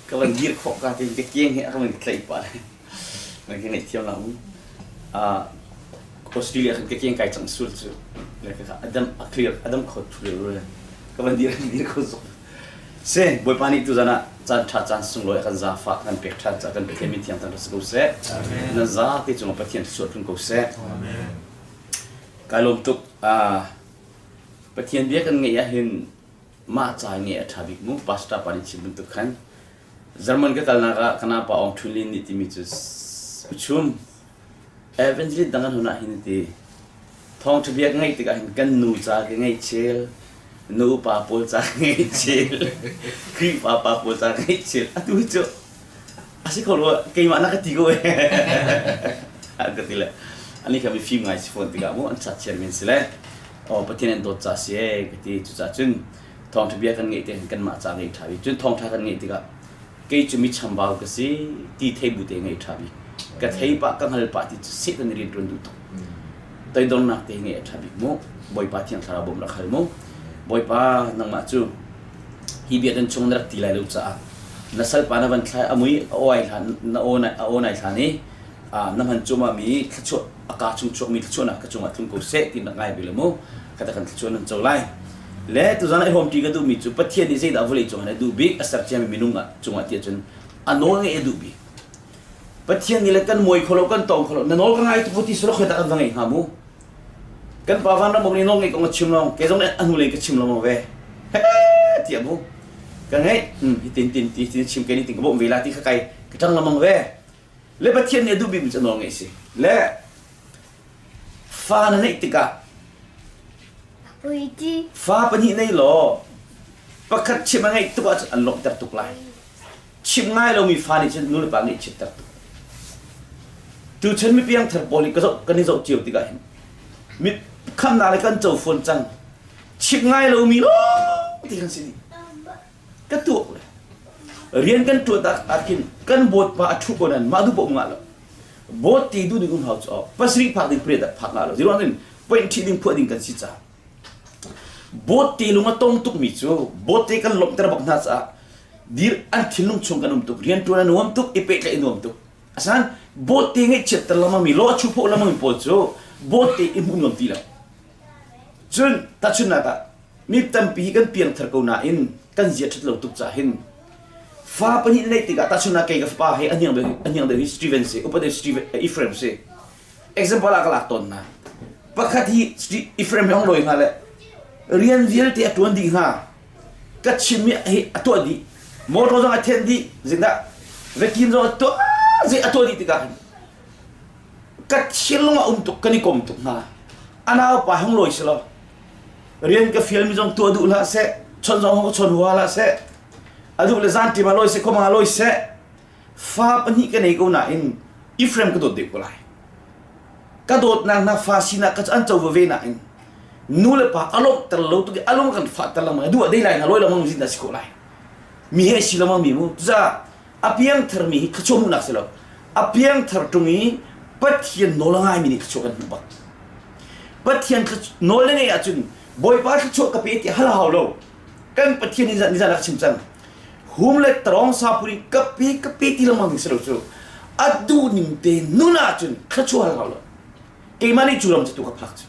Ka van dir khawh ka tin ka kiang hi a ka van tlaih pah le. Nan ka ngaihthiam la mu. Uh, Australia khan ka kiang kai cang sul cu. Le ka adam a clear adam kho thu le ka van dir dir kho zok. Se Bawipa nih tuzan ah caan ṭha caan sunglawi a kan zaangfah kan pek ṭhan caah kan Pathian min thiang thangṭhat si ko seh. Nan zate cungah Pathian thluachuah tlung ko seh. Kai lawm tuk. Uh, Pathian bia kan ngeih ahhin mah ca ngeih a ṭha bik mu pastor pa nih chim bantuk khan German ka kalnak ah kana pa Aung Htun Lin nih timi cu uchum evangelist dang an hun ah hin ti thawngṭha bia ka ngeih tikah hin kan nu ca ka ngeih chel nu upa pawl ca ka ngeih chel Khrihfa pa pawl ca ka ngeih chel atu hi cu a si kho lo keimah na ka ti ko an ka ti le ani kha mifim ngai si fawn tikah mu an chat chiar men si le oh Pathian an dawt ca si e ka ti cucaah cun thawngṭha bia kan ngeih te hin kanmah ca ngeih ṭha bik cun thawngṭha kan ngeih tikah kei cu mi chambau ka si ti thei bu te ngeih ṭha bik ka thei pah ka hngal pah ti cu Satan rian ṭuan duh tuk toidornak te ngeih a ṭha bik mu Bawipa thiang thlarau bawm rak hal mu Bawipa nangmah cu hi bia kan chung na rak ti lai lo caah na salpa na van thlai a mui a aw ai hlan na aw a aw nai hlan i na hman cuma mi thluachuah a ka chung chuakmi thluachuahnak ka cungah tlung ko seh ti nak ngai ve le mu kata kan thluachuah nan co lai le tuzan i hawmṭi ka duhmi cu Pathian nih zeidah vawlei cung ah a duh bik a ser ciami minung ah cungah tiah cun a nawl ngeih a duh bik Pathian nih le kan muai kho lo kan tawng kho lo na nawl ka ngai tuk ti silo khoi tak an va ngei hnga mu kan pa van ram nih nawl ngeih kong a chim long kei zong nih a hnulei ka chim lengmang ve he tiah mu ka ngeih hi tin tin ti tin chim ke ni tin ka bawmh ve la ti kha kai ka ṭang lengmang ve le Pathian nih a duh bikmi cu nawl ngeih si le fa na neih tikah fa pahnih nei law pakhat chim a ngeih tuk ahcun an lawmhter tuk lai chim ngai lomi fa nih cun nulepa ngeih chiatter tuk tuchan mi piangthar pawl hi ka zoh kan i zoh cio tikah hin mi khamnak le kan co fawn cang chim ngai lomi lawng ti kan si dih ka tuak le rian kan ṭuan ah khin kan bawt pa a ṭhu ko nan mah duh paoh ngah lo bawt ti duh ding um hau cu pasarih phak ding pariat phak ngah lo ziruang in point ṭhi ding phuah ding kan si ca bawt te lung a tong tuk mi cu bawt te kan lawmhter bak hna caah dir an thinlung chung kan um tuk rian ṭuan a nuam tuk i pehtlaih a nuam tuk asan bawt te ngaihchiat ter lengmang mi lo a chu phoh lengmang mi pawl cu bawt te i hmuh nuam ti lo cun tahchunhnak ah mi tampi hi kan piangthar ko nain kan zia ṭhat lo tuk cah hin fa pahnih neih tikah tahchunhnak kei ka fapa he a hniang deuh a hniang deuh hi Steven si upa deuh Steven Ephraim si example ah ka lak tawn hna pakhat hi Ephraim hi hong lawi hnga le rian vialte a ṭuan dih hnga ka chimmi hi a tuah dih motor zong a thian dih zindah vacuum zong a tuah zei a tuah dih tikah hin ka thinlung a um tuk kan i kom tuk hna a naupa hong lawi si lo rian ka fialmi zong tuah duh hlah seh chawnh zong ka chawn hua hlah seh a duh le zan ṭim ah lawi seh khuamang ah lawi seh fa pahnih ka nei ko nain Ephraim ka dawt deuh ko lai ka dawtnak hna fa sinak ka an covo ve nain nu le pa a lawmhter lo tuk i a lung kan fahter lengmang duh ah dei lai hna lawi lengmang zin dah si khawh lai mi he si lengmang mi mu cucaah a piangthar mi hi thluachuah hmuhnak si lo a piangthar ṭung i Pathian nawl a ngaimi nih thluachuah kan hmuh bak Pathian nawl na ngeih ahcun Bawipa thluachuah ka pe ti hal hau lo kan Pathian nih nizan a chim cang hum le tarong sapuri ka pe ka pe ti lengmang ding si lo cu a duh ning te nun ahcun thluachuah hal hau lo keimah nih cu ram cu tu ka phak cu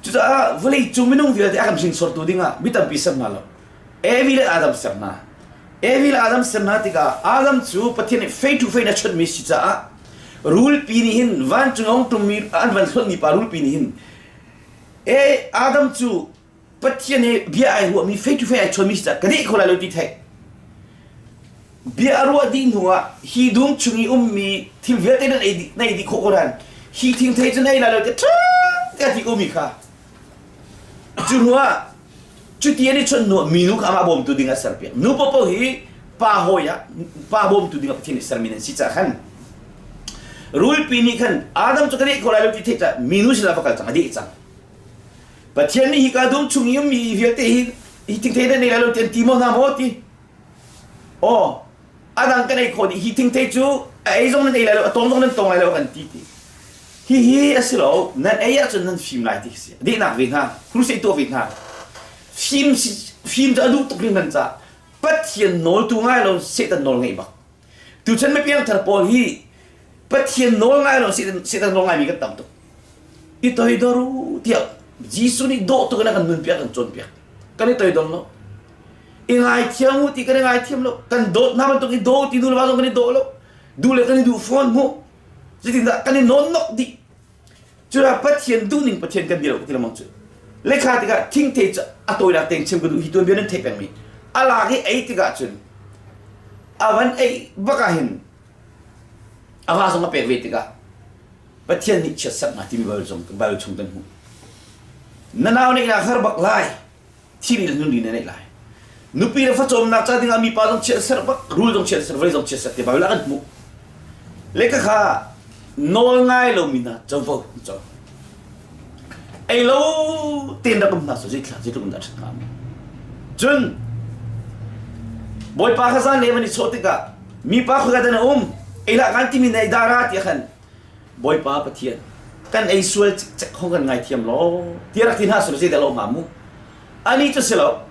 cucaah vawlei cung minung vialte a kan hringsortu dingah mi tampi ser hna lo Evi le Adam ser hna. Evi le Adam ser hna tikah Adam cu Pathian nih fei to fei in a chawnhmi si caah rulpi nih hin vancung a hung ṭummi an van hlonhmi pa rulpi nih hin e Adam cu Pathian he bia ai ruahmi fei to fei ai chawnmi si caah ka deh kho lai lo ti theih. Bia a ruah dih hnuah hi dum chung i ummi thil vialte nan ei dih na ei dih khawh ko nain hi thingthei cu na ei lai lo tiah ṭha te a ti komi kha Cu hnuah cuti an i chawnh hnuah minu kha amah bawmtu ding ah serpiak. Nu paohpaoh hi pa hawi ah pa bawmtu ding ah Pathian nih sermi nan si caah khan rulpi nih khan Adam cu ka deh kho lai lo ti theih caah minu sinah va kal cang a deh cang. Pathian nih hika dum chung i ummi vialte hi hi thingthei nan ei lai lo ti an ti maw hna maw ti. Aw a dang kan ei khawh dih hi thingthei cu a ei zong nan ei lai lo a tawng zong nan tawng lai lo kan ti ti. Hihi a si lo, nan ei ahcun nan fim lai ti khi si. Dehnak ve hna, crusade tuah ve hna. Fim, fim cu a duh tuk hringhran caah. Pathian nawl tu ngai lo Satan nawl ngeih bak. Tuchan mipiangthar pawl hi Pathian nawl ngai lo Satan nawl ngaimi kan tam tuk. I toidor u tiah Jesuh nih dawh tuk in a kan nunpiak kan cawnpiak. Kan i toidor lo. I ngaithiam u ti kan i ngaithiam lo. Kan dawt hna bantuk i daw ti nu le va zong kan i daw lo. Duh le kan i duh fawn mu. Zeitindah kan i nawnnok dih. Cudah Pathian duhning Pathian kan bia lo ka ti lengmang cu. Lekha tikah thingthei cu a tawinak tein chim ka duh hi tuanbia nan theih pengmi. A lak i ei tikah cun a van ei bak ah hin a va zong a pek ve tikah Pathian nih chiatserh hna timi Bible zong Bible chung kan hmuh. Na nau neih nak har bak lai. Thiri le nunri na neih lai. Nupi le facawmnak ca dingah mipa zong chiat serh bak, rul zong chiat serh, vawlei zong chiat serh ti Bible ah kan hmuh. Le ka kha nawl ngai lomi hna covo an co. Ei lo tein rak um hna su zeithla zeitluk in dah ṭhat hnga mu. Cun Bawipa kha zan le van i chawh tikah mipa khoika dah na um ei hlah kan timi na ei dara tiah khan Bawipa Pathian kan ei sual cikcek hong kan ngaithiam law ti rak ti hna sula zeidah lo hnga mu ani cu si lo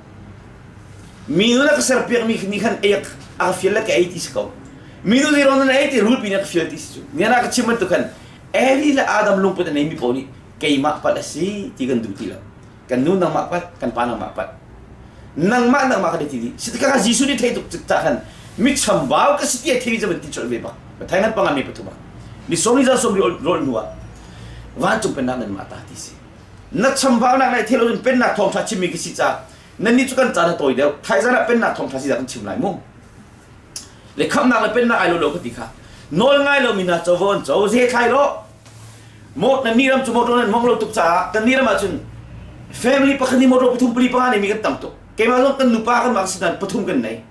mi nu na ka serpiak mi nih khan ei a ka fial le ka ei ti si ko mi nu nih rawn na ei ti rulpi nih a ka fial ti si cu nian ah ka chim bantuk khan Eli le Adam lungput a neimi paoh nih keimah palh a si ti kan duh ti lo kan nu nangmah palh kan pa nangmah palh nangmah nangmah kan i ti dih si tikah Jesuh nih thei tuk cak khan mi chambau ka si ti a thei zaman ti colh ve bak Mathai ngan panga mi pathum ah ni sawm ni za sawm ri rawl hnu ah vancung pennak nan mah ta ti si na chambaunak na thil cun pennak thawngtha chimmi ka si ca nan nih cu kan caan a tawi deuh thaizan ah pennak thawngtha si dah kan chim lai mu le khamnak le pennak ai lo lo ka ti kha nawl ngai lo mi hna covo an co ze thlai lo Mo nan ni ram cu motor nan mong lo tuk caah kan ni ram ahcun family pakhat nih motor pathum pali panga nei mi kan tam tuk. Keimah zong kan nupa kan mah sinan pathum kan nei.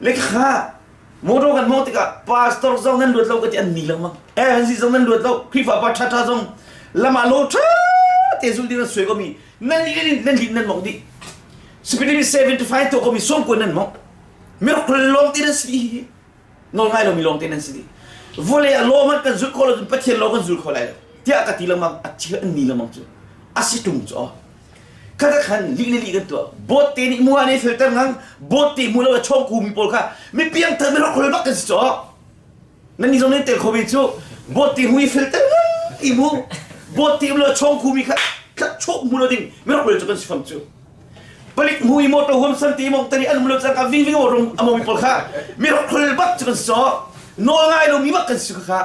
Le kha motor kan mong tikah pastor zong nan luat lo ka ti an ni lengmang. Eh hansi zong nan luat lo Khrihfa pa ṭha ṭha zong lam ah lo ṭha te zul ding an suai ko mi nan li nan li nan mong dih. Speed limit 75 to ko mi sawm ko nan mong. Mirok lawng ti nan si. Nawl ngai lomi lawngte nan si dih. Vawlei ah law hmanh kan zulh khawh lo cun Pathian law kan zul kho lai lo tiah ka ti lengmang a thil an ni lengmang cu a si ṭung cu aw. Khata khan lih le lih kan tuah. Bawt te nih mua nih filter ngang bawt te mu lo a chawng ku mi pawl kha mi piangthar mi rokhol bak kan si cu aw. Nan ni zong nan tel kho ve cu bawt te mu i filter ngang ti mu bawt te mu lo chawng ku mi kha chawk mu lo ding mi rokhol cu kan si fam cu. Palik hmu i motor huam san ti mong tani an um lo cang ka ving ving rom amo mi pawl kha mi rokhrol bak cu kan so nawl ngai lo mi bak kan si kha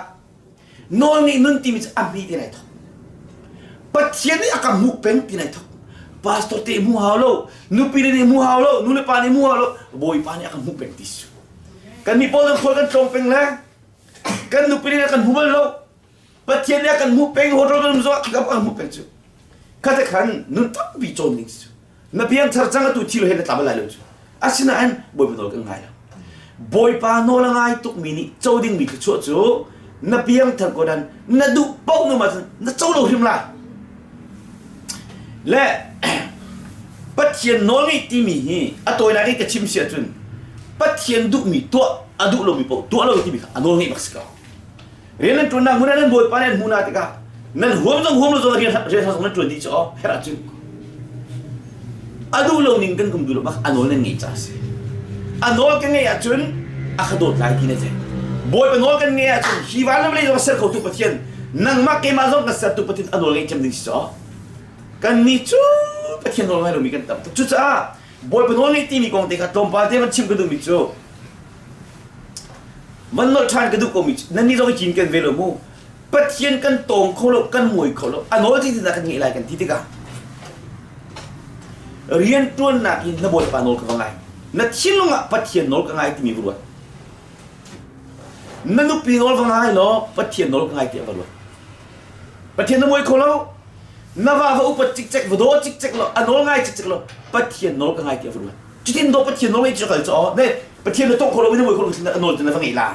nawl nih nun ti mi cu a mi te nai thok Pathian nih a ka hmuh peng ti nai thok pastor te hmu hau lo nupi le nih hmu hau lo nu le pa nih hmu hau lo bawipa nih a ka hmuh peng ti su kan mi pawl kan khual kan tlawng peng le kan nupi nih kan hmu bal lo Pathian nih a kan hmuh peng hotel kan um zong ah kan hmuh peng cu khate khan nun tampi cawn ding cu na piangthar cang atu thil he na tla bal lai lo cu asinain bawipa nawl kan ngai lo bawipa nawl a ngai tukmi nih co dingmi thluachuah cu na piangthar ko dan na duh paoh nu ma cun na co lo hrim lai le Pathian nawl ngeih timi hi a tawinak in ka chim si ahcun Pathian duhmi tuah a duh lomi paoh tuah lo timi kha a nawl ngeih bak si ko Rian nan ṭuannak hmun ah nan bawipa nih an hmuh hna tikah nan huam zong huam lo zong rian rian zong nan ṭuan dih cu aw herh ahcun a duh lo ning kan kum duh lo bak a nawl nan ngeih ca a si. A nawl kan ngeih ahcun a ka dawt lai ti na theih. Bawipa nawl kan ngeih ahcun hi van le vawlei zong a ser khotu Pathian nangmah keimah zong kan sertu Pathian a nawl ngeih cem ding si cu kan nih cu Pathian nawl ngai lomi kan tam tuk. Cucaah Bawipa nawl ngeih timi kong te kha tlawmpal te van chim ka duhmi cu Van nolh ṭhan ka duh komi cu nannih zong i cinken ve lo mu. Pathian kan tawng kho lo, kan muai kho lo, a nawl zeitindah kan ngeih lai kan ti tikah rianṭuannak in na Bawipa nawl ka va ngai. Na thinlung ah Pathian nawl ka ngai timi va ruat. Na nupi nawl va ngai law Pathian nawl ka ngai tiah va ruat. Pathian na muai kho lo. Na va va upat cikcek, va daw cikcek lo, a nawl ngai cikcek lo, Pathian nawl ka ngai tiah va ruat. Cutin dawh Pathian nawl ngeih cu kal cu aw ne Pathian na tawh khawh lo na muai khawh lo a nawl tu na va ngeih la.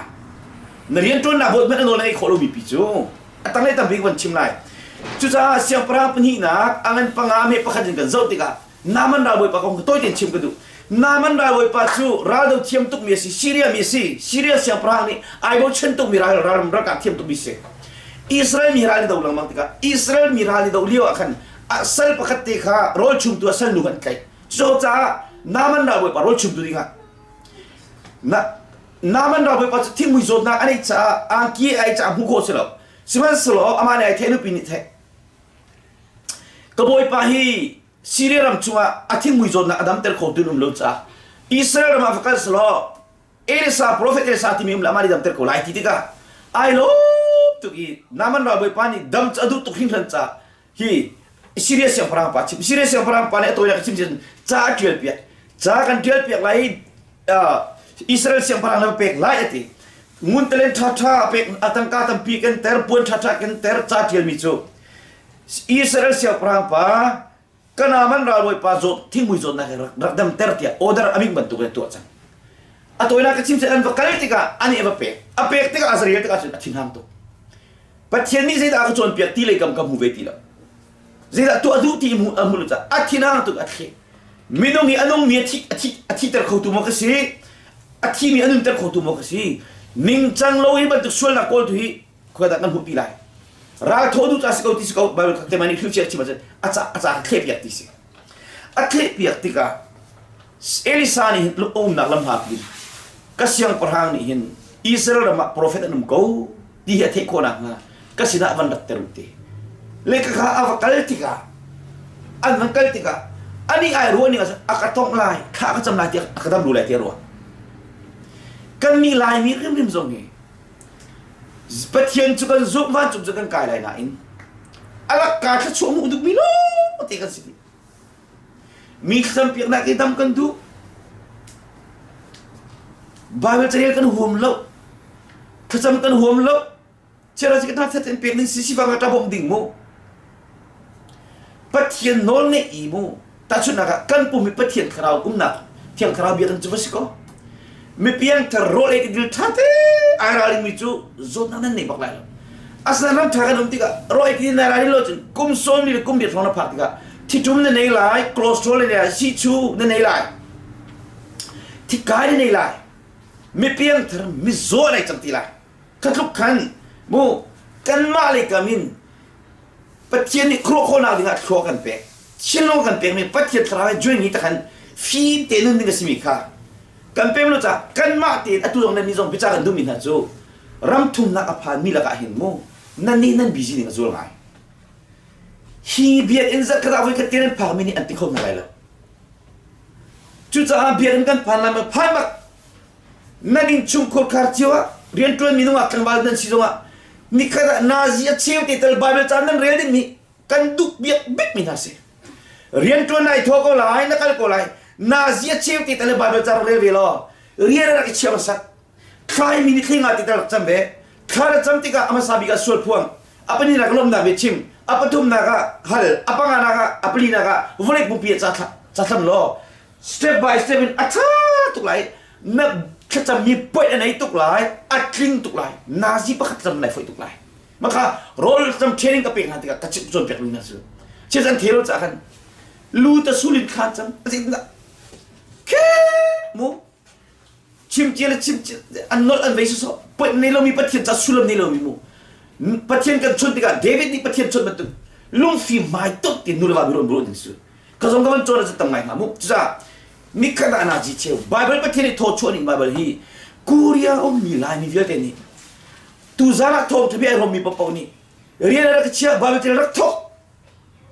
Na rianṭuannak bawt hmanh a nawl na ngeih khawh lomi pi cu a tanglei tampi ka van chim lai. Cucaah siangpahrang pahnihnak a ngan panga me pakhat in kan zoh tikah Naaman ralbawipa kong tawi tein chim ka duh. Naaman ralbawipa cu raldo thiam tukmi a si, Syria mi a si. Syria siangpahrang nih ai bochan tukmi ral ral ralkap thiam tukmi si. Israel mi ral i do lengmang tikah Israel mi ral i do lio ah khan a sal pakhat te kha rawl chumtu a salnu kha an tlaih. Cucaah Naaman ralbawipa rawl chumtu dingah. Na Naaman ralbawipa cu thingmui zawtnak a neih caah angki a ei caah hmuh khawh si lo. Sihmanhsehlaw amah nih ai theh nupi nih theh. Ka bawipa hi Syria ram chungah a thingmui zawtnak a damter khotu an um lo caah Israel ram ah va kal selaw Elisa profet Elisa timi um le amah nih damter ko lai ti tikah ai lawm tuk i Naaman ralbawipa nih dam cu a duh tuk hringhran caah hi Syria siangpahrang pa chim Syria siangpahrang pa nih a tawinak chim cun ca a ṭial piak ca kan ṭial piak lai i Israel siangpahrang na pek lai a ti ngun talen ṭhaṭha a pek a tangka tampi kan ter puan ṭhaṭha kan ter ca ṭialmi cu Israel siangpahrang pa Kanaman ralbawipa zawt thingmui zawtnak hi rak damter tiah order a ming bantuk in tuah cang. A tawinak ka chim an va kal tikah ani a va pek. A pek tikah a zarel tikah cun a thinhang tuk. Pathian nih zeidah a ka cawnpiak ti lei kam ka hmu ve ti lo. Zeidah tuah duh ti a hmu lo caah a thinhang tuk a thleh. Minung hi a nungmi a thi a thi a thiter khotu maw ka si? A thimi a nunter khotu maw ka si? Ningcang lo hi bantuk sualnak kawltu hi khuadah kan hmuh ti lai ral thaw duh ca si ko ti si ko Bible te nih hrilhfiah chim ahcun a ca a ca thleh piak ti si a thleh piak tikah Elisa nih hin umnak lam hla pi ka siangpahrang nih hin Israel ram ah profet an um ko ti hi a theih khawh nakhnga ka sinah van rat ter u te le ka kha a va kal tikah an van kal tikah ani ai ruah ning a ka tongh lai thla ka cam lai tiah a ka dam lu lai ti a ruah kan nih laimi hrimhrim zong hi Pathian cu kan zumh vancung cu kan kai lai nain a lakka thluachuah hmuh duhmi lawng te kan si dih. Mi thlacampiaknak i dam kan duh. Bible carel kan huam lo. Thlacam kan huam lo. Chiara si kan that pek ning si sifang ka bawmh ding mu. Pathian nawl ngeih i mu tahchunhnak ah kan pum hi Pathian thlarau umnak Thiang Thlarau biakinn cu va si ko. Mipiangthar rawl ei tidil ṭha te ai ralring mi cu zawtnak nan nei bak lai lo. Asinain ram ṭha kan um tikah rawl ei tidil nai ralring lo cun kum sawm le kum riat hrawng na phak tikah thiṭum na nei lai, cholesterol na nei lai, sichu na nei lai, thikai na nei lai, mipiangthar mizaw nei cang ti lai. Kha tluk khan mu kanmah lei kam in Pathian nih khuaruah khawhnak dingah thlua kan pek. Thinlung kan pekmi Pathian thlarau he join hi takhan fim te nun ding a simi kha kan pem lo caah kanmah tein atu zong nan nih zong bica kan duhmi hna cu ram thumnak a phanmi lakah hin mu nan nih nan busy ning a zual ngai. Hi biakinn zarh khat ah voikhat te nan phakmi nih an ti kho hna lai lo. Cucaah biakinn kan phan lai ma phan bak nan innchungkhur khar cio ah rianṭuanmi nungak tlangval nan si zongah nikhat ah nazi a cheu te tal Bible ca nan rel dingmi kan duh biak bikmi hna si. Rianṭuan nai thaw ko lai, na kal ko lai. Nazi a cheu te tal Bible ca rak rel ve law rian a rak i chia hmasat. Thlaimi ni thlenga ti tal rak cam ve. Thla na cam tikah a hmasa bik ah sual phuang, a pahnihnak lawmnak bia chim, a pathumnak ah hal, a panganak ah a palinak ah vawlei pumpi ah ca thlam law step by step in a ṭha tuk lai na thlacammi point a nei tuk lai a tling tuk lai nazi pakhat cam nai foih tuk lai maka rawl cam training ka pek hna tikah ka chimh cawn pek lu na su che zan thelo cha khan lu ta sulin khan cam ke mu chim cia le chim cia an nolh an vei sawsawh point nei lomi Pathian ca sullam nei lomi mu Pathian kan chawnh tikah David nih Pathian chawnh bantuk lungfim hmai tuk ti nu le va mi ron ru ding su ka zong ka van cawn ah tam ngai hnga mu cucaah nikhat ah na ji cheu Bible Pathian nih thaw chuah ning Bible hi Korea ummi Laimi vialte nih tuzan ah thawng thabi ai rawmmi paoh nih rian rak chia Bible til rak thok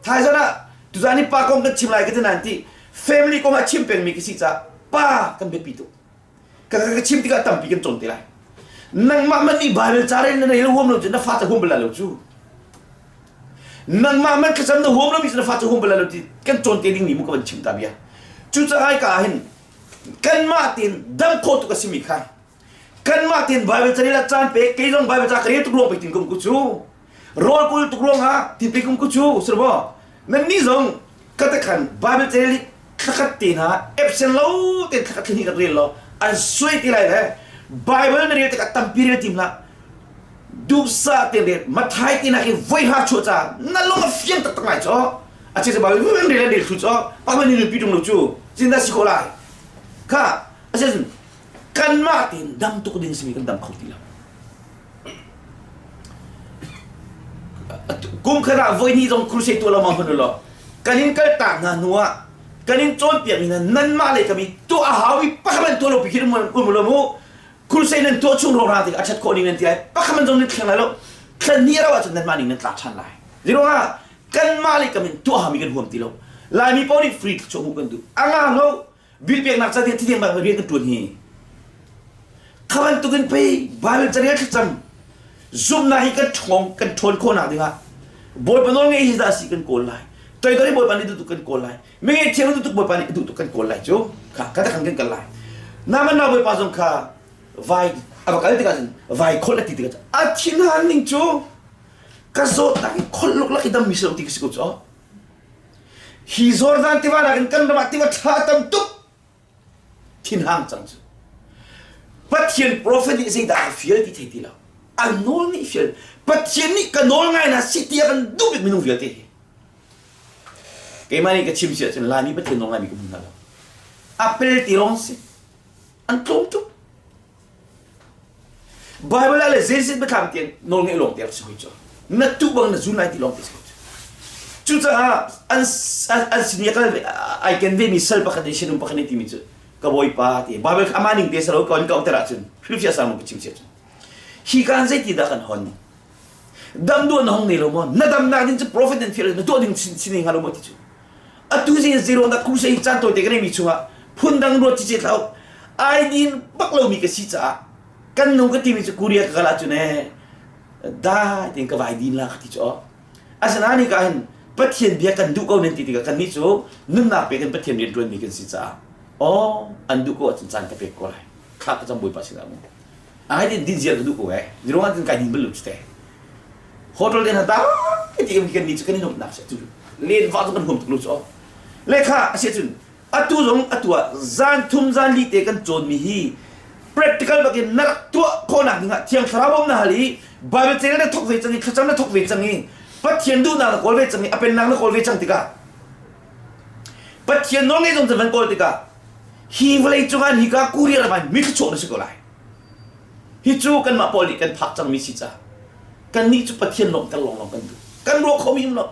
Thaizan ah tuzan hi pa kong kan chim lai ka ti nain ti family kong ah chim pengmi ka si caah pa kan biapi tuk. Ka ka chim tikah tampi kan cawn te lai. Nangmah man nih Bible ca rel na rel huam lo cu na fa ca huam bal lo cu. Nangmah man thlacam na huam lomi cu na fa ca huam bal lo ti kan cawn te ding mi mu ka van chim ta bia. Cucaah ka ah hin kanmah tein dam khawh tuk a simi kha kanmah tein Bible ca rel ah caan pek kei zong Bible ca ka rel tuk ruang pei tin kum ku cu rawl kul tuk ruangah ti pe kum ku cu sirbo nan ni zong ka te khan Bible ca rel thlakhat te hna absent lo te thlakhat thli ka rel lo an suai ti lai le Bible na rel tikah tampi rel tim hlah duhsah te rel mathai ti nak i voi ha chuah ca na lung a fiang taktak lai cho a che Bible rel rel rel thu cho pa ni pi tung lo cu zinda si ko lai kha a kanmah tein dam tuk ding simi kan dam kho ti lo. Kum khat ah voi hnih zong crusade tuah lengmang hmanh law kan in kaltak hna hnu ah Kan in cawnpiak mi hna nanmah le kami tuah a hau i pakhat man tuah lo pi khi um um lo mu. Crusade nan tuah chung rora tik a ṭhat khawh ning nan ti lai. Pakhat man zong nan thleng lai lo. Thlan ni ro ahcun nanmah ning nan tlak ṭhan lai. Ziruangah kanmah le kamin tuah hami kan huam ti lo. Laimi paoh nih free thluachuah hmuh kan duh. A nga lo bil peknak ca tiang thithiang bang rian kan ṭuan hi. Kha bantukin pei Bible carel thlacam zumhnak hi kan ṭhawng kan ṭhawn khawhnak dingah Bawipa nawl ngei hi dah si kan kawl lai. Toidor i Bawipa nih duh tuk kan kawl lai. Mi ngei thiam duh tuk Bawipa nih duh tuk kan kawl lai cu. Kha ka takhan kan kal lai. Naman na Bawipa zong kha vai a va kal tikah cun vai kholh a ti tikah a thinhan ning cu ka zawtnak i kholh luklak i dammi si lo ti ka si ko cu. Hi Jordan tiva nakin kan ram ah tiva ṭha tam tuk thinhang cang cu. Pathian prophet nih zeidah a fial ti thei ti lo. A nawl nih fial. Pathian nih ka nawl ngai na si tiah kan duh bik minung vialte hi. Keimah nih ka chim si ahcun Laimi Pathian nawl ngaimi ka hmu hna lo. A pel ti lawng si. An tlawm tuk. Bible ah le Jesuh biathlam tiang nawl ngeih lawng te rak si hoi cu. Na tuh bang na zun lai ti lawng te si hoi cu. Cucaah an an sin i a kal ve ai ken ve mi sal pakhat nih sinum pakhat nih timi cu ka bawipa ti Bible kha amah ning te salo ka on ka ter ahcun hrilhfiah sang ka chim sia cun hi kan zeiti dah kan hon dam duh na hong nei lo maw na damnak ding cu prophet nan fial na tuah ding sin sin hnga lo maw ti cu atu zing zero na ku sei caan tawi te ka neimi chungah phundang ruat cice thlau ai din bak lomi ka si caah kan nu ka timi cu Korea ka kal ahcun ee dai tein ka vai din la ka ti cu asinain ni ka hin Pathian bia kan duh ko nan ti tikah kannih cu nunnak pek in Pathian rian ṭuanmi kan si caah aw an duh ko ahcun caan ka pek ko lai thla ka cam Bawipa sinah mu ai din din ziar ka duh ko eh ruang tin kai din bal lo cu te hotel den hata ti kan kan ni cu kan i nuamhnak si tu len va cu kan huam tuk lo cu le kha a si cun atu zong atu ah zan thum zan li te kan cawn mi hi practical bakin na rak tuah khawhnak dingah thiang thlarau bawm na hal i bible cel na thok ve cang i thlacam na thok ve cang i pathian duhnak na kawl ve cang i a pennak na kawl ve cang tikah pathian nawl ngei zong cun van kawl tikah hi vawlei cungah hi ka korea ram ah mi thluachuah na si ko lai Hi cu kanmah pawl nih kan phak cangmi si caah kannih cu Pathian lawmhter lawnglawng kan duh. Kan ruah khomi um lo.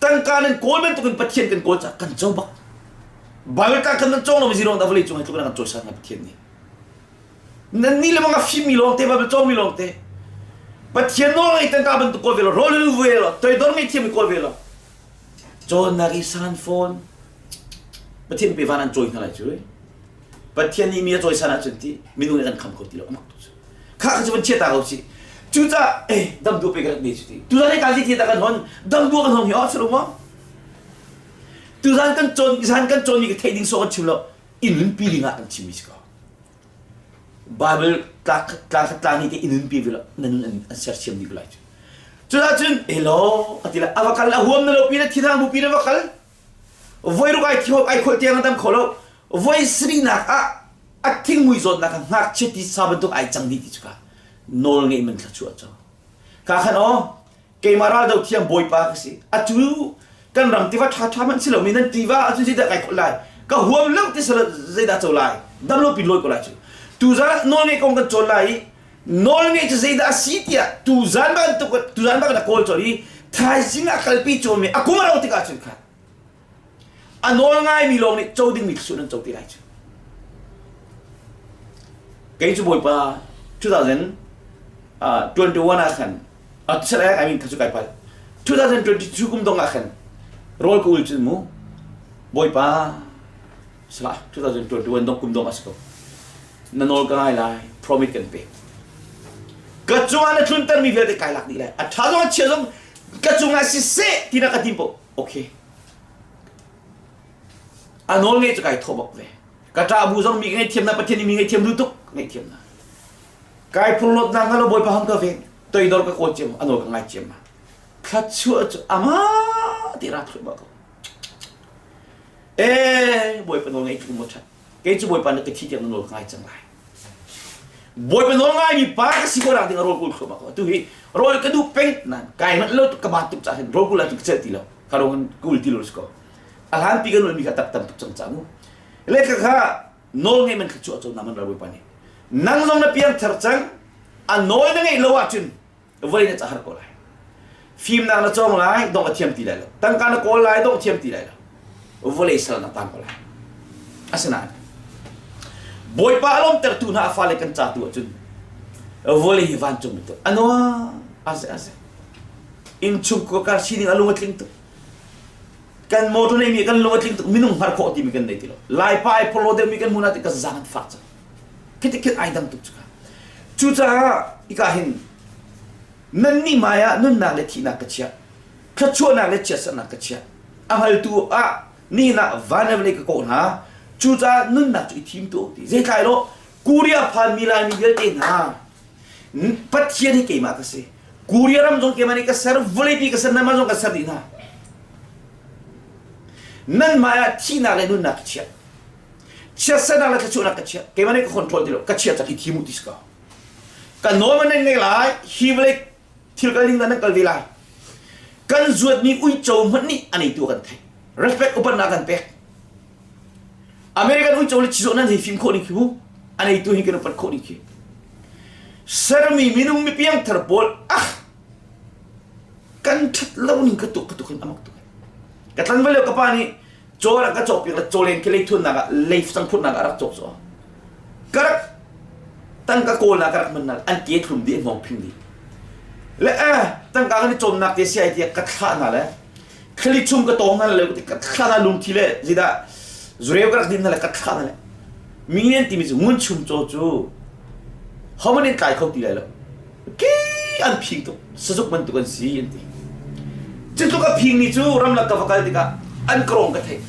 Tangka nan kawl bantukin Pathian kan kawl caah kan co bak. Bible ka kan nan cawng lomi zirong dah vawlei cung hi tluk in a kan cawisan hnga Pathian nih. Nan nih le mang a fimmi lawngte Bible cawngmi lawngte Pathian nawl ngei tangka bantuk kawl ve lo, rawl in ve lo, toidor ngei thiam i kawl ve lo. Cawnnak i san fawn. Pathian pe van an cawi hna lai cu. Pathian nih mi a cawisan ahcun ti minung nih kan kham kho ti lo amak tu cu kha kha cu van chia ta ko si cucaah eh dam dua pe ka rak ne cu ti tuzan hi kan thi ta kan hon dam dua kan hong hi oh si lo maw tuzan kan cawn zan kan cawn mi ka theih ding so kan chim lo in nunpi ding ah kan chim mi si ko Bible tla tla tla ni te in nunpi ve lo na nun an sersiam dih ko lai cu cudah cun elo ati la ava kal a huam na lo pi na thinang bu pi na va kal Voi ruk ai thiop ai kholh tiang a dam kho lo. Voi sarihnak ah a thingmui zawtnak ah ngakchia ti sa bantuk ai cang dih ti cu ka nawl ngeih man thluachuah cu. Ka khan aw keimah ral do thiam bawipa ka si. Atu kan ram tiva ṭha ṭha hmanh si lomi nan tiva ahcun zeidah kai kholh lai? Ka huam lo ti sal zeidah co lai? Dam lo pin lawi ko lai cu. Tuzan nawl ngeih kong kan cawn lai i nawl ngeih cu zeidah a si tiah tuzan bantuk tuzan bak na kawl colh i thaizing ah kalpi cawmi a kum a ro tikah cun khan a nawl ngaimi lawng nih co dingmi thluachuah nan co ti lai cu kei cu bawipa 2021 ah khan I mean kha cu kai pal 2022 kum dong ah khan rawl ka ul cun mu bawipa salah 2021 dong kum dong a si ko na nawl ka ngai lai promise kan pek ka cungah na tluntermi vialte kai lak dih lai a ṭha zong a chia zong ka cungah siseh ti na ka tim po okay a nawl ngei cu kai thawh bak ve ka ṭah bu zong mi ka ngaihthiam na pathian nih mi ngaihthiam duh tuk ngaihthiam na kai phurlot na ngalo bawipa hong ka veng toidor ka kawl ciam a nawl ka ngai ciam ma thluachuah cu ama ti ra thluah ko eh bawipa nawl ngei tluk maw ṭhat kei cu bawipa na ka thi tiang na nawl ka ngai cang lai bawipa nawl ngaimi pa ka si ko nak ding a rawl kul thluahmah ko tu hi rawl ka duh peng nan kai manh lo ka ba tuk cah hin rawl kul ah cun ka celh ti lo ka rong kul ti lo si ko a hlan pi ka nawl mi kha tak tam tuk cang ca mu le kha kha nawl ngei man kha chu a co na man ral bawipa nih nang zong na piang thar cang a nawl na ngeih lo ahcun vawlei na ca har ko lai fimnak na cawng lai dong a thiam ti lai lo tangka na kawl lai dong thiam ti lai lo. Vawlei sal na tang ko lai. Asinain Bawipa a lawmtertu hna a fale kan ca tu ahcun vawlei hi vancung bantuk a nuam aze aze. Innchung kar sining a lung a tling tuk. Kan motor neimi kan lung a tling tuk minung hngar khawh timi kan nei ti lo. Laipa ai phorlo deuhmi kan hmu na ti ka zang an fak cang. Khiti khin ai dang tuk cuka. Cucaah ika hin nannih hmai ah nunnak le thihnak ka chiah. Thluachuahnak le chiatserhnak ka chiah. A hngaltu ah nihin ah van le vawlei ka kawh hna. Cucaah nunnak cu i thim tuah u ti. Zeitlai lo Korea phanmi Laimi vialte hna Pathian hi keimah ka si. Korea ram zong keimah nih ka ser, vawleipi ka ser, nanmah zong ka ser dih hna. Nanmah ah thihnak le nunnak ka chiah. Chiatsernak le thluachuahnak ka chiah. Keimah nih ka control ti lo. Ka chiah cang i thim u ti si ko. Ka nawl man nan ngei lai. Hi vawlei thil kal ding nan kal ve lai. Kan zuatmi uico hmanh nih a neitu kan theih. Respect upatnak kan pek. American uico le chizawh nan hei fim khawh ding khi mu. A neitu hi kan upat khawh ding khi. Sermi minung mi piangthar pawl ah kan ṭhat lo ning ka tuk ka tuk in amak tuk. Ka tlanval lio ka pa nih caw rak ka cawk piak le cawlen khi leithunnak ah lei sangphutnak ah rak cawk cu ka rak tangka kawlnak ka rak hman an ke thlum dih hngawng phing dih le eh tangka kan i cawmnak te si ai tiah ka thlah hna le thlali chung ka tawng hna le ka thlah hna lungthi le zeidah zureu ka rak din hna le ka thlah hna le mi nih an timi cu ngun chum caw cu homan in tlai kho ti lai lo ki an phing tuk sazuk bantuk an si an ti cu tluk a phing mi cu ramlak ka va kal tikah an kawng ka theih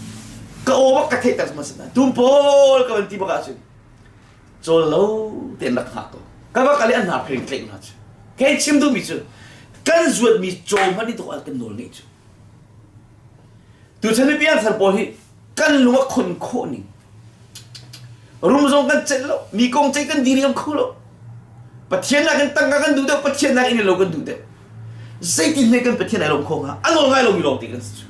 ka aw bak ka theih tak ma sana tum pawl ka van ti bak ahcun cawl lo tein rak hngak ko ka va kal i an hnar phring tleih hna cu kei chim duhmi cu kan zuatmi caw hmanh nih tuk kan nawl ngeih cu Tuchan mi piangthar pawl hi kan lung a khon khawh ning. Rum zong kan celh lo, mi kong ceih kan diriam kho lo. Pathian nakin tangka kan duh deuh, Pathian nakin inn lo kan duh deuh. Zeitin hme kan Pathian ai lawm kho hnga? A nawl ngai lomi lawng te kan si cu.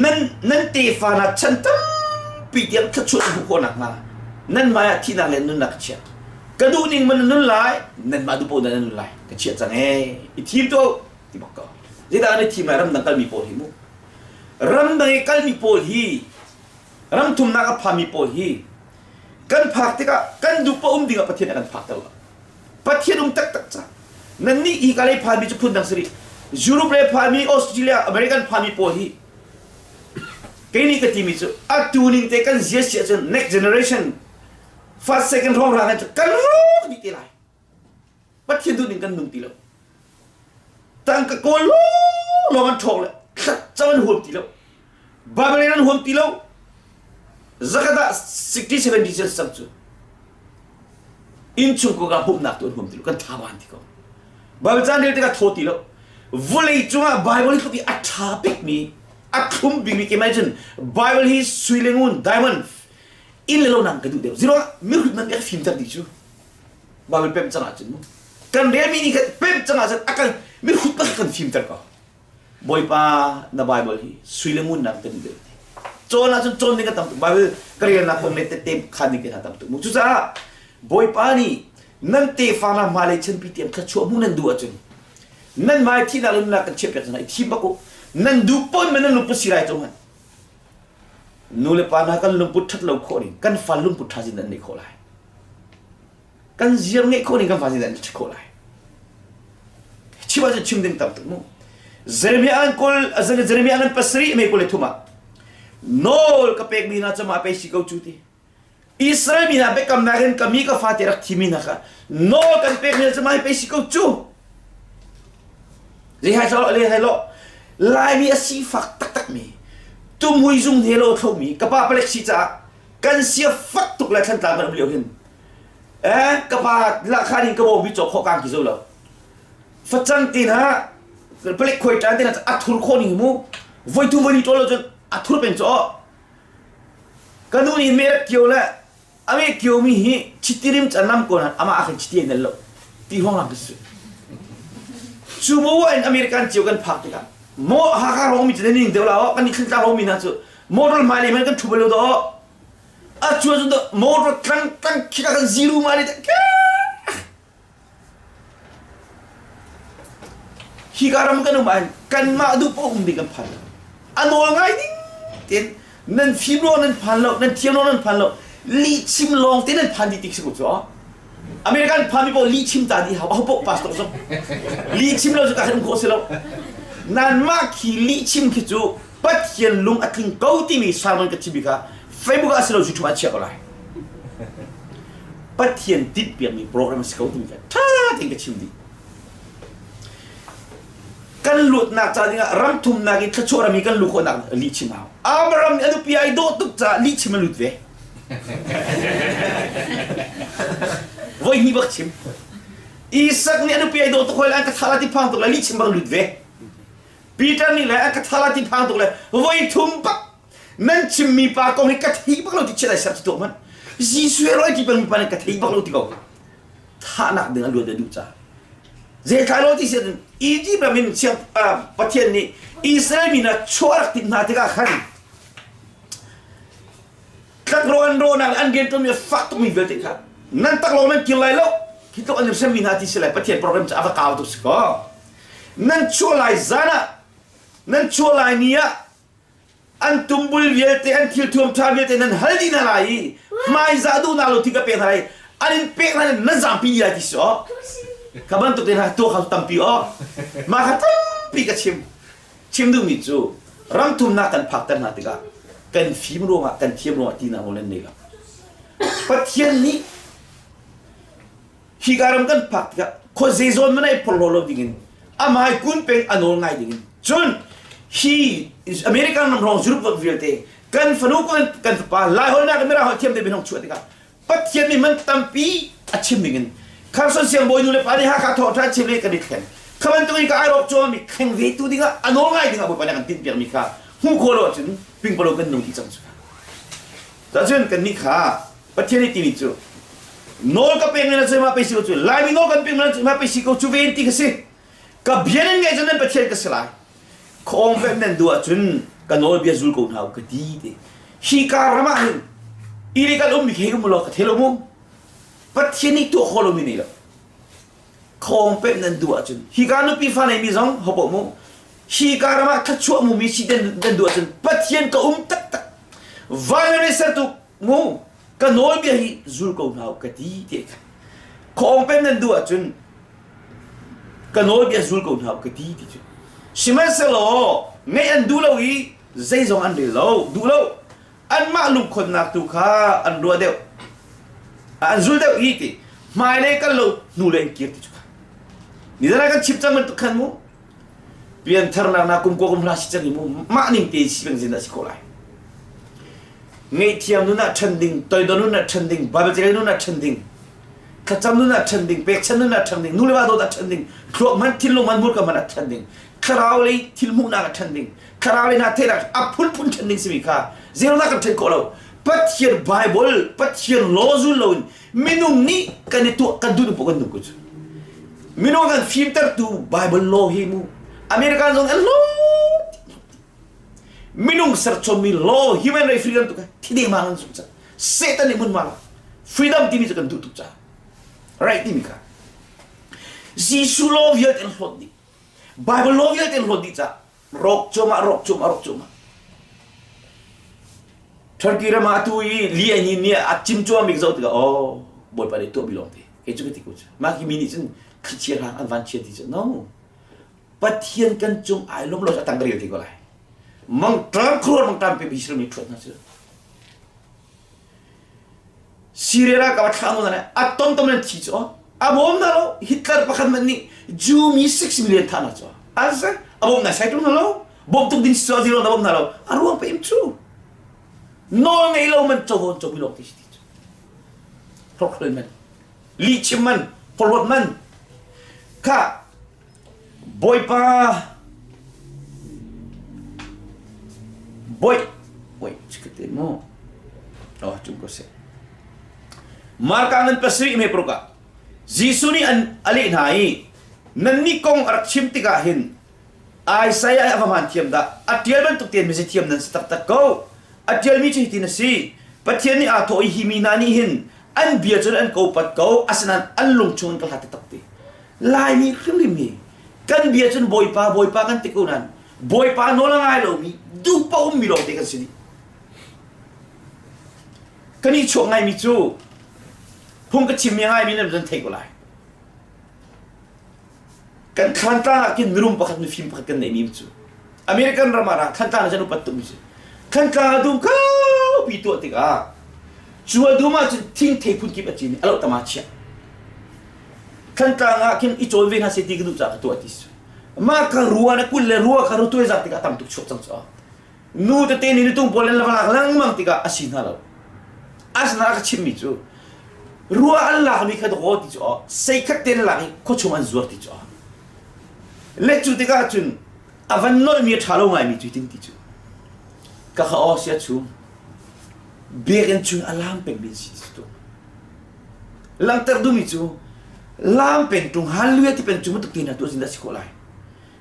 Nan nan tefa na chan tampi tiang thluachuah na hmuh khawh nakhnga nan hmai ah thihnak le nunnak ka chiah. Ka duh ning man na nun lai, nanmah duh paoh na nun lai. Ka chiah cang ee. I thim tuah ti bak ko zeidah an i thim lai ramdang kalmi pawl hi mu ramdang i kalmi pawl hi ram thumnak a phami pawl hi kan phak tikah kan duh paoh um dingah Pathian a kan phak ter lo Pathian um taktak ca nannih hi ka lei phanmi cu phun dang si rih Europe le phanmi Australia American phanmi pawl hi kei nih ka timi cu atu ning te kan zia si ahcun next generation first second hrawng rang cu kan rawk dih te lai Pathian duh ning kan nung ti lo. Tangka kawl lawng an ṭhawng le thlacam an huam ti lo. Bible in an huam ti lo. Zakat ah 60 70 cents cang cu. Innchung ko ka pumhnak tu an huam ti lo. Kan tha ban ti ko. Bible caan rel tikah thaw ti lo. Vawlei cungah Bible hi tluk i a ṭha bikmi, a thlum bikmi keimah cun Bible hi sui le ngun, diamond, inn le lo nang ka duh deuh. Zero mirhut man ka fimter dih cu. Bible pemh cang ahcun mu kan relmi nih khan pemh cang ahcun a kan mihrut bak kan fimter ko Bawipa na Bible hi sui le ngun nak kan deuh cawn ahcun cawn ding ka tam tuk Bible ka relnak kong le tette khan ding te hna tam tuk mu cucaah Bawipa nih nan tefa na hmailei chanpi tiang thluachuah hmuh nan duh ahcun nan hmai thihnak le nunnak kan chiahpiak cang i thim bak u nan duh pon men nan lungput si lai cu nu le pa hna kan lungput ṭhat lo khawh ning kan fa lungput ṭha zin an neih khawh lai kan ziar ngeih khawh ning kan fa zin an ṭhat khawh lai chim ahcun chim ding tam tuk mu Jeremiah an kul Jeremiah an pasarih mei kul le thum ah nawl ka pekmi hna cu mah pei si ko cu ti Israel mi hna biakamnak in ka mi ka fate rak thimi hna kha nawl kan pek hna cu mai pei si ko cu. Zei hai lo le hai lo Laimi a sifak taktak mi tumhui zung he lo thlomi ka pa palek si caah kan sia fak tuk le thlantlang kan um lio hin eh ka pa lakhan in ka bawm bi cawk khawh kang ki zo lo facang te hna palek khoi tan te hna a thur khawh ning mu voi thum voi ni ṭol lo cun a thur peng cu Ka nu nih meh kio le a meh kiomi hi chiti rim can lam ko nain amah ah khan chiti an lo ti huang ka si. Cu bu in American cio kan phak tikah mo Hakha rong mi cu ning deuh la aw kan i thlintlang rong mi hna cu motor hmailei man kan ṭhu bal lo daw a cu cun motor tlang tlang khika kan ziru ma ni Hika ram kan um ahhin kanmah duh paoh um ding kan phan lo. A nawl ngai ding tein nan fim lo nan phan lo nan thiam lo nan phan lo lih chim lawng te nan phan dih tik si ko cu American phan mi paoh lih chim ta dih hau aho paoh pastor zong lih chim lo cu ka um khawh si lo nan mah khi lih chim khi cu Pathian lung a tling ko timi sermon ka chimmi kha Facebook ah si lo YouTube ah chia ko lai Pathian tinhpiakmi program a si ko timi kha ṭha tein ka chim dih kan luatnak ca dingah ram thumnak i thluachuah ram i kan luh khawhnak lihchim hau Abraham nih a nupi ai dawh tuk caah lihchim a lut ve voi hnih bak chim Isak nih a nupi ai dawh tuk hoi le an ka thah la ti phang tuk le lihchim bak lut ve Peter nih le an ka thah la ti phang tuk le voi thum bak nan chimmi pa kong hi ka thei bak lo ti chiat ai ser ti tuak man Jesuh he roi ti peng mi pa nih ka thei bak lo ti ko thahnak ding a luat a duh caah zeitlai lo ti si ahcun Egypt ram in siang Pathian nih Israel mi hna chuah rak timh hna tikah khan tlakrawh an rawhnak an rian ṭuanmi a fak tukmi vialte kha nan taklawng nan kir lai lo hi tluk an hremmi hna ti si lai Pathian program cu a va kau tuk si kaw nan chuah lai zan ah nan chuah lai ni ah an tumbul vialte an thilthuam ṭha vialte nan hal dih hna lai i hmaizah duhnak lo thi ka pek hna lai an in pek hna nan zaampi dih lai ti si aw kha bantuk te hna tuah kha tampi aw mah kha tampi ka chim chim duhmi cu ram thumnak kan phakter hna tikah kan fim ruangah kan thiam ruangah tinak nawl nan nei lo Pathian nih Hika ram kan phak tikah khuaze zawn man ai phorhlaw lo dingin amai kun peng a nawl ngai dingin cun hi American ram hrawng Europe vialte kan fanu kan kan fapa Lai holh nak Mirang holh thiam te bin hong chuah tikah Pathian mi man tampi a chim dingin Carson siangbawi nu le pa nih Hakha thawh ṭhan chim le kan i thleng kha bantuk in ka ai rawk cuami thleng ve tu dingah a nawl ngai dingah Bawipa nih kan tinh piakmi kha hmuh khawh lo ahcun pingpalo kan nung dih cang cu cun kan nih kha Pathian nih timi cu nawl ka pek na cu ma pe si ko cu Laimi nawl kan pek na cu ma pe si ko cu ven ti ka si ka bia nan ngaih cun nan Pathian ka si lai khawng pek nan duh ahcun ka nawl bia zul ko hna u ka ti ti hi ka ram ah hin illegal ummi khi um law ka thelo mu Pathian nih tuah khawh lomi nei lo khawng pek nan duh ahcun hi ka nupi fa nei mi zong hopo mu hi ka ram ah thluachuah mu mi si dan duh ahcun Pathian ka um taktak van le sertu mu ka nawlbia hi zul ko hna u ka ti ti kha khawng pem nan duh ahcun ka nawlbia zul ko hna u ka ti ti cu sihmanhsehlaw ngeih an duh lo i zeizong an rel lo duh lo anmah lungkhonnak tu kha an ruah deuh an zul deuh i ti hmailei kal lo hnulei an kir ti cu kha nizan ah kan chim cang bantuk khan mu piantharnak na kum ko kum hla si cang i mu mah ning te si peng zin dah si khawh lai ngaihthiam nun ah ṭhan ding toidor nun ah ṭhan ding Bible ca nun ah ṭhan ding thlacam nun ah ṭhan ding pekchan nun ah ṭhan ding nu le va dawt ah ṭhan ding thluak hman thinlung hman hmurka hman ah ṭhan ding thlarau lei thil hmuhnak ah ṭhan ding thlarau lei hna theihnak a phunphun ṭhan ding simi kha zeirona kan ṭhen khawh lo Pathian Bible Pathian law zul loin minung nih kan i tuah kan duh kan duh ko cu minung kan fimtertu Bible law hi mu American zong an law minung serchommi law human right freedom tu kha thi dengmang an zumh cang Satan nih hmunhma la freedom timi cu kan duh tuk caah right timi kha Jesuh law vialte an hlawt dih Bible law vialte an hlawt dih caah rawk cuahmah rawk cuahmah rawk cuahmah Turkey ram ah atu i li a ni a cim cuahmik zoh tikah oh Bawipa nih tuahmi lawng te kei cu ka ti ko cu mah khi mi nih cun thlichia hlang an van chia ti cu no Pathian kan cung ai lawm lo a tang rel te ko lai mangṭam khuruan mangṭam pe Israel mi ṭhuat hna cu Syria ralkap a thlah hnu a tom tom nan thi cu a bawm hna lo Hitler pakhat hmanh nih Jew mi 6 million thah hna cu a a bawm hna sai ṭung hna lo bawm tuk ding si cu a zero na bawm hna lo a ruang pe im cu nawl ngei lo man covo comi lawng ti si ti cu hlawkhlol man lihchim man phorhlawt man kha Bawipa bawi wait chikkhat mu oh cung ko seh Marka ngan pasarih me paruk ah Jesuh nih an a leh hna i nannih kong a rak chim tikah hin Isaiah a va hmaan thiam dah a ṭial bantuk tein mizi thiam nan si taktak ko a ṭialmi cu hitin a si Pathian nih aa thawh i hi mi hna nih hin an bia cun an ko pat ko asinain an lung chung in ka hlat taktak ti Laimi hrimhrim hi kan bia cun Bawipa Bawipa kan ti ko nain Bawipa nawl a ngai lomi duh paoh ummi lawngte kan si dih. Kan i chuak ngaimi cu phung ka chimmi a ngaimi nan nan thei ko lai. Kan Thlantlang ah khin mirum pakhat mifim pakhat kan neihmi cu American ram ah ra Thlantlang ah cun upat tukmi si. Thlantlang ah dum kaupi tuah tikah cu a dum ahcun thingthei phunkip a cin i a loh tama chiah. Thlantlang ah khin i cawn ve hna seh ti ka duh caah ka tuah ti si. Mah ka rua na kul le rua kha rutuai zat tikah tam tuk chuak cang cu. Nu tete nih nutung pawl an lak lengmang tikah a si hna lo. Asinain a ka chimmi cu rua an lakmi kha dawh ti cu aw seikhat te an lak i khuachung an zuar ti cu aw. Le cu tikah cun a van nolhmi a ṭha lo ngaimi cu tin ti cu. Ka kha aw sia chung biakinn chung a lam pengmi an si ti cu. Langhter duhmi cu lam peng ṭung hallelujah ti peng cu bantuk te hna tuah zin dah si khawh lai.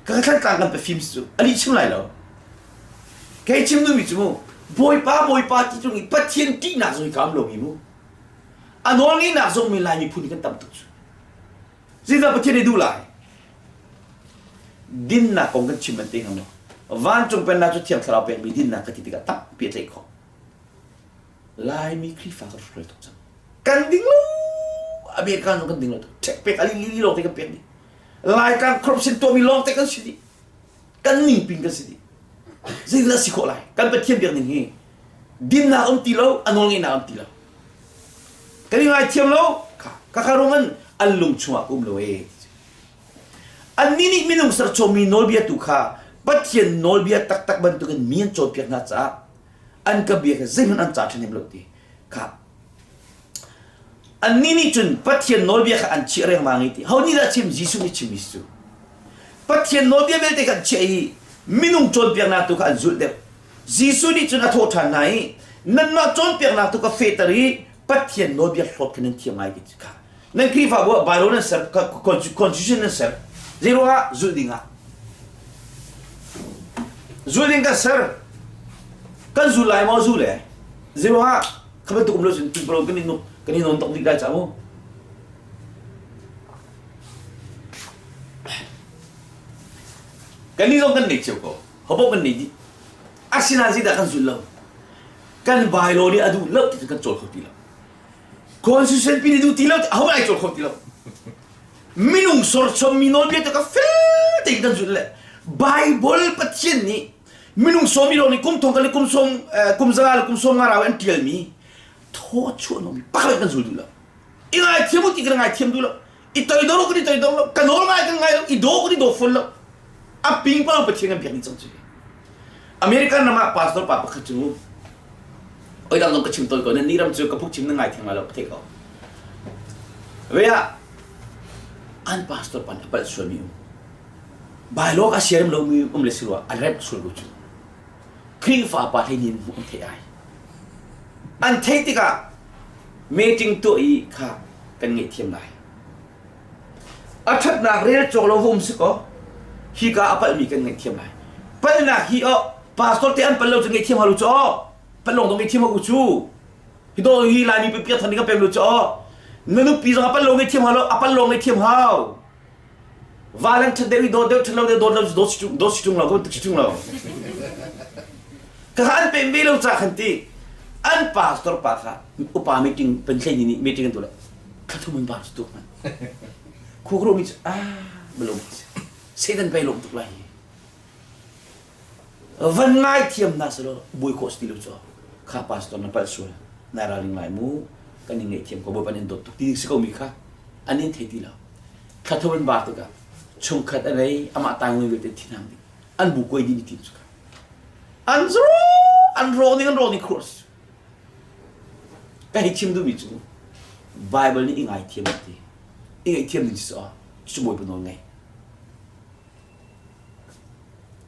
Ka thlantlang kan pafim cu a lih chim lai lo. Kei chim duhmi cu mu Bawipa Bawipa ti tung i Pathian ṭihnak zong hi ka um lomi mu. A nawl ngeihnak zong mi Lai miphun hi kan tam tuk cu. Zeicah Pathian nih duh lai? Dinnak kong kan chim an te hnga maw? Vancung pennak cu Thiang Thlarau pekmi dinnak ka ti tikah tampi a tlaih khawh. Laimi Khrihfa kan hruai tuk cang. Kan ding lo. American zong kan ding lo. Ṭhek pek a li li lawng te kan pek dih. Laitlang corruption tuahmi lawng te kan si dih. Kan ningping kan si dih. Zeidah si khawh lai? Kan Pathian biak ning hi dinnak um ti lo, a nawlngeihnak um ti lo. Kan i ngaithiam lo. Kha ka rung an an lung chungah ka um lo ee. Annih nih minung serchawmmi nawlbia tu kha Pathian nawlbia taktak bantukin mi an cawnpiak hna caah an ka bia kha zeihmanh an ca ṭhahnem lo ti kha annih nih cun Pathian nawlbia kha an chiah riangmang i ti ho nih dah chim Jesuh nih chimmi si cu Pathian nawlbia vialte kha an chiah i minung cawnpiaknak tu kha an zulh deuh Jesuh nih cun a thawh ṭhan hna i nanmah cawnpiaknak tu ka fehter i Pathian nawlbia hlawt kha nan thiam ngai ti kha nan Khrihfabu ah Bible nan ser constitution nan ser zeiruangah zulh ding ah zul ding kan ser kan zul lai maw zul e zeiruangah kha bantuk um lo cun tipalo kan i nuk kan i nawn tok dih lai ca mu kan nih zong kan nei cio ko hobok kan nei dih asinain zeidah kan zul lo kan bylaw nih a duh lo ti kan cawl kho ti lo Constitution pi nih duh ti lo aho ai cawl kho ti lo minung sorchommi nawlbia te ka fel tein kan zulh le Bible Pathian nih minung sawmi lawng nih kum thong ka le kum sawm kum zanga le kum sawm nga rau an tialmi thaw chuah nomi pakhat kan zul duh lo i ngai thiam u ti kan ngai thiam duh lo i toidor kan i toidor lo ka nawl ngai kan ngai lo i daw kan i daw fawn lo a ping pa Pathian kan biak ni cang cu American ram ah pastor pa pakhat cu oi dang dong ka chim tawn ko nan ni ram cu ka phuk chim na ngai theng lai lo ka thei ko ve ah an pastor pan a palh sual mi um bailawk a siarem lo mi um le si rua a rep sual ko cu Khrihfa pa hlei nin hmuh an thei ai an theih tikah meeting tuah i kha kan ngaihthiam lai A ṭhatnak rel cawk lo va um si kaw hika a palhmi kan ngaihthiam lai. Palhnak hi oh pastor te an palh lo cu ngaihthiam hau lo cu oh palh lawng dong ngaihthiam hau cu hi do hi Laimi piak than ding ka pem lo cu oh na nupi zong a palh lo ngaihthiam hau lo a palh lawng ngaihthiam hau valen ṭhat deuh i dawt deuh ṭhat lo deuh dawt lo dawt si dawt si ṭung lo ka si ṭung lo ka an pem ve lo ca khan ti an pastor pa kha upa meeting penhlei ni nih meeting an tu le thla thum an bar cu tuk man khukro mi cu ah malung Satan pei lawm tuk lai hi van ngai thiam na selo bui khawh si ti lo cu kha pastor na palh sual nai ralring lai mu kan in ngaihthiam ko bawipa nin dawt tuk ti si ko mi kha an in thei ti lo thla thum an bar tikah chungkhat a nei amah tai ngui vialte thinang ding an bu kuai dih ni tim cu an zro an rawk ning an rawk ning khur Ka hei chim duhmi cu Bible nih i ngaithiam a ti. I ngaihthiam ding cu cu Bawipa nawl ngei.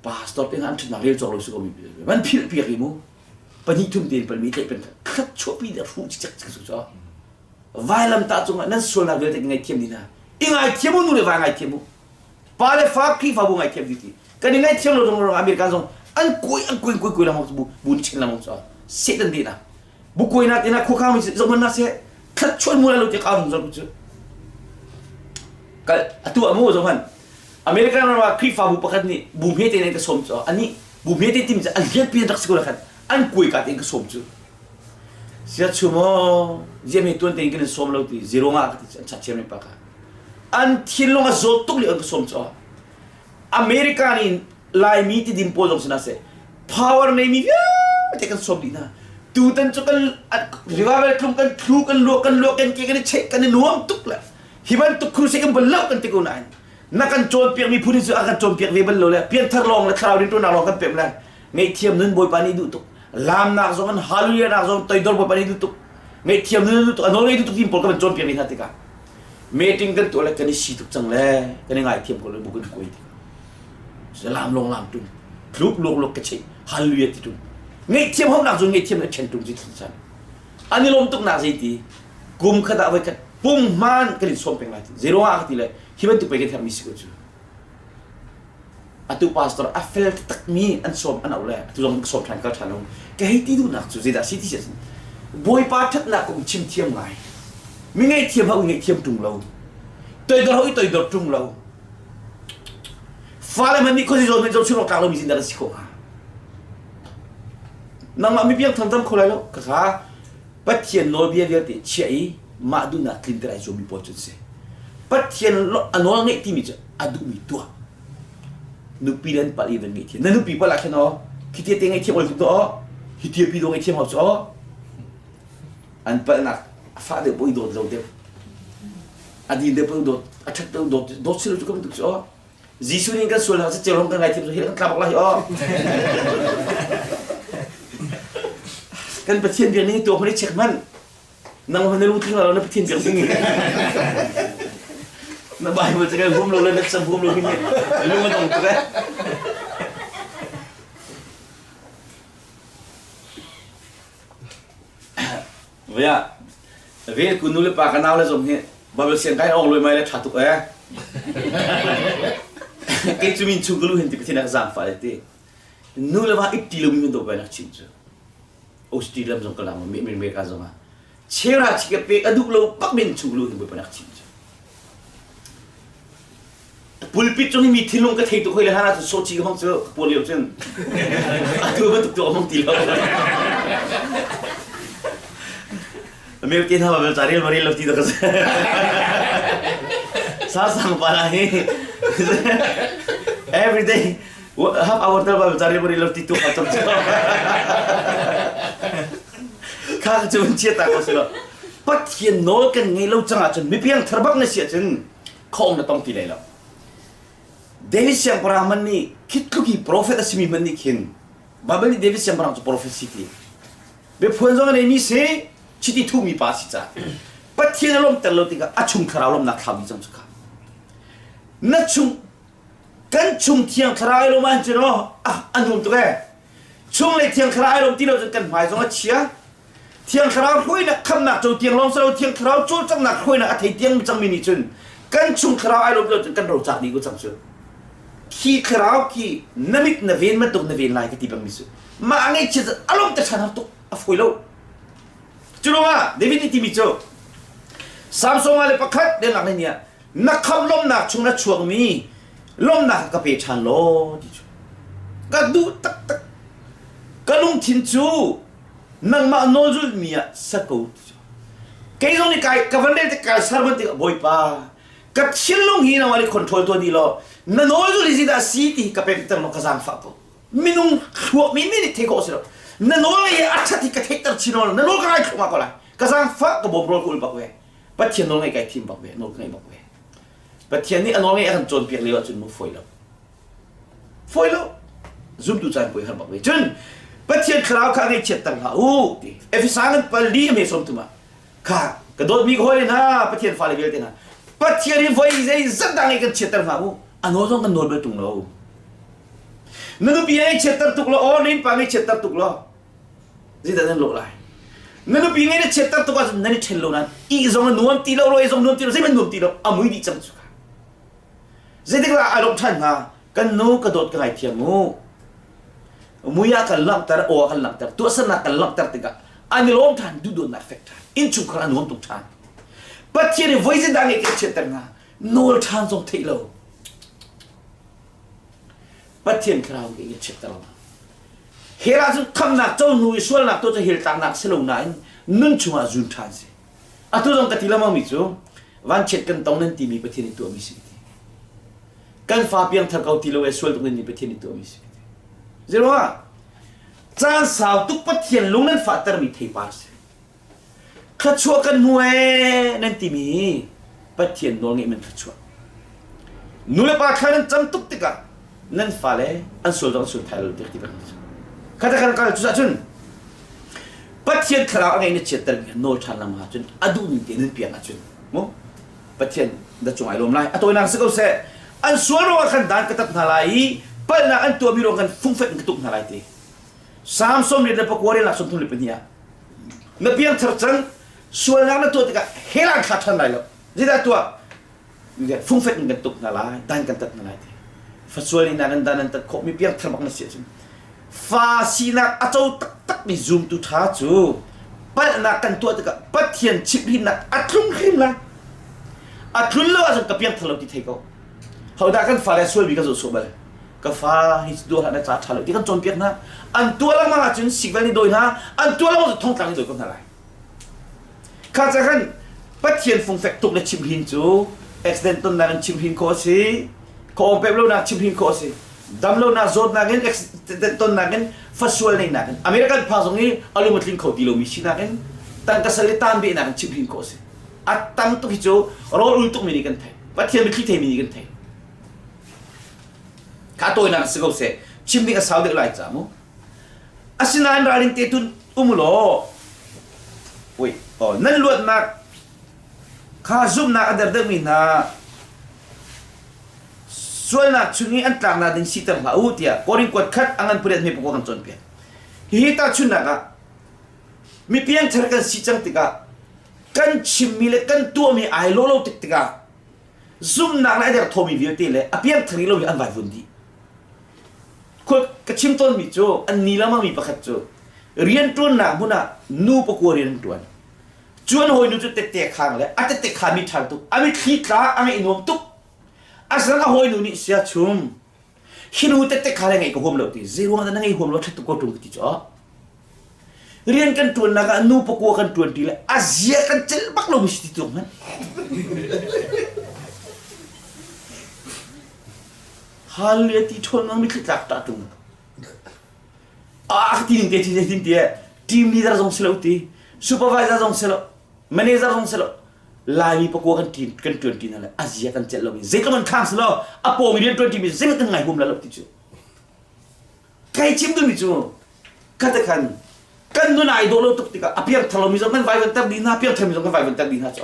Pastor te hna an ṭhatnak rel cawk lo si ko mi van philh piak i mu pahnih thum tein palmi tlaih pen khat chuahpi le hruh cicek cik cu vailam tah cungah nan sualnak vialte ngaihthiam dih hna i ngaithiam u nu le va ngaithiam u pa le fa Khrihfabu ngaithiam ti ti kan i ngaithiam lo zong American zong an kuai an kuai kuai kuai lang bu bu ni chen lang so Satan de na bu kuai na te na khukhang mi zong na se thlat chuan mu la lo te ka rung zong cu kal atu amu zong han. American ram ah Khrihfabu pakhat nih bu hmete in an ka sawm cu anih bu hmete timi cu an lianpi an rak si ko khan an kuai ka tein ka sawm cu sia chum aw ziam he tuan tein kan in sawm lo ti zero nga ka ti an chat chiam pa kha an thinlung a zawt tuk lio an ka sawm cu American in Laimi tidim pawl zong si na seh power neimi vialte kan sawm dih hna tutan cu kan revival tlung kan thlu kan luak kan luak kan ke kan i check kan i nuam tuk le hi bantuk crusade kan bal lo kan ti ko nain na kan cawnpiak mi phun cu a kan cawnpiak ve bal lo le pianthar lawng le thlarau rintuannak lawng kan pem le ngaihthiam nun bawipa nih duh tuk lamnak zong an hallelujah nak zong toidor bawipa nih duh tuk ngaihthiam nun duh tuk a nawl ngei duh tuk tin pawl kan cawnpiak ve hna tikah meeting kan tuah le kan i si tuk cang le kan i ngaithiam ko le bu kan kuai tikah lam lawng lam tung tluk luk luk ka cheih hallelujah ti tung ngaihthiam homnak zong ngaihthiam le ṭhen tung ci thil chan an i lawm tuk nak zei ti kum khat ah voi khat punghman kan in sawm peng lai ti zero ah ka ti le hi bantuk pei kan herhmi si ko cu atu pastor a fel takmi an sawm an auh le atu zong ka sawm ṭhan kal ṭhan lo ka hei ti duhnak cu zeidah si ti si bawipa ṭhatnak kong chim thiam ngai mi ngaihthiam hau ngaihthiam ṭung lo toidor hau i toidor ṭung lo fale hmanh nih khuazi zawn zawn chim tlak lomi zindah na si khawh hnga nangmah mi piang tham tam kho lai lo ka kha Pathian nawlbia vialte chiah i mah duhnak tlinter ai zuammi pawl cu an si. Pathian a nawl ngeih timi cu a duhmi tuah. Nupi le an palh i van ngeihthiam. Na nupi palh ah khin aw, khi tia te ngeihthiam ol tuk aw, hi tia pi do ngeihthiam hau cu aw. An palhnak a fah deuh poi dawt lo deuh. A din deuh poi dawt, a ṭhat deuh dawt, dawt si lo cu ka bantuk cu aw. Jesuh nih kan sual hna ceu kan ngaithiam hi kan tla bak lai aw. Kan Pathian biak ning tuah hmanh i check hmanh. Nang hmanh na lungtling lo na Pathian biak ding. Na Bible cu kan hum lo le na cam hum lo hi lung a dong tuk eh. Via Vel ku nu le pa ka nau le zong hi Bible siang kai ong loi mai le tha tuk eh. Kei cu min chung ka lu hin ti Pathian a ka zaangfah le ti. Nu le va itti lo mi min do bai nak chin cu. Australia lam zong ka lang mi America zong ah. Chera chi ka pek a duh lo pak min chung lu hin bai nak chin cu. Pulpit cung i mi thinlung ka thei tuk hoi le hlan ahcun sawci ka hmang cu ka puan lio cun atu bantuk tu ka hmang ti lo. Mel te hna bel ca rel ma rel lo ti da ka sa sang pa na hi every day half hour tal bel ca rel ma rel lo ti tu ka cham kha cu chia ta ko si lo Pathian nawl kan ngei lo cang ahcun mipiang thar bak na si ahcun khawng na tong ti lai lo. David siangpahrang man nih khitluk i profet a simi hmanh nih khin Bible nih David siangpahrang cu profet si ti. Biaphuan zong a neimi si, chiti thuhmi pa si ca. Pathian a lawmter lo tikah a chung thlarau lawmnak thlau dih cang cu kha. Na chung kan chung thiang thlarau ai lawm ahcun cun ah a nuam tuk ee. Chung le thiang thlarau ai lawm ti lo cun kan hmai zong a chia. Thiang Thlarau hruainak khamnak co tiang lawng si lo Thiang Thlarau cawlcanghnak hruainak a thei tiang cangmi nih cun kan chung thlarau ai lawm lo cun kan roca dih ko cang cu. Khi thlarau khi na mit na ven bantuk na ven lai ka ti bangmi cu mah a ngaihchiat a lawm te ṭhan har tuk a fawi lo. Cu ruangah David nih timi cu Samson le pakhat lengak nih nih na khamh lawmnak chung na chuakmi lawmnak ka pe ṭhan law ti cu ka duh taktak ka lungthin cu nangmah nawl zulhmi ah sa ko ti cu kei zong nih kai ka van rel tik kai ser bantuk bawipa ka thinlung hi nangmah nih control tuah dih law na nawl zulh hi zeidah si ti ka pek ter law ka zaangfah ko minung thluak mi nih thei khawh si lo na nawl hi a ṭhat hi ka theihter chin na nawl ka ngai thluahmah ko lai ka zaangfah ka bawm rawl ka ul bak ve Pathian nawl ngaih kai thim bak ve nawl ka ngaih bak ve Pathian nih a nawl ngaih a kan cawnpiak lio ahcun mu fawi lo Fawi lo. Zumtu caan poi har bak ve. Cun Pathian thlarau kha ngaihchiatter hlah u ti. Efesa ngan pali a me som thum ah kha ka dawtmi ka hawile hna Pathian fale vialte hna Pathian hi voi zei zat dah ngaih kan chiatter hna u a nawl zong kan nawl bal tung lo. Na nupi ngaihchiatter tuk lo aw na innpa ngaihchiatter tuk lo zeidah nan lawh lai na nupi ngei na chiatter tuk ahcun nan i ṭhen lo nain ih zong a nuam ti lo rawi zong nuam ti lo zeihmanh nuam ti lo a mui dih cang cu Zeitik ah a lawmh ṭhan hnga? Kan nu ka dawt ka ngaithiam u. Mui ah kan langhter, aw ah kan langhter, tuahsernak kan langhter tikah an i lawm ṭhan, duhdawtnak fek ṭhan, innchungkhar a nuam tuk ṭhan. Pathian i voi zeidah ngeih kan chiatter hnga? Nawl ṭhan zong theih lo. Pathian thlarau nih in chiatter hna. Hell ah cun khamnak co hnu i sualnak tuah cu hell tlaknak si lo nain nun chungah zun ṭhan si. Atu zong ka ti lengmang mi cu vanchiat kan tong nan timi Pathian nih tuahmi si ti. Kan fa piangthar ko ti lo e sual tuk nan ni Pathian nih tuahmi si ti. Zeiruangah caan sau tuk Pathian lung nan fahtermi theipar si. Thluachuah kan hmu ee nan timi Pathian nawl ngeih man thluachuah. Nulepa thla nan cam tuk tikah nan fale an sual zong an sual thai lo tiah ti kan Kha kan kal cu cun Pathian thlarau a ngei na chiatter mi nawl ṭhan lam ahcun a duh ning te nun piak ahcun mu Pathian na cung ai lawm lai a tawinak si ko seh an sual ruangah khan dan ka tat hna lai i palhnak an tuahmi ruang khan fungfek in ka tuk hna lai ti Psalm 39 relnak 32 ah na piangthar cang sualnak na tuah tikah hell an thla ṭhan lai lo zeidah tuah fungfek in kan tuk hna lai dan kan tat hna lai ti fasual in nan dan an tat khawh mi piangthar bak na si ahcun fa sinak a co taktak mi zumtu ṭha cu palhnak kan tuah tikah Pathian chimhhrinnak a tlung hrim lai a tlun lo ahcun ka piangthar lo ti thei ko hodah kan fale sualmi kan zoh sawh bal ka fa hi duah hlah na ca ṭha lo ti kan cawnpiak hna an tuah lengmang ahcun sikvel nih dawi hna an tuah lengmang ahcun thongtlang nih dawi ko hna lai kha ca khan Pathian fungfek tuk le chimhrin cu accident tonnak in chimhrin khawh a si kawng pep lonak chimhrin khawh a si dam lonak zawtnak in accident tonnak in fasual neihnak in American pha zong i a lung a tling kho ti lomi sinak in tangka sal i tan behnak in chimhrin khawh a si a tam tuk hi cu rawl ul tukmi nih kan theih Pathian mitthli theimi nih kan theih Kha tawinak si ko seh. Chim ding a sau deuh lai ca mu. Asinain ralring te tun um law wait oh nan luatnak kha zumhnak a der deuhmi hna sualnak chung i an tlaknak ding siter hlah u tiah Korin kuat khat a ngan pariat hme pakua kan cawnpiak. Hihi tahchunhnak ah mi piangthar kan si cang tikah kan chimmi le kan tuahmi ai lawh lo tik tikah zumhnak le a derthawmi vialte le a piangthar lo hi an vai vun dih. Khua ka chim tawnmi cu an ni lamangmi pakhat cu rianṭuannak hmun ah nu pakua rian an ṭuan. Cu an hawinu cu tette khang le a tette khami ṭhan tuk, a mitthli tla a ngaih nuam tuk. Asinain a hawinu nih sia chum hi nu tette kha le ngeih ka huam lo ti zeiruang dah na ngei huam lo ṭhat tuk ko ṭung ka ti cu Rian kan ṭuannak ah nu pakua kan ṭuan ṭi le a zia kan celh bak lomi si ti tuk hmanh. Hallelujah ti ṭhawn ngang mitthli tlak ṭah ṭung. Ah ti ning te ti tin ti team leader zong si lo ti supervisor zong si lo manager zong si lo Laimi pakua kan ṭin kan ṭuan ṭi hna le a zia kan celh lomi zeitluk an khang si lo a pawng i rian ṭuan ṭimi zeitluk kan ngai hum la lo ti cu Kai chim duhmi cu khate khan kan nun ai dawh lo tuk tikah a piangthar lomi zong kan vaivanter dih hna piangthar mi zong kan vaivanter dih hna cu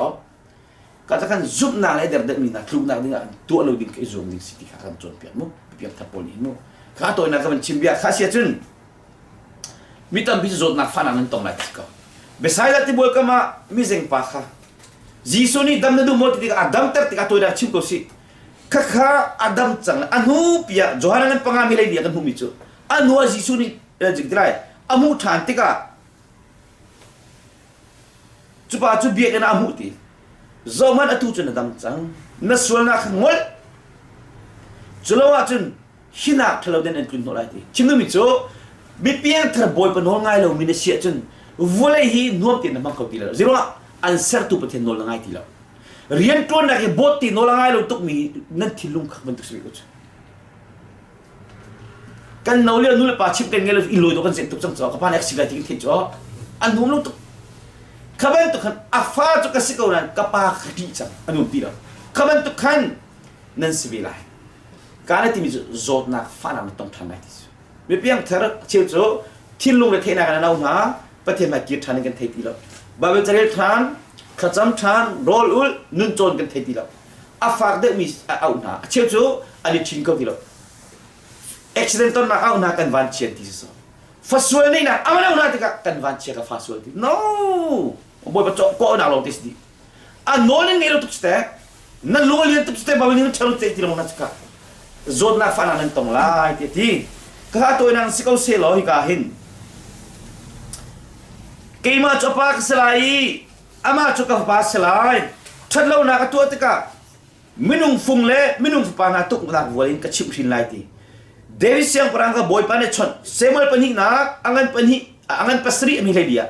ka khan zumhnak le derdehmi hna tluknak ding ah tuah lo ding ka i zuam ding si ti kha kan cawnpiak mu piangthar pawl nih mu kha tawinak ka van chim bia kha sia cun mi tampi cu zawtnak fahnak nan tong lai ti ko Bethsaida tibual kam ah mizeng pa kha Jesuh nih dam na duh maw ti tikah a damter tikah tawinak chim ko sih Khakha a dam cang a hnu piah Johan ngan panga mi lei kan hmuhmi cu a hnu ah Jesuh nih lai a hmuh ṭhan tikah cu pa cu biakinn ah a hmuh ti zohhmanh atu cu na dam cang na sualnak kha ngol cu lo ahcun hinak ṭhalo den an tlun hnawh lai ti chim duhmi cu mi piangthar bawipa nawl ngai lomi na si ahcun vawlei hi nuam tein na hmang kho ti lo ziruangah an sertu Pathian nawl na ngai ti lo Rianṭuannak hi bawt ti nawl a ngai lo tukmi nan thinlung kha bantuk si ko cu. Kan no lio nu le pa chimh kan ngei lo inn lawi dawh kan zenh tuk cang cu ka pa nih a si lai ti kan theih cu an nuam lo tuk. Kha bantuk khan a fa cu ka si ko nain ka pa ka ṭih cang a nuam ti lo. Kha bantuk khan nan si ve lai. Ka na timi cu zawtnak fahnak na tong ṭhan lai ti cu. Mi piangthar cheu cu thinlung le theihnak in a no hna Pathian hmai kir ṭhan in kan thei ti lo. Bible carel ṭhan, thlacam ṭhan, rawl ulh, nun cawn kan thei ti lo. A fak deuhmi a auh hna. A cheu cu an i ṭhin kho ti lo. Accident tonnak auh hna kan van chian ti si Fasual neihnak a auh hna tikah kan van chia ka fa sual ti. No! Bawipa kawhnak lawng te si dih. A nawl in ngei lo tuk si teh. Na lung a lian tuk si teh Bible nih ṭhalo te ti lo na cakap. Zawtnak fahnak nan tong lai ti a ti. Ka tawinak si ko seh law hika hin keimah cu a pa ka si lai i amah cu ka fapa si lai. Ṭhatlonak a tuah tikah minung fung le minung fapa hna tuknak vual in ka chimhhrin lai ti. David siangpahrang kha Bawipa nih chawnh Samuel pahnihnak a ngan pahnih a ngan pasarih a mi hlei ah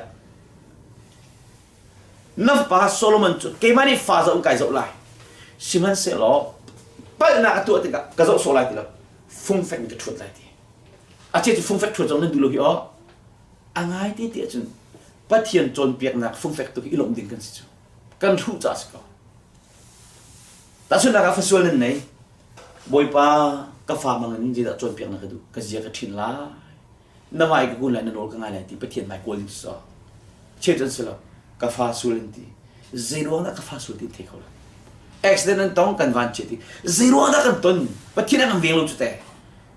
na fapa Solomon cu keimah nih fa zoh in kai zoh lai sihmanhsehlaw palhnak a tuah tikah ka zoh sawh lai ti lo fungfek in ka ṭhuat lai ti a ce cu fungfek ṭhuat zong nan duh lo hi aw a ngai te ti ahcun Pathian cawnpiaknak fungfek tuk i lawmh ding kan si cu kan hruh caah si ko tahchunhnak ah fasual nan nei Bawipa ka fa mang in zeidah cawnpiak na ka duh ka zia ka ṭhin lai na hmai ka kun lai na nawl ka ngai lai ti Pathian hmai kawl ding si chet an si lo ka fa sul an ti zei ruang dah ka fa sul ti thei kho lo accident an tong kan van chiat i zei ruang dah kan ton Pathian an kan veng lo cu te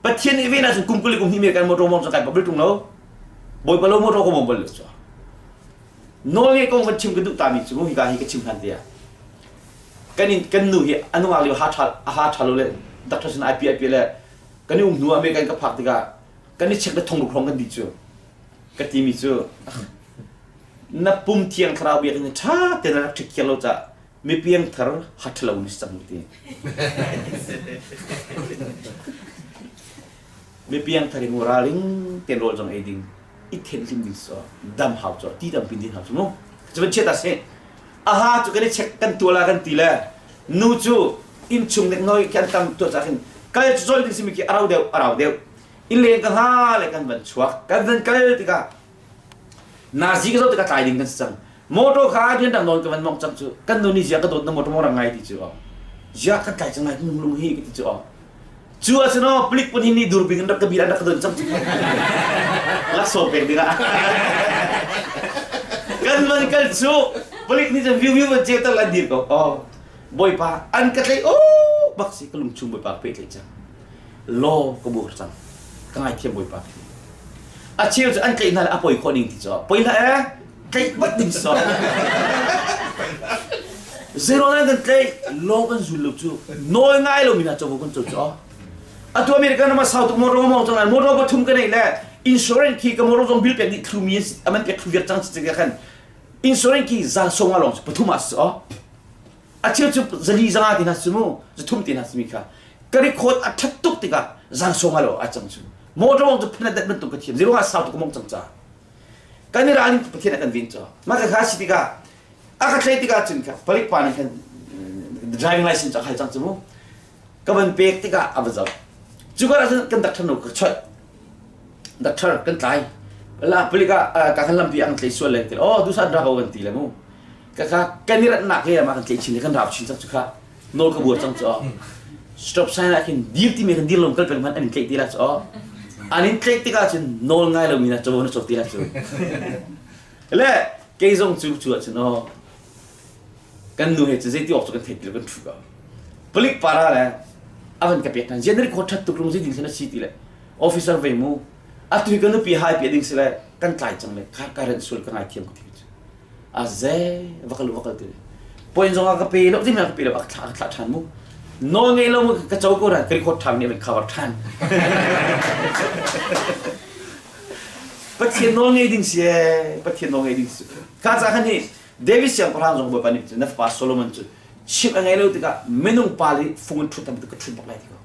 Pathian nih ven ahcun kum kul le kum hnih kan motor mong kai bal tung lo Bawipa lo motor ko mong bal lo cu nawl ngei kong van chim ka duh ta mi cu hika hi ka chim hlan tiah kan in kan nu hi a nungak lio ha tha a ha tha lo le doctor sin ai pi ai pi le kan i um hnu ah me kan ka phak tikah kan i check le thong ruk hrawng kan di cu ka ti mi cu na pum thiang thlarau biakinn ṭha tein na rak ṭhit thiang lo cah mi piangthar ha ṭhalo ni cang ti mi piangthar in ralring ten rawl zong ei ding i then hlim ding so dam hau cho ti dam pin din hau chu mu cu ban chiat a si aha cu kan i check kan tuala kan ti le nu cu inn chung nek noi kan tam tu cha khin kal cu zol ding simi ki arau deuh arau deuh in leng ka ha le kan van chuak kan van kal tikah nazi ka zoh tikah tlai ding kan si cang motor kha rian dang nawn ka van mong cang cu kan nu nih zia ka dawt na motor mong rang ngai ti cu aw zia kan tlai cang lai lung lung hi ka ti cu aw cu ah cun aw palik pun hi ni durbing in rak ka bil an rak ka don cang cu laksawng pek ding ah kan van kal cu palik nih cun viu viu van ce tal an dir ko aw bawipa an ka tlai o bak si ka lung chung bawipa ka pe tlai cang law ka bur cang ka ngaithiam bawipa a cheu cu an tlaih hna le a poi khawh ning ti cu poi hlah eh tlaih bat ding so zero nan kan tlaih law kan zul lo cu nawl ngai lo mi hna covo kan co cu atu American ram ah sau tuk motor mong cang motor pathum ka nei le insurance khi ka motor zong bill pek dih thlu mi aman pek thlu viar cang si khan insurance khi za song along pathum ah so a cheu cu zali zanga ti hna si mu zathum ti hna simi kha ka record a ṭhat tuk tikah zang song lo a cang cu motor mong cu phun dat bantuk ka thiam zero ha sau tuk mong cang ca kan i ralin pathian a kan vin cho mah ka kha si tikah a ka thlei tikah cun kha palik pa nih khan driving license a khal cang cu mu ka van pek tikah a va zoh cu ka cun kan doctor no ka choih doctor kan tlai la palik ah ka kan lampi ang tlei sual le ti oh dusan ra ko kan ti le mu ka ka kan i ratnak he ma kan tlei chin kan rau chin cang cu kha nawl ka buar cang cu stop sign ah khin dir ti mi kan dir lom kal peng man an in tleih ti la cu an in tleih tikah cun nawl ngai lo mi na chawo na chok ti la cu le kei zong cu cu ah cun oh kan nu he cu zeiti awk cu kan thei ti lo kan thu ko palik para le avan ka pek tan zian record that tuk rung zei ding sana si ti le officer ve mu atu ka nupi hai pi ding sile kan tlai cang le kar karen sul ka ngai thiam ka ti cu a ze va kal va kal ti point zong ka pe lo ti ka pe lo a thla thla than mu nawl ngei lo mu ka cho ko ra ka record than nih cover than Pathian nawl ngei ding si Pathian nawl ngei ding si ka ca khan hi David siangpahrang zong Bawipa nih na fapa Solomon cu chimh a ngei lo tikah minung pa li fung in ṭhut tam ka ṭhut bak lai ti ko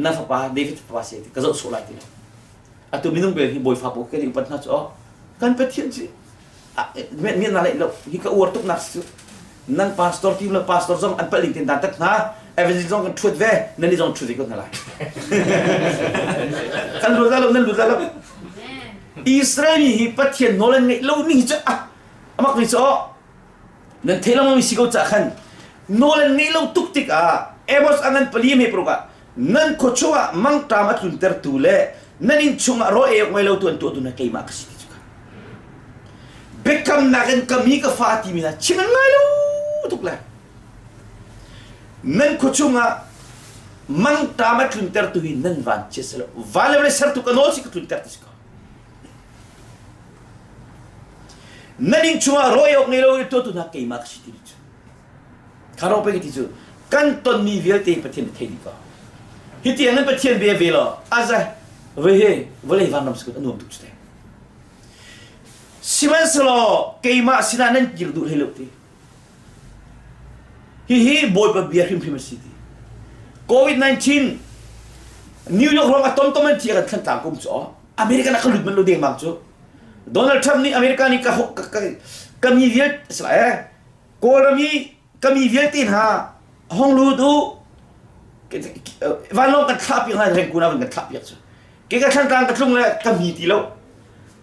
na fapa David fapa si ti ka zoh sawh lai ti lo atu minung bel hi bawifa paoh kan i upat hna cu oh kan Pathian cu mian na leih lo hi ka uar tuk nak cu nan pastor team le pastor zong an palh ning ten dan tat hna evangelist zong kan ṭhuat ve nan i zong ṭhut ve ko hna lai kan lut la lo nan lut la lo Israel mi hi Pathian nawl an ngeih lo ning hi cu amak mi cu nan thei lo mi si ko ca khan nawl an ngeih lo tuk tikah Amos a ngan pali me paruk ah nan khua chungah mangṭam a tluntertu le nan inn chungah rawl ei awk ngei lo tu an tuahtu na keimah ka si ti cu kha biakamnak in ka mi ka fa timi hna chim an ngai lo tuk le nan khua chungah mangṭam a tluntertu hi nan van chia si lo van le vawlei sertu ka nawl si ka tlunter ti si ko Nan inn chungah rawi awk ngei lo i tuahtu hna keimah ka si ti cu. Kha ro pei ti cu kan tonmi vialte Pathian nih thei dih ko. Hi tiang in Pathian bia ve law aza ve he vawlei vanram si a nuam tuk cu te. Sihmanhsehlaw keimah sinah nan kir duh hlei lo ti. Hihi Bawipa bia hrimhrim a si ti. COVID-19. New York ruang a tomtom an thi kan Thlantlang kum cu American ah ka lut man lo dengmang cu Donald Trump nih America nih ka ka ka mi vialte eh Kawlram i ka mi vialte hna hong lut u vanlawng kan thlah piak hna Rangoon ah van kan thlah piak cu ke ka Thlantlang ka tlung le ka mi ti lo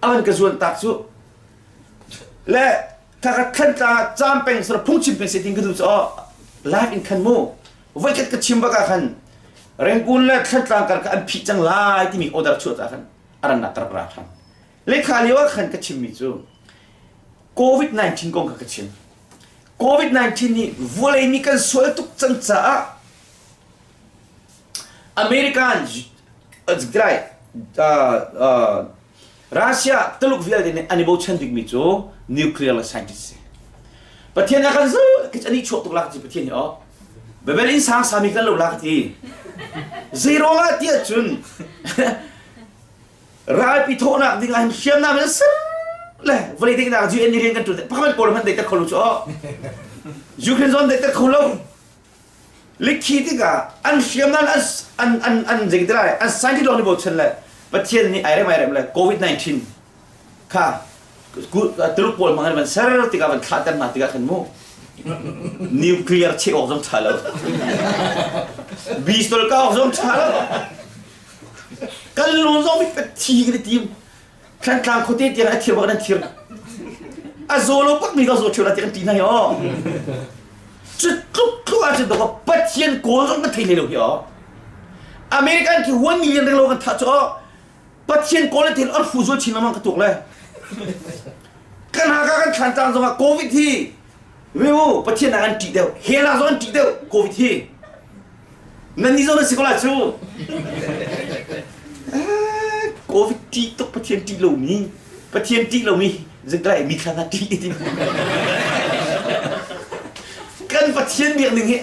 a van ka zuan tak cu le ka ka Thlantlang ah caam peng sar phungchim peng se tin ka duh cu live in khan mu voikhat ka chim bak ah khan Rangoon le Thlantlang kar kha an phih cang lai timi order chuah ca khan a rannak ka rak ra ṭhan. Lekha lio ah khan ka chimmi cu COVID-19 kong kha ka chim. COVID-19 nih vawlei mi kan sual tuk cang caah American uh, Russia Tuluk vialte nih an i bochan bikmi cu nuclear le scientist si. Pathian a kan zul ki ani chuak tuk la ti Pathian hi oh. Babel in sang sami kan lo la ka ti. Zei ruangah tiah cun ralpi thawhnak ding ah hin hriamnam in ser le vawlei diknak UN nih rian kan ṭuan pakhat kawl hmanh deiter kho lo cu oh. Ukraine zon deiter kho lo. Likhi tikah an hriamnam an an an an zeitilai an scientist lawng nih bochan le Pathian nih ai rem ai rem le COVID-19 kha Tuluk pawl hmang in van ser tikah van thlahter hna tikah khan mu nuclear cheh awk zong ṭha lo pistol ka awk zong ṭha lo kan lu zong mi thi kan i tim Thlantlang khuate tiang a thir bak nan thir. A zaw lo bak mi ka zaw ṭheo la tiang ti hna hi aw. Cu tluk tluk ah cun dawk Pathian kawl zong kan thei hlei lo hi aw. American khi 1 million reng lo kan thah cu aw. Pathian kawl an thei an hru zual chin lengmang ka tuk le. Kan haka kan thlantlang zong ah COVID hi Miu Pathian ah an ṭih deuh. Hell ah zong an ṭih deuh COVID hi. Nan nih zong nan si ko lai cu. Covid ṭih tuk Pathian ṭih lomi Pathian ṭih lomi zetlai mi thla hna ṭih ti kan Pathian biak ning hi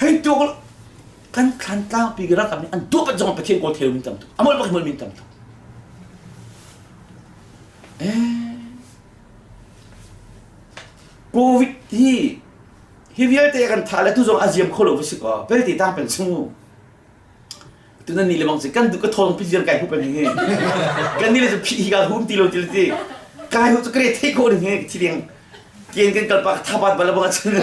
hei tuak kan thlan tlangpi ralkap nih an tuah pat zong Pathian kawl theu min tam tuk amol bak mol min tam tuk eh Covid hi hi vialte kan thah le tu zong a ziam kho lo va si kaw pelte tang pen chung tu nan ni le bang si kan du ka thong pi zian kai hu pen hi kan ni le phi hi ka hum ti lo ti ti kai hu chu kre thei ko ding he thi ding kian kan kalpa thapat bala bang chan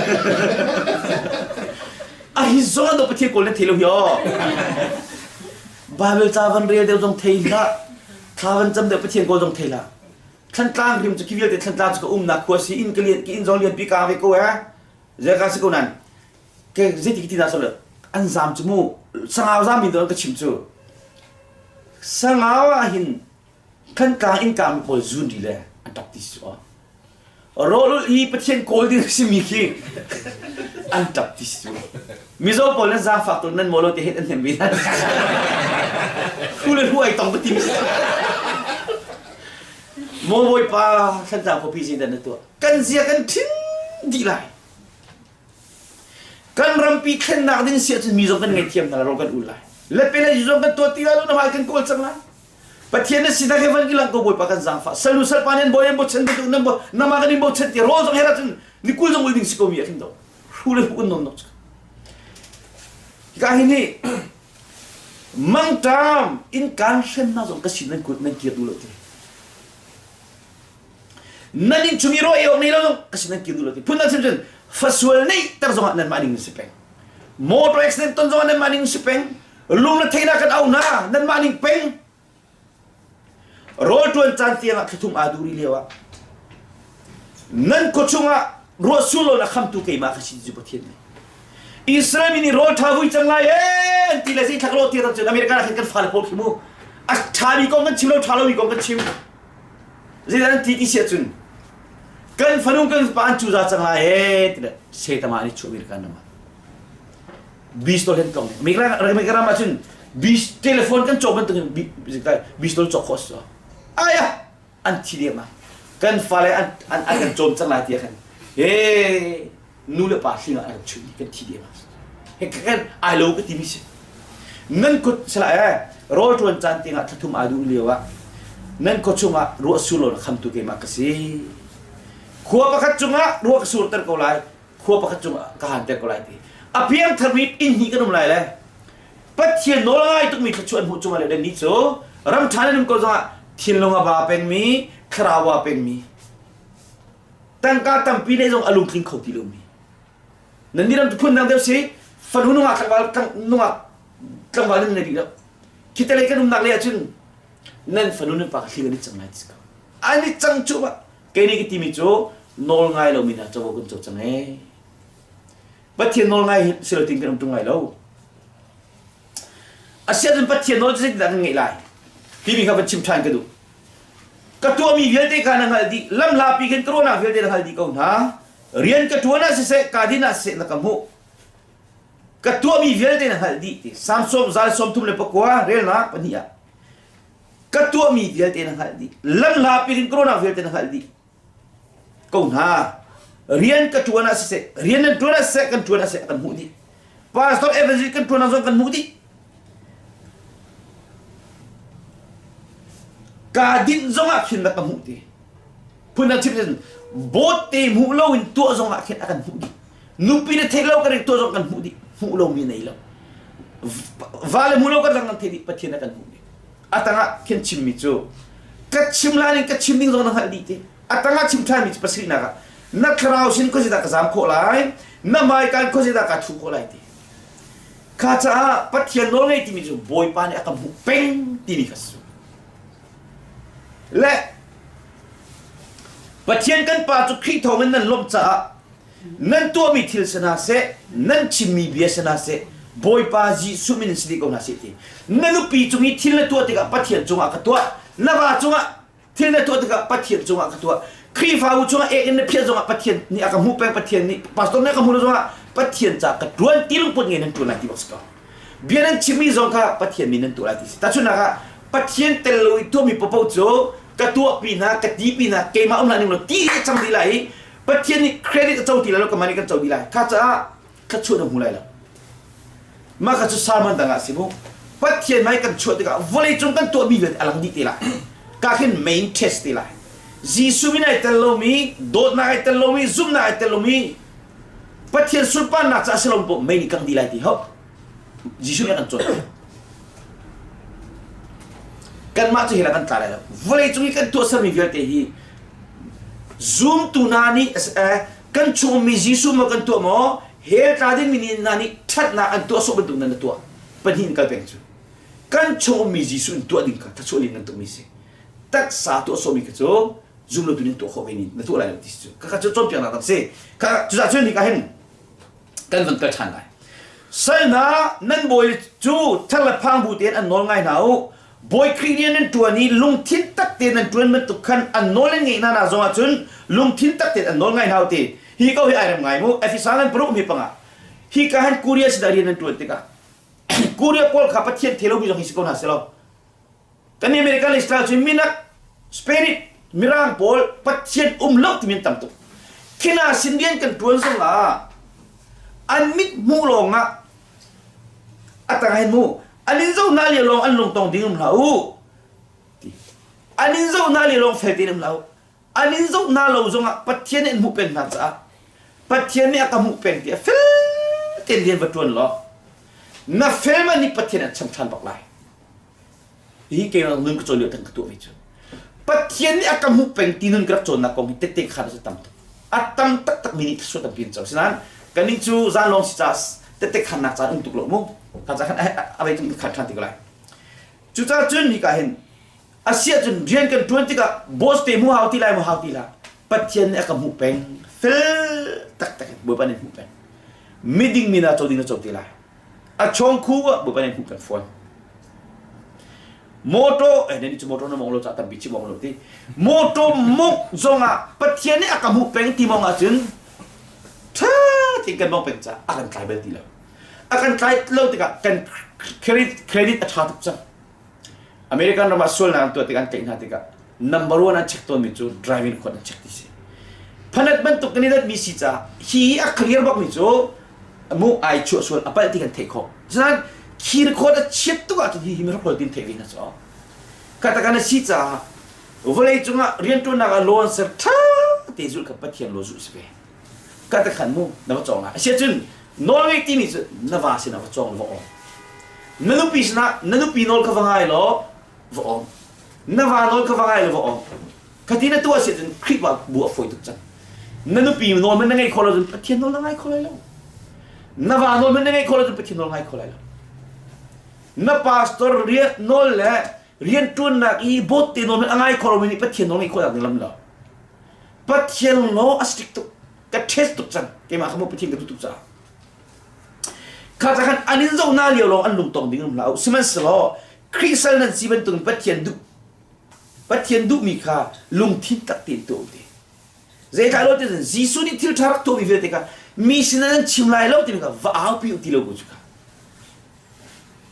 a hi zong do pathian kawl na thei lo hi o Bible ca van rel deuh zong thei hlah thla van cam deuh pathian kawl zong thei hlah Thlantlang rim cu khi vialte Thlantlang cu ka umnak khua si inn ka lian ki inn zong lianpi ka ve ko eh zeka si ko nan ke zeiti ki tina solo an zam cu mu sangau zam mi don ka chim cu sangau ah hin Thlantlang inn ka mi pawl zun ri le an tap ti su rawlul hi Pathian kawl ding si mi khi an tap ti su Mizo pawl nan zaangfak tuk nan molo te het an hnem ve hna. Hu le hu ai tong ka ti mi. Maw Bawipa Thlantlang khuapi zeidah na tuah? Kan zia kan thin dih lai. Kan rampi thlennak ding si ahcun mi zong kan ngaihthiam hna lai, ro kan ul lai. Le pe le zong kan tuah ti lai lo, na hmai kan kawl cang lai. Pathian na sinak he van ilang ko Bawipa kan zaangfah. Salu salpa nan bawi nan bochan bantuk nan nama kan in bochan ti rawl zong her ahcun ni kul zong ul ding si ko mi ah khin do. Hru le hu kan nom nok. Hika hi nih mangṭam innkaan hremnak zong ka sin nan kut nan kir duh lo ti. Nan inn chung i raw ei awk nei lo zong ka sin nan kir duh lo ti. Phundang chim cun fasual neih ter zongah nanmah ning si peng. Motor accident ton zongah nanmah ning si peng. Lung le theihnak kan au hna nanmah ning peng. Rawl ṭuan caan tiangah thlathum aa duh rih lioah nan khua chungah ruah sul a khamtu keimah ka si cu Pathian nih. Israel mi nih rawl ṭha vui cang lai ee an ti le zei thlak lo ti cun America ah khin kan fale pawl khi mu a ṭhami kong kan chim lo ṭha lomi kong kan chim. Zeidah an ti ti si ahcun kan fanu kan pa an cuza cang lai ee ti le Setama nih chuah America ram ah. Bistol hen tlong America ram ahcun bis telephone kan cawk bantukin bistol cawk khawh si aya an thi dem ah kan fale an an an kan cawm cang lai ti khan he nu le pa hling ah an chun kan thi dem ah he kan ai lo ka ti mi si nan kut sala e rawl tuan caan tingah thlathum aa duh lio ah nan khua chungah ruah sur lo na khamtu keimah ka si khua pakhat cungah ruah ka surter ko lai khua pakhat cungah ka hanter ko lai ti. A piangtharmi inn hnih kan um lai le Pathian nawl a ngai tukmi thluachuah an hmuh cungah le nih cu ram ṭha nan um ko zongah thinlung a ba pengmi, thlarau a pengmi, tangka tampi nei zong a lungtling kho ti lomi. Nan nih ram phun dang deuh si, fanu nungak tlangval nungak tlangval nan nei dih lo. Khi te lei kan umnak lei ahcun nan fanu nan pa thli an i cang lai ti ko. An i cang cu ma kei nih ka timi cu nawl ngai lomi hna covo kan co cang ee. Pathian nawl ngai si lo tin kan um ṭung lai lo. Asiahcun Pathian nawl cu zeitindah kan ngeih lai? Timi kha van chim ṭhan ka duh. Ka tuahmi vialte kha na hngalh dih, lamhlapi khin ka ruahnak vialte na hngalh dih ko hna. Rian ka ṭuan ah siseh, kaa din ah siseh na ka hmuh. Ka tuahmi vialte na hngalh dih ti. Salm 139 relnak pahnih ah. Ka tuahmi vialte na hngalh dih. Lamhlapi khin ka ruahnak vialte na hngalh dih. ko hna. Rian ka ṭuan ah siseh, rian nan ṭuan ah siseh, kan ṭuan ah siseh, kan hmuh dih. Pastor evangelist kan ṭuan ah zong kan hmuh dih. Kaa dinh zong ah khin na ka hmuh ti. Phun dang chim cun bawt te hmuh lo in tuah zong ah khin a kan hmuh dih. Nupi na theih lo kan ring tuah zong kan hmuh dih. Hmuh lomi nei lo. Va le hmuh lo kan rang kan theih dih. Pathian a kan hmuh dih. A tangah khin chimmi cu ka chim lai ning ka chim ding zong na hngalh dih ti. A tangah chim ṭhanmi cu pasarihnak ah na thlarau sin khuazei ka zaam khawh lai, na hmaikaan khuazei dah kaa thuh khawh lai ti. Kha caah Pathian nawl ngei timi cu Bawipa nih a ka hmuh peng timi kha si. Le Pathian kan Pa cu Khrih thawngin nan lawmh caah nan tuahmi thil si hna seh, nan chimmi bia si hna seh, Bawipa Jesuh min in si dih ko hna seh ti. Na nupi cung i thil na tuah tikah Pathian cungah ka tuah, na va cungah thil na tuah tikah Pathian cungah ka tuah. Khrihfabu cungah ek in na phiah zongah Pathian nih a ka hmuh peng, Pathian nih pastor nih a ka hmuh lo zongah Pathian ca ka ṭuan ti lungput ngei nan ṭuan lai ti bak si ko. Bia nan chimmi zong kha Pathian min nan tuah lai ti si. Tahchunhnak ah Pathian tel lo i tuahmi paohpaoh cu ka tuahpi hna, ka tipi hna, keimah um hlah ning law ti a cang dih lai i Pathian nih credit a co ti lai lo, kanmah nih kan co dih lai. Kha caah thluachuah na hmu lai lo. Mah kha cu sermon dang ah si mu. Pathian hmai kan chuah tikah vawleicung kan tuahmi vialte a lang dih te lai. Ka khin main test te lai. Jesuh min ai tel lomi, dawtnak ai tel lomi, zumhnak ai tel lomi, Pathian sunparnak caah si lo paoh mei nih kang dih lai ti ho. Jesuh nih a kan cawnpiak. Kanmah cu hila kan tla lai lo. Vawleicung i kan tuahsermi vialte hi zumtu hna nih kan chungmi Jesuh maw kan tuah maw hell tla dingmi nih hna nih ṭhatnak an tuah sawh bantuk nan na tuah pahnih in kal peng cu kan chung ummi Jesuh in tuah ding kha thachuah ling nan tukmi si taksa tuah sawhmi kha cu zum lo tu nih tuah khawh ve ni na tuah lai lo ti cu kha cu cawnpiaknak dang si kha cucah cun hika hin kan van kal ṭhan lai. Sal hna nan bawi cu thar le phang bu tein an nawl ngai hna u. Bawi Khrih nih nan ṭuan i lungthin tak tein nan ṭuan bantuk khan an nawl nan ngeih hna na zongah cun lungthin tak tein an nawl ngai hna u ti. Hi ko hi ai rem ngai mu. Efesa ngan paruk mi panga. Hi ka han Korea sinah rian nan ṭuan tikah Korea pawl kha Pathian thei lomi zong hi si ko hna selaw Kan American le Israel cu minak Spanish Mirang pawl Pathian um lo timi an tam tuk. Khina sin rian kan tuan zong ah an mit hmuh lawng ah a tang hin mu an in zoh hna lio lawng an lungtong ding um hlah u ti an in zoh hna lio lawng fel tein um hlah u an in zoh hna lo zongah Pathian nih an hmuh peng hna caah Pathian nih a ka hmuh peng tiah fel tein rian va ṭuan law na fel man nih Pathian an cham ṭhan bak lai hi keimah nun ka cawn lio tan ka tuah ve cu Pathian nih a ka hmuh peng ti nun ka rak cawnnak kong hi tette khan a tam tuk a tam taktak mi nih thluachuah tampi an co sinain kannih cu zan lawng si caah tette khannak caan um tuk lo mu kha ca khan a vei tung khan ṭhan ti ko lai cucaah cun hika hin a si ahcun rian kan ṭuan tikah boss te hmu hau ti lai mu hau ti la Pathian nih a ka hmuh peng fel taktak in Bawipa nih hmuh peng miding mi na co ding na co ti lai a chawng khu ah Bawipa nih hmuh peng fawn motor eh nan cu motor na mong lo ca tampi chim mong lo ti motor mok zongah Pathian nih a ka hmuh peng ti mong ahcun ṭha tein kan mong peng ca a kan tlai bal ti lo a kan tlai lo tikah kan credit credit a ṭha tuk cang American ram ah sualnak an tuah tikah an tlaih hna tikah number one an check tawnmi cu driving record an check ti si. Phanat bantuk kan i datmi si caah hi a clear bakmi cu mu ai chuah sual a palh ti kan theih khawh. Cunain khi record a chiat tuk ahcun hi hi mi record tin theih ve hna cu. Katakan a si caah vawlei cungah rianṭuannak ah law an ser ṭha te zulh kha Pathian law zulh si ve. Katakhan mu na va cawng lai. Asiahcun Nawl ngeih timi cu na va sinah va cawng va awm. Na nupi sinah na nupi nawl kha va ngai law va awm. Na va nawl kha va ngai law va awm. Khati na tuah si cun Khrihfa bu a fawi tuk cang. Na nupi nawl man na ngeih khawh lo cun Pathian nawl na ngai kho lai lo. Na va nawl man na ngeih khawh lo cun Pathian nawl ngai kho lai lo. Na pastor rian nawl le rian ṭuannak i bawt te nawl man a ngai kho lomi nih Pathian nawl ngeih khawh nak ding lam lo. Pathian law a strict tuk. Ka test tuk cang. Keimah kha mu Pathian ka duh tuk caah. Kha ca khan an in zoh na lio lawng an lungtong ding um hlah u. Sihmanhsehlaw Khrih sal nan si bantukin Pathian duh Pathian duhmi kha lungthin tak tein tuah u ti. Zeitlai lo ti cun Jesuh nih thil ṭha rak tuahmi vialte kha mi sinah nan chim lai lo timi kha va aupi u ti lo bu cu kha.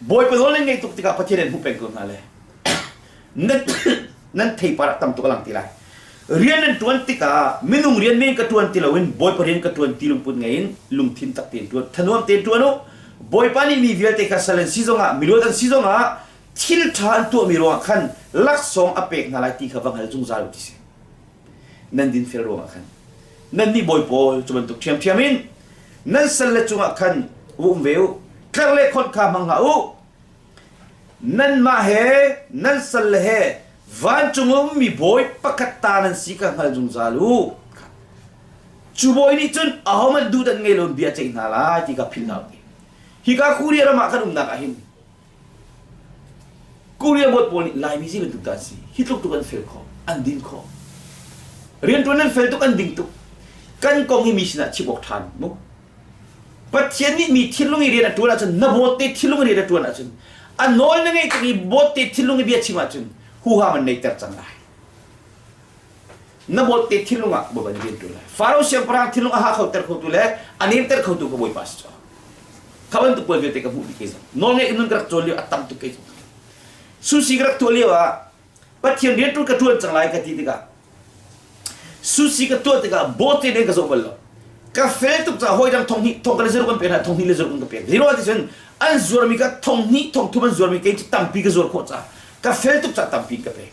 Bawipa nawl nan ngaih tuk tikah Pathian an hmuh peng ko hna le nan nan theipar ah tam tuk a lang ti lai. Rian nan ṭuan tikah minung rian men ka ṭuan ti loin Bawipa rian ka ṭuan ti lungput ngei in lungthin tak tein ṭuan thanuam tein ṭuan u. Bawipa nih mi vialte kha sal an si zongah miluat an si zongah thil ṭha an tuahmi ruangah khan laksawng a pek hna lai ti kha va hngal zungzal u ti si. Nan dinfel ruangah khan nannih bawi pawl cu bantuk ṭhiamṭhiam in nan salle cungah khan um ve u. Tlerh le khonh kha hmang hlah u. Nanmah he nan salle he vancung a ummi bawi pakhat ta nan si kha hngal zungzal u. Cu bawi nih cun ahohmanh duhdan ngei loin bia ceih hna lai ti kha philh hna u. Hika Korea ram ah kan umnak ah hin Korea bawt pawl nih Laimi zei bantuk dah an si? Hi tluk tuk an fel khawh, an din khawh. Rianṭuan an fel tuk, an ding tuk. Kan kong hi mi sinah chim awk ṭhan mu. Pathian nih mi thinlung i rian a ṭuan ahcun, na bawt te thinlung i rian a ṭuan ahcun, a nawl na ngeih tuk i bawt te thinlung i bia chim ahcun huham an neiter cang lai. Na bawt te thinlung ah Bawipa nih rian ṭuan lai. Faro siangpahrang thinlung a ha khoter khotu le a nemter khotu ka Bawipa si cu. Kha bantuk pawl vialte ka hmuh dih kei zong. Nawlngeih nun ka rak cawn lio a tam tuk kei zong. Sushi ka rak tuah lio ah Pathian rian ṭuan ka ṭuan cang lai ka ti tikah sushi ka tuah tikah bawte den ka zoh bal lo. Ka fel tuk caah hawi dang thong hnih thong ka le zero kan pek hna thong hnih le zero kan ka pek. Zero ti cun an zuarmi ka thong hnih thong thum an zuarmi kei cu tampi ka zuar khawh caah ka fel tuk caah tampi ka pek.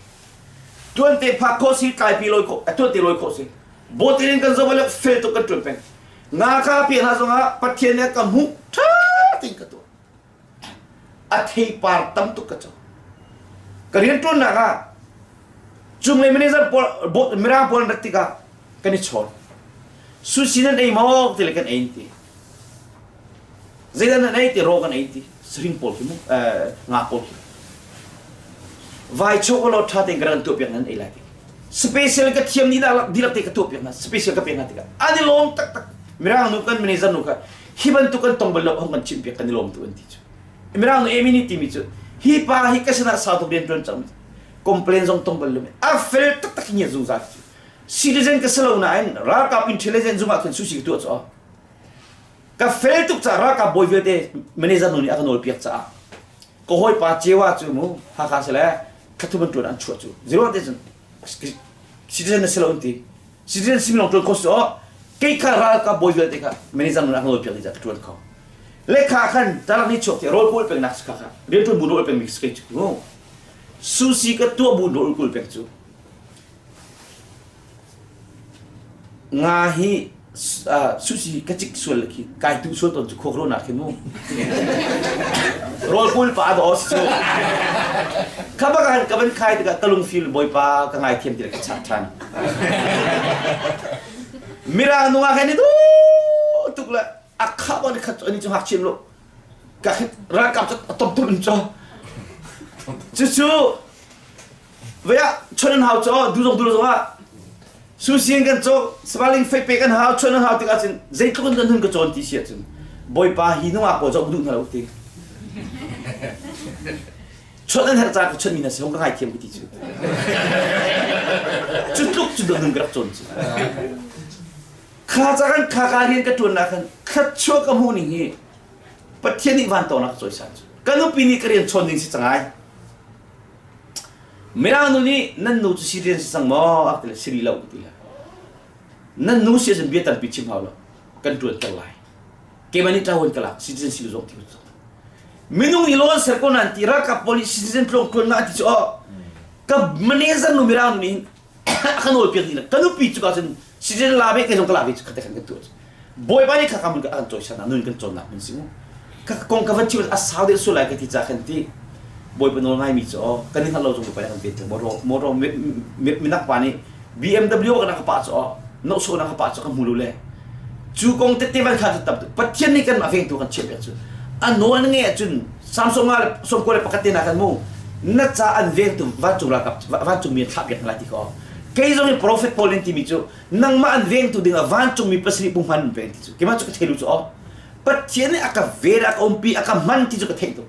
Tuante phak khawh si tlaipi lawi khawh tuante lawi khawh si. Bawte in kan zoh bal fel tuk kan ṭuan peng. Nga ka piah hna zongah Pathian nih a ka hmuh ṭha tein ka tuah. A theipar tam tuk ka co. Ka rianṭuannak ah cunglei manager pawl mirang pawl an rat tikah kan i chawn. Sushi nan ei maw ti le kan ei ti. Zeidah nan ei ti raw kan ei ti. Saring pawl khi mu nga pawl khi. Vai chok law ṭha tein ka rak tuah piak nan ei lai ti. Special ka thiam ni dihlak te ka tuah piak hna special ka pek hna tikah an i lawm taktak mirang nu kan manager nu kha hi bantuk kan tong bal lo hong kan chimh piak kan i lawm tu an ti cu mirang nu Amy nih timi cu hi pa hi ka sinah sau tuk rian tuan cang complain zong tong bal lo a fel taktak hi ngiat zungzal cu citizen ka si lo nain ralkap intelligence zung ah khin sushi ka tuah cu ka fel tuk caah ralkap bawi vialte manager nu nih a ka nawl piak caah ka hawipa Cewa cu mu Hakha si le thlathum an ṭuan an chuah cu zero te cun citizen na si lo an ti citizen sim lawng ṭuan kho si aw kei kha ralkap bawi vialte kha manager nun a nawl piak dih ka ṭuan kho lekha khan tarak ni chuak ti rawl kawl pengnak si kha kha rianṭuan bu rawl peng mi si kei cu mu susi ka tuah bu rawl kawl peng cu Nga hi sushi ka cik sual khi kai tu sual tawn cu khuak ro nak khi mu. Rawl kul pa do si cu. Kha bak han ka van khai tikah ka lungfil bawipa ka ngaithiam ti le ka chak ṭhan. Mirang nungak he ni du tuk le a kha bon khat ani cu hak chim lo. Ka ralkap cu a tom tum in cho. Cucu Vei ah chon an hau caw du zong du zong ah susin kan caw smaling fei pe kan hau chon an hau tikah cun zeitluk in kan hun ka cawn ti si ahcun bawipa hi nungak pawl zoh duh hna lo ti chon an herh ca ka chon mi na si hong ka ngai thiam ka ti cu cu tluk cu nun ka rak cawn cu kha ca kan kha ka rian ka tuan nak khan thluachuah ka hmuh ning hi Pathian nih van tawnak cawisan cu ka nupi nih ka rian chawn ding si cangai Mirang nu nih nan nu cu Syrian si cang maw a ti le si rih lo ka ti le. Nan nu si ahcun bia tampi chim hau lo kan ṭuan ter lai. Keimah nih ṭawan ka lak citizen si zong ti cu. Minung i law an ser ko nan ti ralkap pawl nih citizen tlawng ṭuan na ti cu oh ka manager nu mirang nu nih a ka nawl piak dih le ka nupi cu ka cun citizen la ve kei zong ka la ve cu kha te khan kan tuah cu. Bawipa nih khaka mun kan cawisan ah nun kan cawnnak hmun si mu. Ka kong ka van chim a sau deuh sul lai ka ti ca khan ti. Bawipa nawl ngaimi cu aw kan i hngalh lo zong Bawipa nih kan ven motor motor minak pa nih BMW kan ka pah cu aw nohsawh na ka pah cu ka hmu lu le cu kong tete van kha cu tam Pathian nih kan mah vengtu kan chiah piak cu a nawl na ngeih ahcun Samsung nga le sawmkua le pakhat te na kan mu na ca an vengtu vancung ralkap vancung mi an thlah piak hna lai ti kha kei zong in prophet Paul in timi cu nangmah an vengtu ding ah vancungmi pasarih bu hman ven ti cu keimah cu ka thei lu cu aw Pathian nih a ka ven a ka umpi a ka hman ti cu ka theih tuk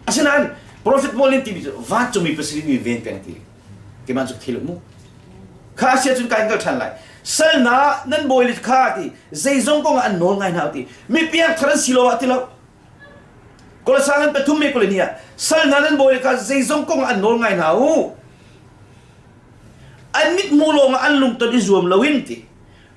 asinain prophet Paul in timi cu vancungmi pasarih mi ven peng ti keimah cu ka thei lu mu kha sia cun kai kal ṭhan lai salna nan bawi kha ti zeizong kong ah an nawl ngai hna ti mi piang thar an si lo ah ti lo Kolosai ngan pathum me kule ni ah salna nan bawi kha zeizong kong ah an nawl ngai hna u An mithmuh lawngah an lungton i zuam loin ti.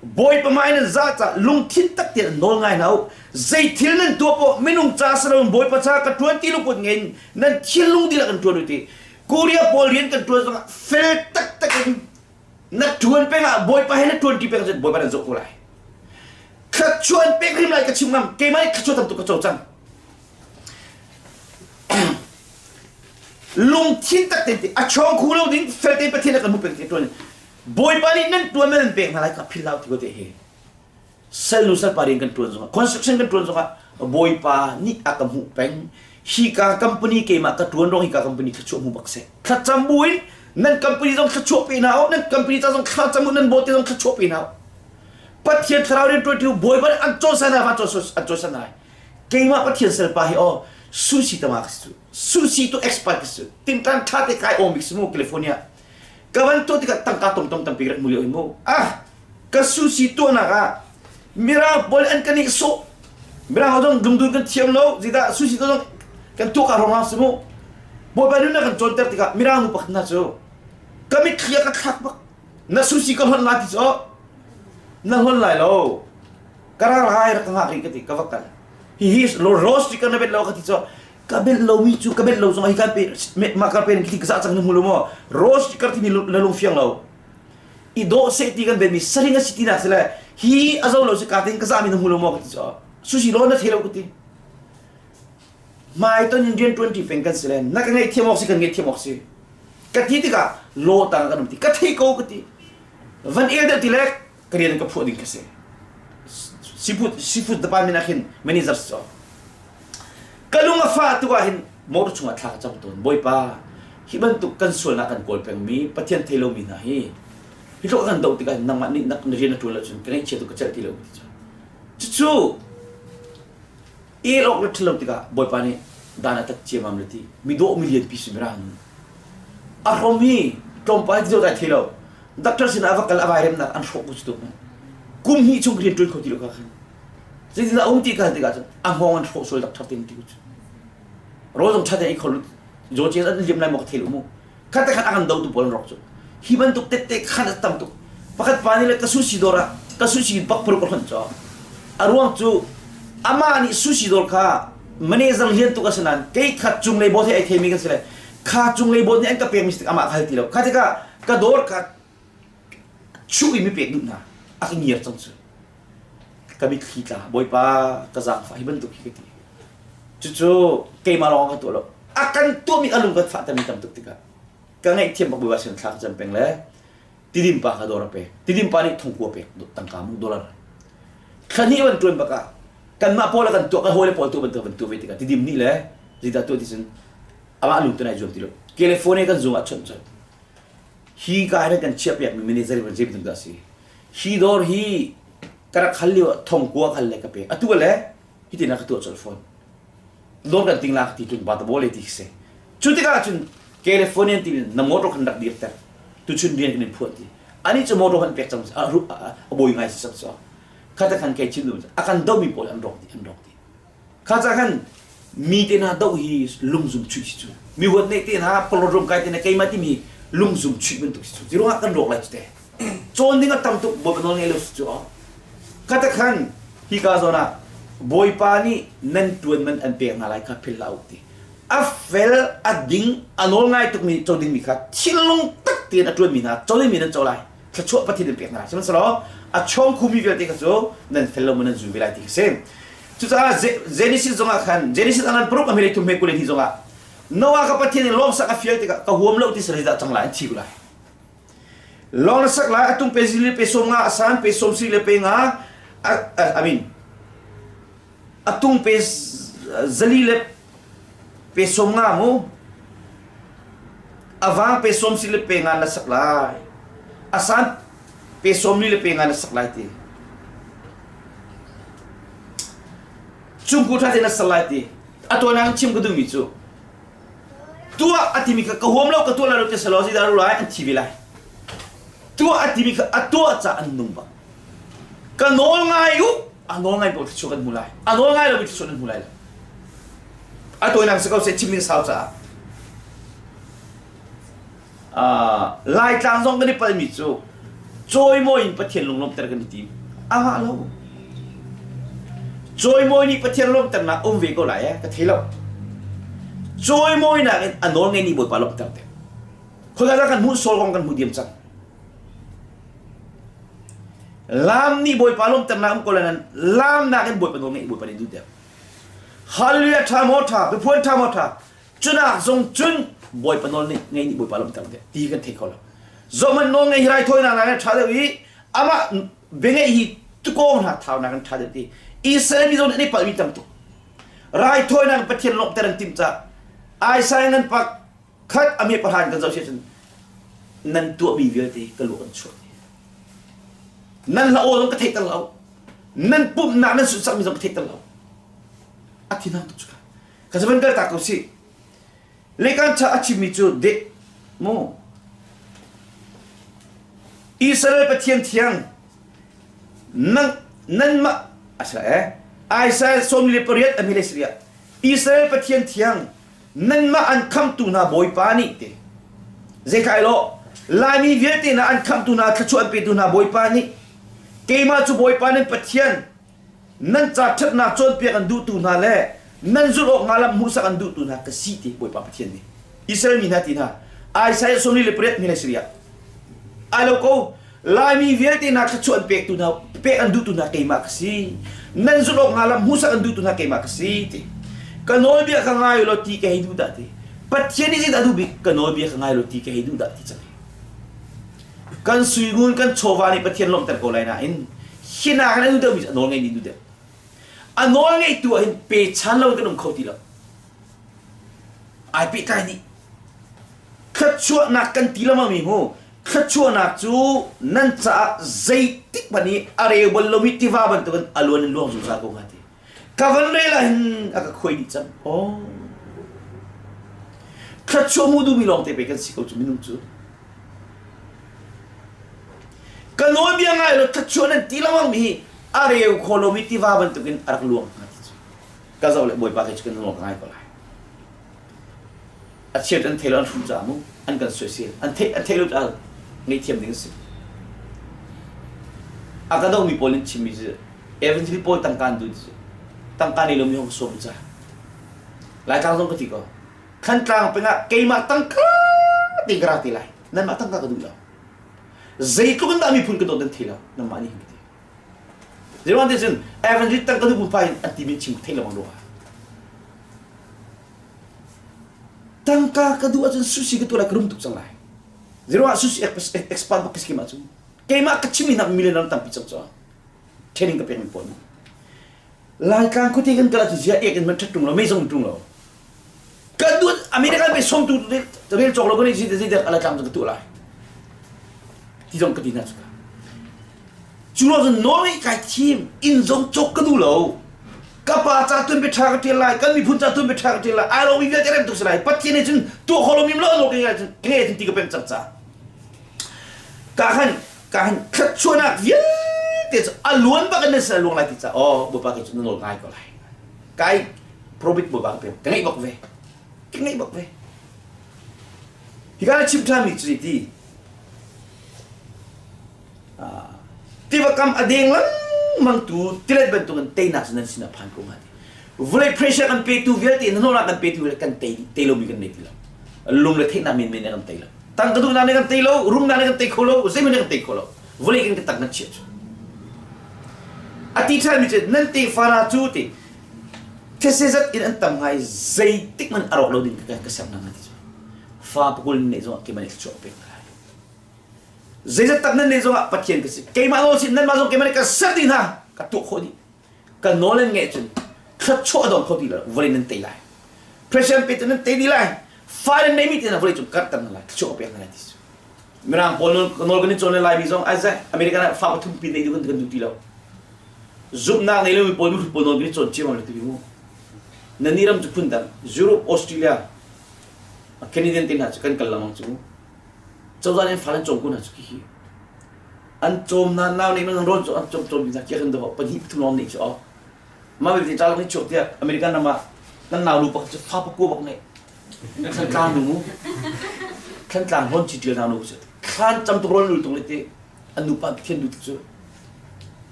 Bawipa hmai nan zah ca lungthin tak tein an nawl ngai hna u. Zei thil nan tuah poah minung ca si loin Bawipa ca ka ṭuan ti lungput ngei in nan thinlung dihlak in ṭuan u ti. Korea pawl rian kan ṭuan zongah fel taktak in na ṭuan peng ah Bawipa he na ṭuan ṭi peng cun Bawipa nan zoh ko lai. Thluachuah pek hrim lai ka chim ngam. Keimah nih thluachuah tam tuk ka co cang. Lungthin tak tein a chawng khu lo ding fel tein Pathian a kan hmuh peng ti tuan Bawipa nih nan tuan nan pek hna lai ka phil lau ti ko te hi sal nu sal pa rian kan tuan zongah construction kan tuan zongah Bawipa nih a ka hmuh peng hi ka company keimah ka tuan rong hi ka company thluachuah hmu bak seh thlacam buin nan company zong thluachuah pe hna u nan company ca zong thlacam u nan bote zong thluachuah pe hna u Pathian thlarau rian tuan ti Bawipa nih an cawnsan hna an cawnsan hna lai keimah Pathian salpa hi aw sushi tama ka si cu sushi tu expert ka si tintan tha te kai om bik si mu California ka van tuah tikah tangka tom tom tampi rak mu lio in mu ah ka sushi tuahnak ah mirang pawl an kan i sawh mirang ho zong dungdun kan thiam lo zeidah sushi to zong kan tuah ka rong si mu bawipa nun na kan cawnter tikah mirang nu pakhat hna cu ka mitthli a ka thlak bak na sushi ka hlonh la ti cu na hlonh lai lo ka ral hai rak ka ngak rih ka ti ka va kal hihi rose ti ka na bet lo ka ti cu ka bet lomi cu ka bet lo zong hi kan pe mah ka pen khi ka za cang na hmu lo maw rose ti kar timi na lung fiang lo i dawh se ti kan bet mi saring a si ti nak si le hi a zo lo si ka tin ka za mi na hmu lo maw ka ti cu sushi lo na thei lo ka ti hmai ton in rian tuan ti peng kan si le na ka ngei thiam awk si kan ngei thiam awk si ka ti tikah law tang kan um ti ka thei ko ka ti van el deuh ti le ka rian ka phuah ding ka si seafood seafood department ah khin manager si ka lung a fah tuk ah hin motor chungah thla ka cam tawn bawipa hi bantuk kan sualnak kan kawl pengmi pathian thei lomi hna hi hi tluk kan doh tikah nangmah nih na rian na ṭuan lo cun ka ngaihchia tuk ka celh ti lo ti cucu El awk le ṭhalo tikah Bawipa nih dan a tat ciammam le ti mi dawh mi lianpi si mirang a hrom hi tlawmpal ti dawt ai thei lo doctor sinah a va kal a vai remnak an hrawh ku tuk kum hnih chung rian ṭuan kho ti lo ka khan zeitindah a um ti ka tikah cun a hngawng an hrawh sual doctor te ti ku cu rawl zong ṭha tein i kho zaw cia an liam lai maw ka thei lo mu khat khat a kan dotu pawl an rawk cu hi bantuk tette khan a tam tuk pakhat pa nih le ka sushi dawr ah ka sushi bak paruk a hlonh caw a ruang cu amah nih sushi dawr kha manager lian tuk a si nain kei kha cunglei bawt he ai theimi kan si le kha cunglei bawt nih an ka pekmi si amah ka hal ti lo kha tikah ka dawr kha chuh in mi pek duh hna a ka ngiar cang cu ka mitthli tla bawipa ka zaangfah hi bantuk hi ka ti cucu keimah lawng ka tuah lo a kan tuahmi a lung kan fahtermi tam tuk tikah ka ngaihthiam bak bawipa sin thla ka cam peng le tidim pa kha dawr a pek tidim pa nih thongkua pek tangka mu dollar thla hnih van tuan bakah kanmah pawl kan tuah kan hawile pawl tu bantuk van tuah ve tikah tidim nih le zeidah tuah ti cun amah lung tu nai zuam ti lo California kan zung ah chawnh chawnh hi ka hin kan chiah piak mi manager van zei bantuk dah si hi dawr hi ka rak hal lio thongkua khal le ka pek atu le hitin a ka tuah colh fawn dawr kan ting lak ti tun ba ta bole ti si cu tikah cun California ti na motor khan rak dir ter tuchun rian kan in phuah ti ani cu motor kan pek cang a bawi ngai si cang so khata khan kai chim a kan do mi pawl an rawk ti an rawk ti Kha ca khan mi te hna doh hi lungzum chuih si cu. Mi huat neih te hna pawlawt kai te hna keimah timi lungzum chuih bantuk si cu. Ti ruangah kan rawk lai cu te. Cawn ding a tam tuk Bawipa nawl ngei lo si cu. Kha ta khan hika zawn ah Bawipa nih nan tuan man an pek hna lai kha philh hlah u ti. A fel, a ding, a nawl ngai tukmi co dingmi kha thinlung tak tein a tuanmi hna co dingmi nan co lai. Thluachuah Pathian in pek hna lai. Sihmanhsehlaw a chawng khumi vialte kha cu nan fel lo maw nan zul ve lai ti kha si. Cucaah Genesis zongah khan Genesis anan paruk a hmele thum he kul hi zongah Noah ka Pathian in lawng sak a fial tikah ka huam lo ti sal dah cang lai an thi ko lai. Lawng na sak lai atung pe zili pe som nga asan pe som si le pe nga I mean atung pe zali le pe som nga mu avang pe som si le pe nga na sak lai asan pe som li le pe nga na sak lai ti cungku tha te na sak lai ti atuan chim ka duhmi cu tuah a timi kha ka huam lo ka tuah lai lo ti selaw zeidah lai an thi ve lai tuah a timi kha a tuah ca an nung bak Ka nawl ngai u, a nawl ngai paoh thluachuah kan hmu lai. A nawl ngai lomi thluachuah nan hmu lai lo. A tawinak si ko seh chim ding sau caah. Uh, Laitlang zong kan i palmi cu cawimawi in Pathian lunglawmhter kan i tim. A ngah lo. Cawimawi nih Pathian lawmhternak um ve ko lai eh, ka thei lo. Cawimawinak in a nawl ngei nih Bawipa lawmhter te. Khoi kan hmuh Saul kong kan hmuh diam cang. Lam nih Bawipa lawmhternak um ko lai nain lamnak in Bawipa nawl ngeih Bawipa nih duh deuh. Hallelujah ṭha maw ṭha, biaphuan ṭha maw ṭha. Cunak zong cun Bawipa nawl nih ngeih nih Bawipa lawmhter deuh ti kan thei kho lo. Zohhmanh nawl ngeih hi raithawinak nakin ṭha deuh i amah biangeih hi tukawng hna thaunak in ṭha deuh ti. Israel mi zong nih an i palhmi tam tuk. Raithawinak Pathian lawmhter an timh caah Isaiah ngan pak khat a me pahra in kan zoh si ahcun nan tuahmi vialte ka luak an chuak nan hla aw zong ka theih ter lo nan pumhnak nan sunsakmi zong ka theih ter lo a thinhang tuk cu ka zavan kal ta ko si lekan cha a chimmi cu de mu Israel Pathian thiang nang nanmah asila eh Isaiah 48 a mi le siria Israel Pathian thiang nanmah an khamtu hna Bawipa nih ti zeikai lo Laimi vialte hna an khamtu hna thluachuah an petu hna Bawipa nih keimah cu Bawipa nan Pathian nan ca ṭhatnak cawnpiak an duhtu hna le nan zulh awk hnga lam hmuhsak an duhtu hna ka si ti Bawipa Pathian nih Israel mi hna ti hna Isaiah 48 mi le Syria ai lo ko Laimi vialte hna thluachuah an pektu hna pek an duhtu hna keimah ka si. Nan zulh awk hnga lam hmuhsak an duhtu hna keimah ka si ti. Ka nawlbia kha ngai law ti ka hei duh dah ti. Pathian nih zeidah a duh bik? Ka nawlbia kha ngai law ti ka hei duh dah ti cang. Kan suingun kan chawva nih Pathian lawmhter ko lai nain hi nak in a duh deuhmi cu a nawl ngei nih duh deuh. A nawl ngeitu ah hin pe chan lo in kan um kho ti lo. Ai pehtlai nih thluachuahnak kan ti lengmang mi mu thluachuahnak cu nan caah zeitik hmanh i a reu bal lomi tiva bantukin a luan in luang zungzal ko hnga ti ka van rel ah hin a ka khuai dih cang oh thluachuah hmu duhmi lawng te pei kan si ko cu minung cu ka nawlbia ngai lo thluachuah nan ti lengmang mi hi a reu kho lomi tiva bantukin a rak luang hnga ti cu ka zoh le bawipa kei cu kan nawl ka ngai ko lai A chiat an thei lo an hrum caah mu an kan soisel an theih an theih lo caah ngaihthiam ding a si. A ka domi pawl in chimmi cu evangel pawl tangka an duh ti cu tangka nei lomi hong sawm ca. Laitlang zong ka ti ko. Thantlang pengah keimah tangka te ka ra te lai. Nanmah tangka ka duh lo. Zeitluk in dah miphun ka dawt nan thei lo. Nanmah nih hin ka ti. Zeiruang ti cun evangel tangka duh pa in an timi chim thei lo rua. Tangka ka duh ahcun sushi ka tuah lai ka rum tuk cang lai. Zeruangah sushi expand bak ka si keimah cu. Keimah ka chimmi hna million ram tampi cang cu. Training ka pekmi pawl. Laitlang khuate kan kal ahcun zia ek in man ṭhat ṭung lo, mei zong ṭung lo. Kan duh American pe som tu rel cawk lo kan i zei dek Laitlang cu ka tuah lai. Ti zong ka ti hna cu. Cu lo cun nawlngeih kai thim, inn zong cawk ka duh lo. Ka pa ca tuan bia ṭha ka ṭial lai, kan miphun ca tuan bia ṭha ka ṭial lai, ai lomi vialte rem tuk si lai. Pathian nih cun tuah kho lomi lo lo ka ngei cun ka ngei cun ti ka pem cang ca. Ka khan ka khan thluachuahnak vialte cu a luan bak in nan sin a luang lai ti ca oh Bawipa kei cu na nawl ngai ko lai. Kai probit Bawipa ka pem ka ngeih bak ve. Ka ngeih bak ve. Hi ka chim ṭhanmi cu ti Tiva kam a deng lengmang tu tilet bantukin teinak cu nan sinah phan ko hnga ti. Vawlei pressure kan petu vialte hnahnawhnak kan petu vialte kan tei tei lomi kan nei ti lo. Lung le theihnak menmen in kan tei lo. Tangka duhnak nih kan tei lo, rumnak nih kan tei kho lo, zeihmanh nih kan tei kho lo. Vawlei kan tang kan chiah cu. A ti ṭhanmi cu nan tefa hna cu ti these zat in an tam ngai zeitik man a rawk lo ding ka ka ser hna ti cu. Fa pakul neih zongah keimah nih thluachuah pek hna lai. Zeizat tak nan neih zongah Pathian ka si. Keimah nawl si nanmah zong keimah nih ka ser dih hna. Ka tuah khawh dih. Ka nawl nan ngeih cun thluachuah a dong kho ti lo vawlei nan tei lai. President pe nan tei dih lai. Fa nan neihmi te hna vawlei cung karhter hna lai. Thluachuah ka pek hna lai ti cu. Mirang pawl nawl kan i cawn le Laimi zong ai zai American ah fa pathum pi nei duh kan duh ti lo. Zumhnak nei lomi pawl mihrut pawl nawl kan i cawn ciammam le ti mu. Nan ni ram cu phun dang Europe, Australia, Canadian te hna cu kan kal lengmang cu. Cozah nih an fale an cawm ko hna cu khi hi. An cawm hna nau nih man rawn an cawm cawm hna kia kan doh pahnih pathum lawng nih cu aw. Mah vialte ca lawng chuak tiah American ram ah kan nau nu pakhat cu fa pakua bak ngeih. Thlantlang nu mu. Thlantlang hlawn chi ṭial nau nu cu thlan cam tuk rawl nul tung le te an nupa Pathian nu cu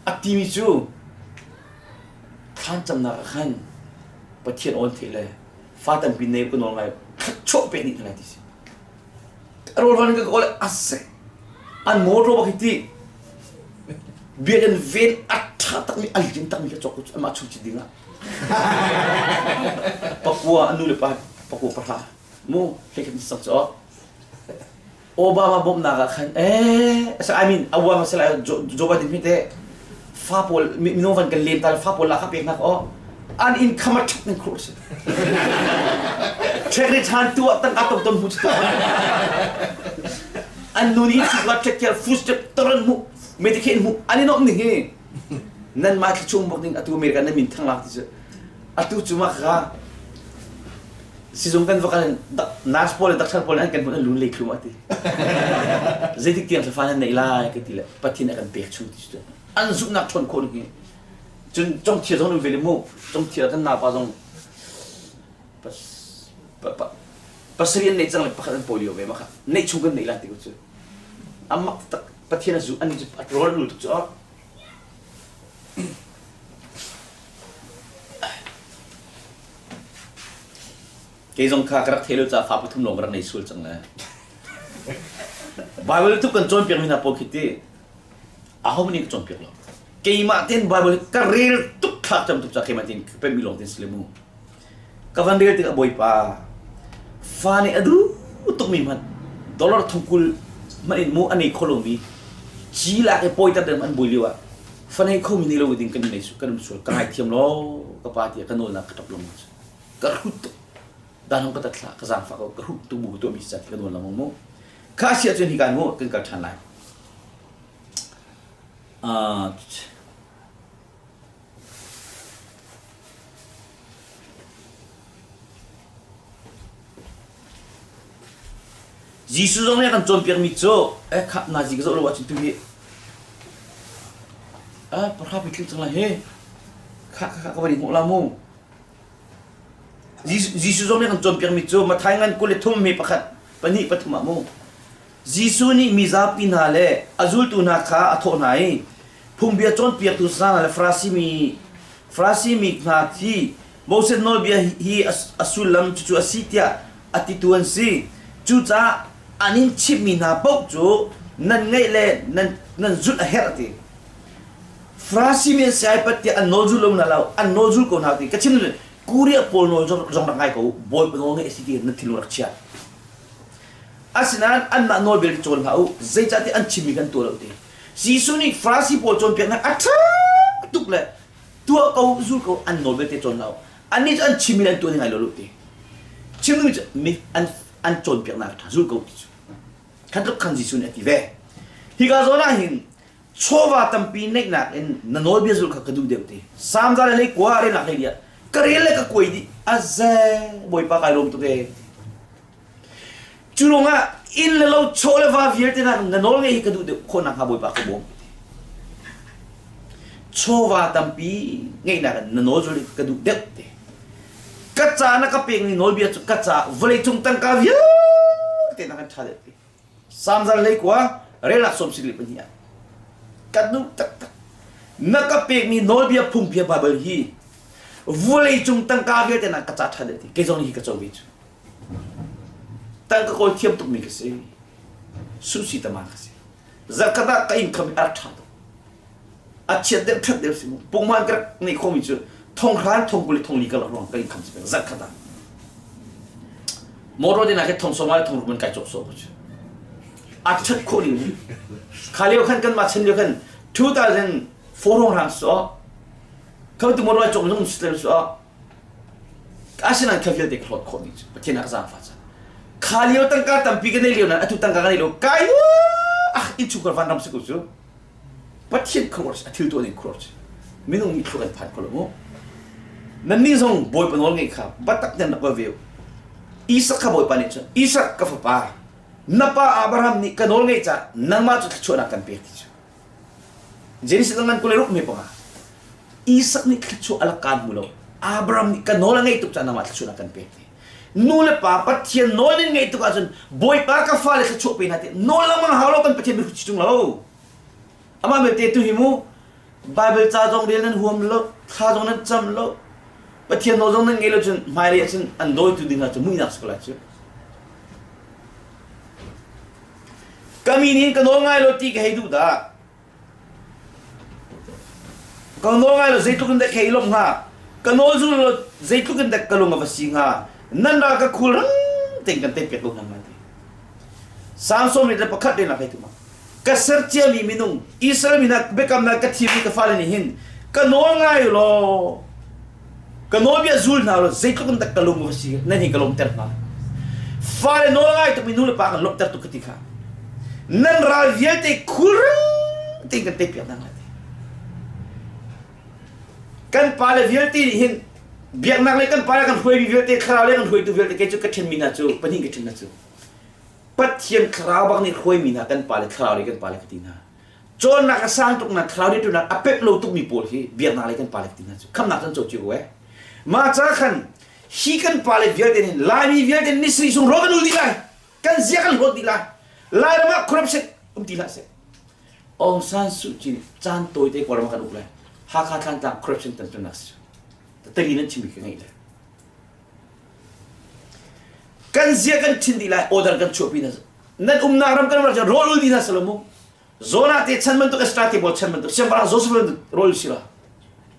a timi cu thlan camnak ah khan Pathian awn theh le fa tampi nei ka nawl ngai thluachuah pek nih hna ti si. Rawl van ka kawl ase an motor bak hi ti biakinn ven a ṭha takmi a lim takmi kha cawk amah chung cit ding ah pakua a nu le pa pakua pahra mu hlei sak cu Obama bawmhnak ah khan eh I mean Obama sila Joe Biden hi te fa pawl mino van kan lem ta fa pawl la kha pek nak aw an income a ṭhat ning khur si check than tu ah tangka tom tom hu an nu nih la check care food step taran mu medicaid mu an in om ning hi nan ma thli chung bak ding atu America nan min thang lak ti cu atu cu ma kha sizung kan va kan nurse pawl le doctor pawl an kan hmun an lun lei thlum ati zeitik tiang thlafa nan neih lai ka ti le pathian a kan pek chung ti cu an zumhnak ṭhawn khawh ning hi cun congthia zong nu ve le mu congthia kan napa zong pasarih an neih cang le pakhat an pawi lio ve ma kha neih chung kan neih la ti ko cu amak tak pathian a zu an cu a rawl lu tuk cu Kei zong kha ka rak thei lo caah fa pathum lawng ka rak nei sual cang le. Bible tuk kan cawnpiakmi hna pawl khi ti aho nih ka cawnpiak lo. Keimah tein Bible ka rel tuk thlak cam tuk caah keimah tein ka pemmi lawng tein si le mu. Ka van rel tikah Bawipa fa nih a duh tukmi hmanh dollar thongkul hmanh in mu a nei kho lomi ci lak i pawiter ding an buai lio ah fa nei khomi nei lo ding kan nei kan um sual ka ngaithiam law ka pa tiah ka nawlnak ka ṭap lengmang cu. Ka hrut tuk dan ka tat hlah ka zaangfah ko ka hrut tu bu tuahmi si ka nawl lengmang mu kha si ahcun hi kan mu kan kal ṭhan lai uh, Jesuh zong nih a kan cawnpiakmi cu eh kha nazi ka zoh lo ahcun tu hi ah pahra pitling cang lai hi kha kha ka van i hmuh la mu Jesuh zong nih a kan cawnpiakmi cu Matthai ngan 23 mi pakhat pahnih pathum ah mu Jesuh nih mi zapi hna le a zultu hna kha a thawh hna i phungbia cawnpiaktu hna le Farasi mi Farasi mi hna hi Moses nawlbia hi a sullam cucu a si tiah a titu an si. Cucaah an in chimhmi hna paoh cu nan ngaih le nan, nan zulh a herh ti. Farasi mi an si ai pat tiah an nawl zul lo hna lo, an nawl zul ko hna ti. Ka chim Korea pawl nawl zong rak ngai ko, Bawipa nawl ngaih a si ti na thinlung rak chia. Asinain anmah nawl bel cawn hlah u, zeicahtiah an chimmi kan tuah lo ti. Jesuh nih Farasi pawl cawnpiaknak a ṭha tuk le tuah ko zul ko an nawl belte cawn hlah u. Annih cu an chimmi le an tuah ding ai lo lo ti. Chim duhmi cu mi an an cawnpiaknak ṭha zul ko ti cu. Khan tluk khan Jesuh nih a ti ve. Hika zawn ah hin chawva tampi neihnak in na nawlbia zulh kha ka duh deuh ti. Salm za le hlei kua relnak hlei diah ka rel le ka kuai dih aze Bawipa kai lawm tuk ee. Cu ruangah inn le lo chaw le va vialte nak na nawl ngeih hi ka duh deuh khawh nakhnga Bawipa ka bawm. Chawva tampi ngeihnak in na nawl zulh hi ka duh deuh te. Ka ca na ka pekmi nawlbia cu ka ca vawleicung tangka vialte nak in ṭha deuh ti. Samzal lei kua relak sawm sik le pahnih ah ka duh taktak. Na ka pekmi nawlbia phungbia Baibal hi vawleicung tangka vialte nak ka ca ṭha deuh ti. Kei zong hi ka co ve cu. Tangka kawl thiam tukmi ka si. Susi tama ka si. Zarkhat ah ka income a rak ṭha tuk. A chiat deuh ṭhat deuh si mu. Pungman ka rak ngeih khomi cu thonghran thongkul le thongli ka lak ruang ka income si peng zarkhat ah. Motor din ah khin thong sawma le thong ruk man kai cawk sawh ko cu. A ṭhat khawh ning. Kha lio khan kanmah chan lio khan 2004 hrawng hrang so kho tu motor cawk zong si so Asinain kha vialte ka hlawt khawhmi cu Pathian ah ka zaangfah cang. Kha lio tangka tampi ka nei lio nain atu tangka ka nei lo kai ah innchungkhar vanram si ko cu. Pathian khuaruah a thil tuah ning khuaruah minung nih thluak an phan kho lo mu. Nannih zong Bawipa nawl ngeih kha biatak tein rak ve u. Isak kha Bawipa nih cun Isak ka fapa na pa Abraham nih ka nawl ngeih caah nangmah cu thluachuahnak kan pek ti cu. Genesis ngan 26 me panga Isak nih thluachuah a rak hmu lo. Abraham nih ka nawl a ngeih tuk caah nangmah thluachuahnak kan pek ti. Nu le pa Pathian nawl in ngeih tuk ahcun Bawipa ka fale thluachuah pe hna ti nawl lengmang hau lo kan Pathian mi ṭung lo. Amah belte tu hi mu Bible ca zong rel nan huam lo, thla zong nan cam lo, Pathian nawl zong nan ngei lo cun hmailei ahcun an dawitu ding hna cu muihnak si ko lai cu. Ka min in ka nawl ngai lo ti ka hei duh dah. Ka nawl ngai lo zeitluk in dah ka hei lawmh hnga? Ka nawl zul lo zeitluk in dah ka lung a va si hnga? Nan ral ka khul rang tein kan tei piak ko hna hnga ti. Samson nih le pakhat lehnak hei tu ma. Ka ser ciami minung Israel mi hna biakamnak ka thimmi ka fale nih hin ka nawl ngai law ka nawlbia zul hna law zeitluk in dah ka lung va si nan hi ka lawmter hna. Fale nawl ngai tukmi nu le pa kan lawmhter tuk ka ti kha. Nan ral vialte khulrang tein kan teipiak hna lai. Kan pale vialte nih hin biaknak le kan pale kan hruaimi vialte thlarau le kan hruaitu vialte kei cu ka ṭhenmi hna cu pahnih ka ṭhen hna cu Pathian thlarau bak nih hruaimi hna kan pale thlarau le kan pale ka ti hna. Cawnnak a sang tuk na thlarau rianṭuannak a pemh lo tukmi pawl hi biaknak le kan pale ka ti hna cu khamnak kan co cio ko eh. Mah ca khan hi kan pale vialte nih Laimi vialte ni sri sung rawl kan ul dih lai. Kan zia kan hlawt dih lai. Lairam ah corruption um ti hlah seh. Aung San Suu Kyi nih caan tawite Kawlram ah kan uk lai. Hakha Thlantlang corruption tantunak si. Tali nan chimmi ka ngeih lai. Kan zia kan thin dih lai order kan chuahpi hna nan umnak ram kan ram rawl ul dih hna selaw mu Jonah te chan bantuk Esther te pawl chan bantuk siangpahrang Joseph bantuk rawl si la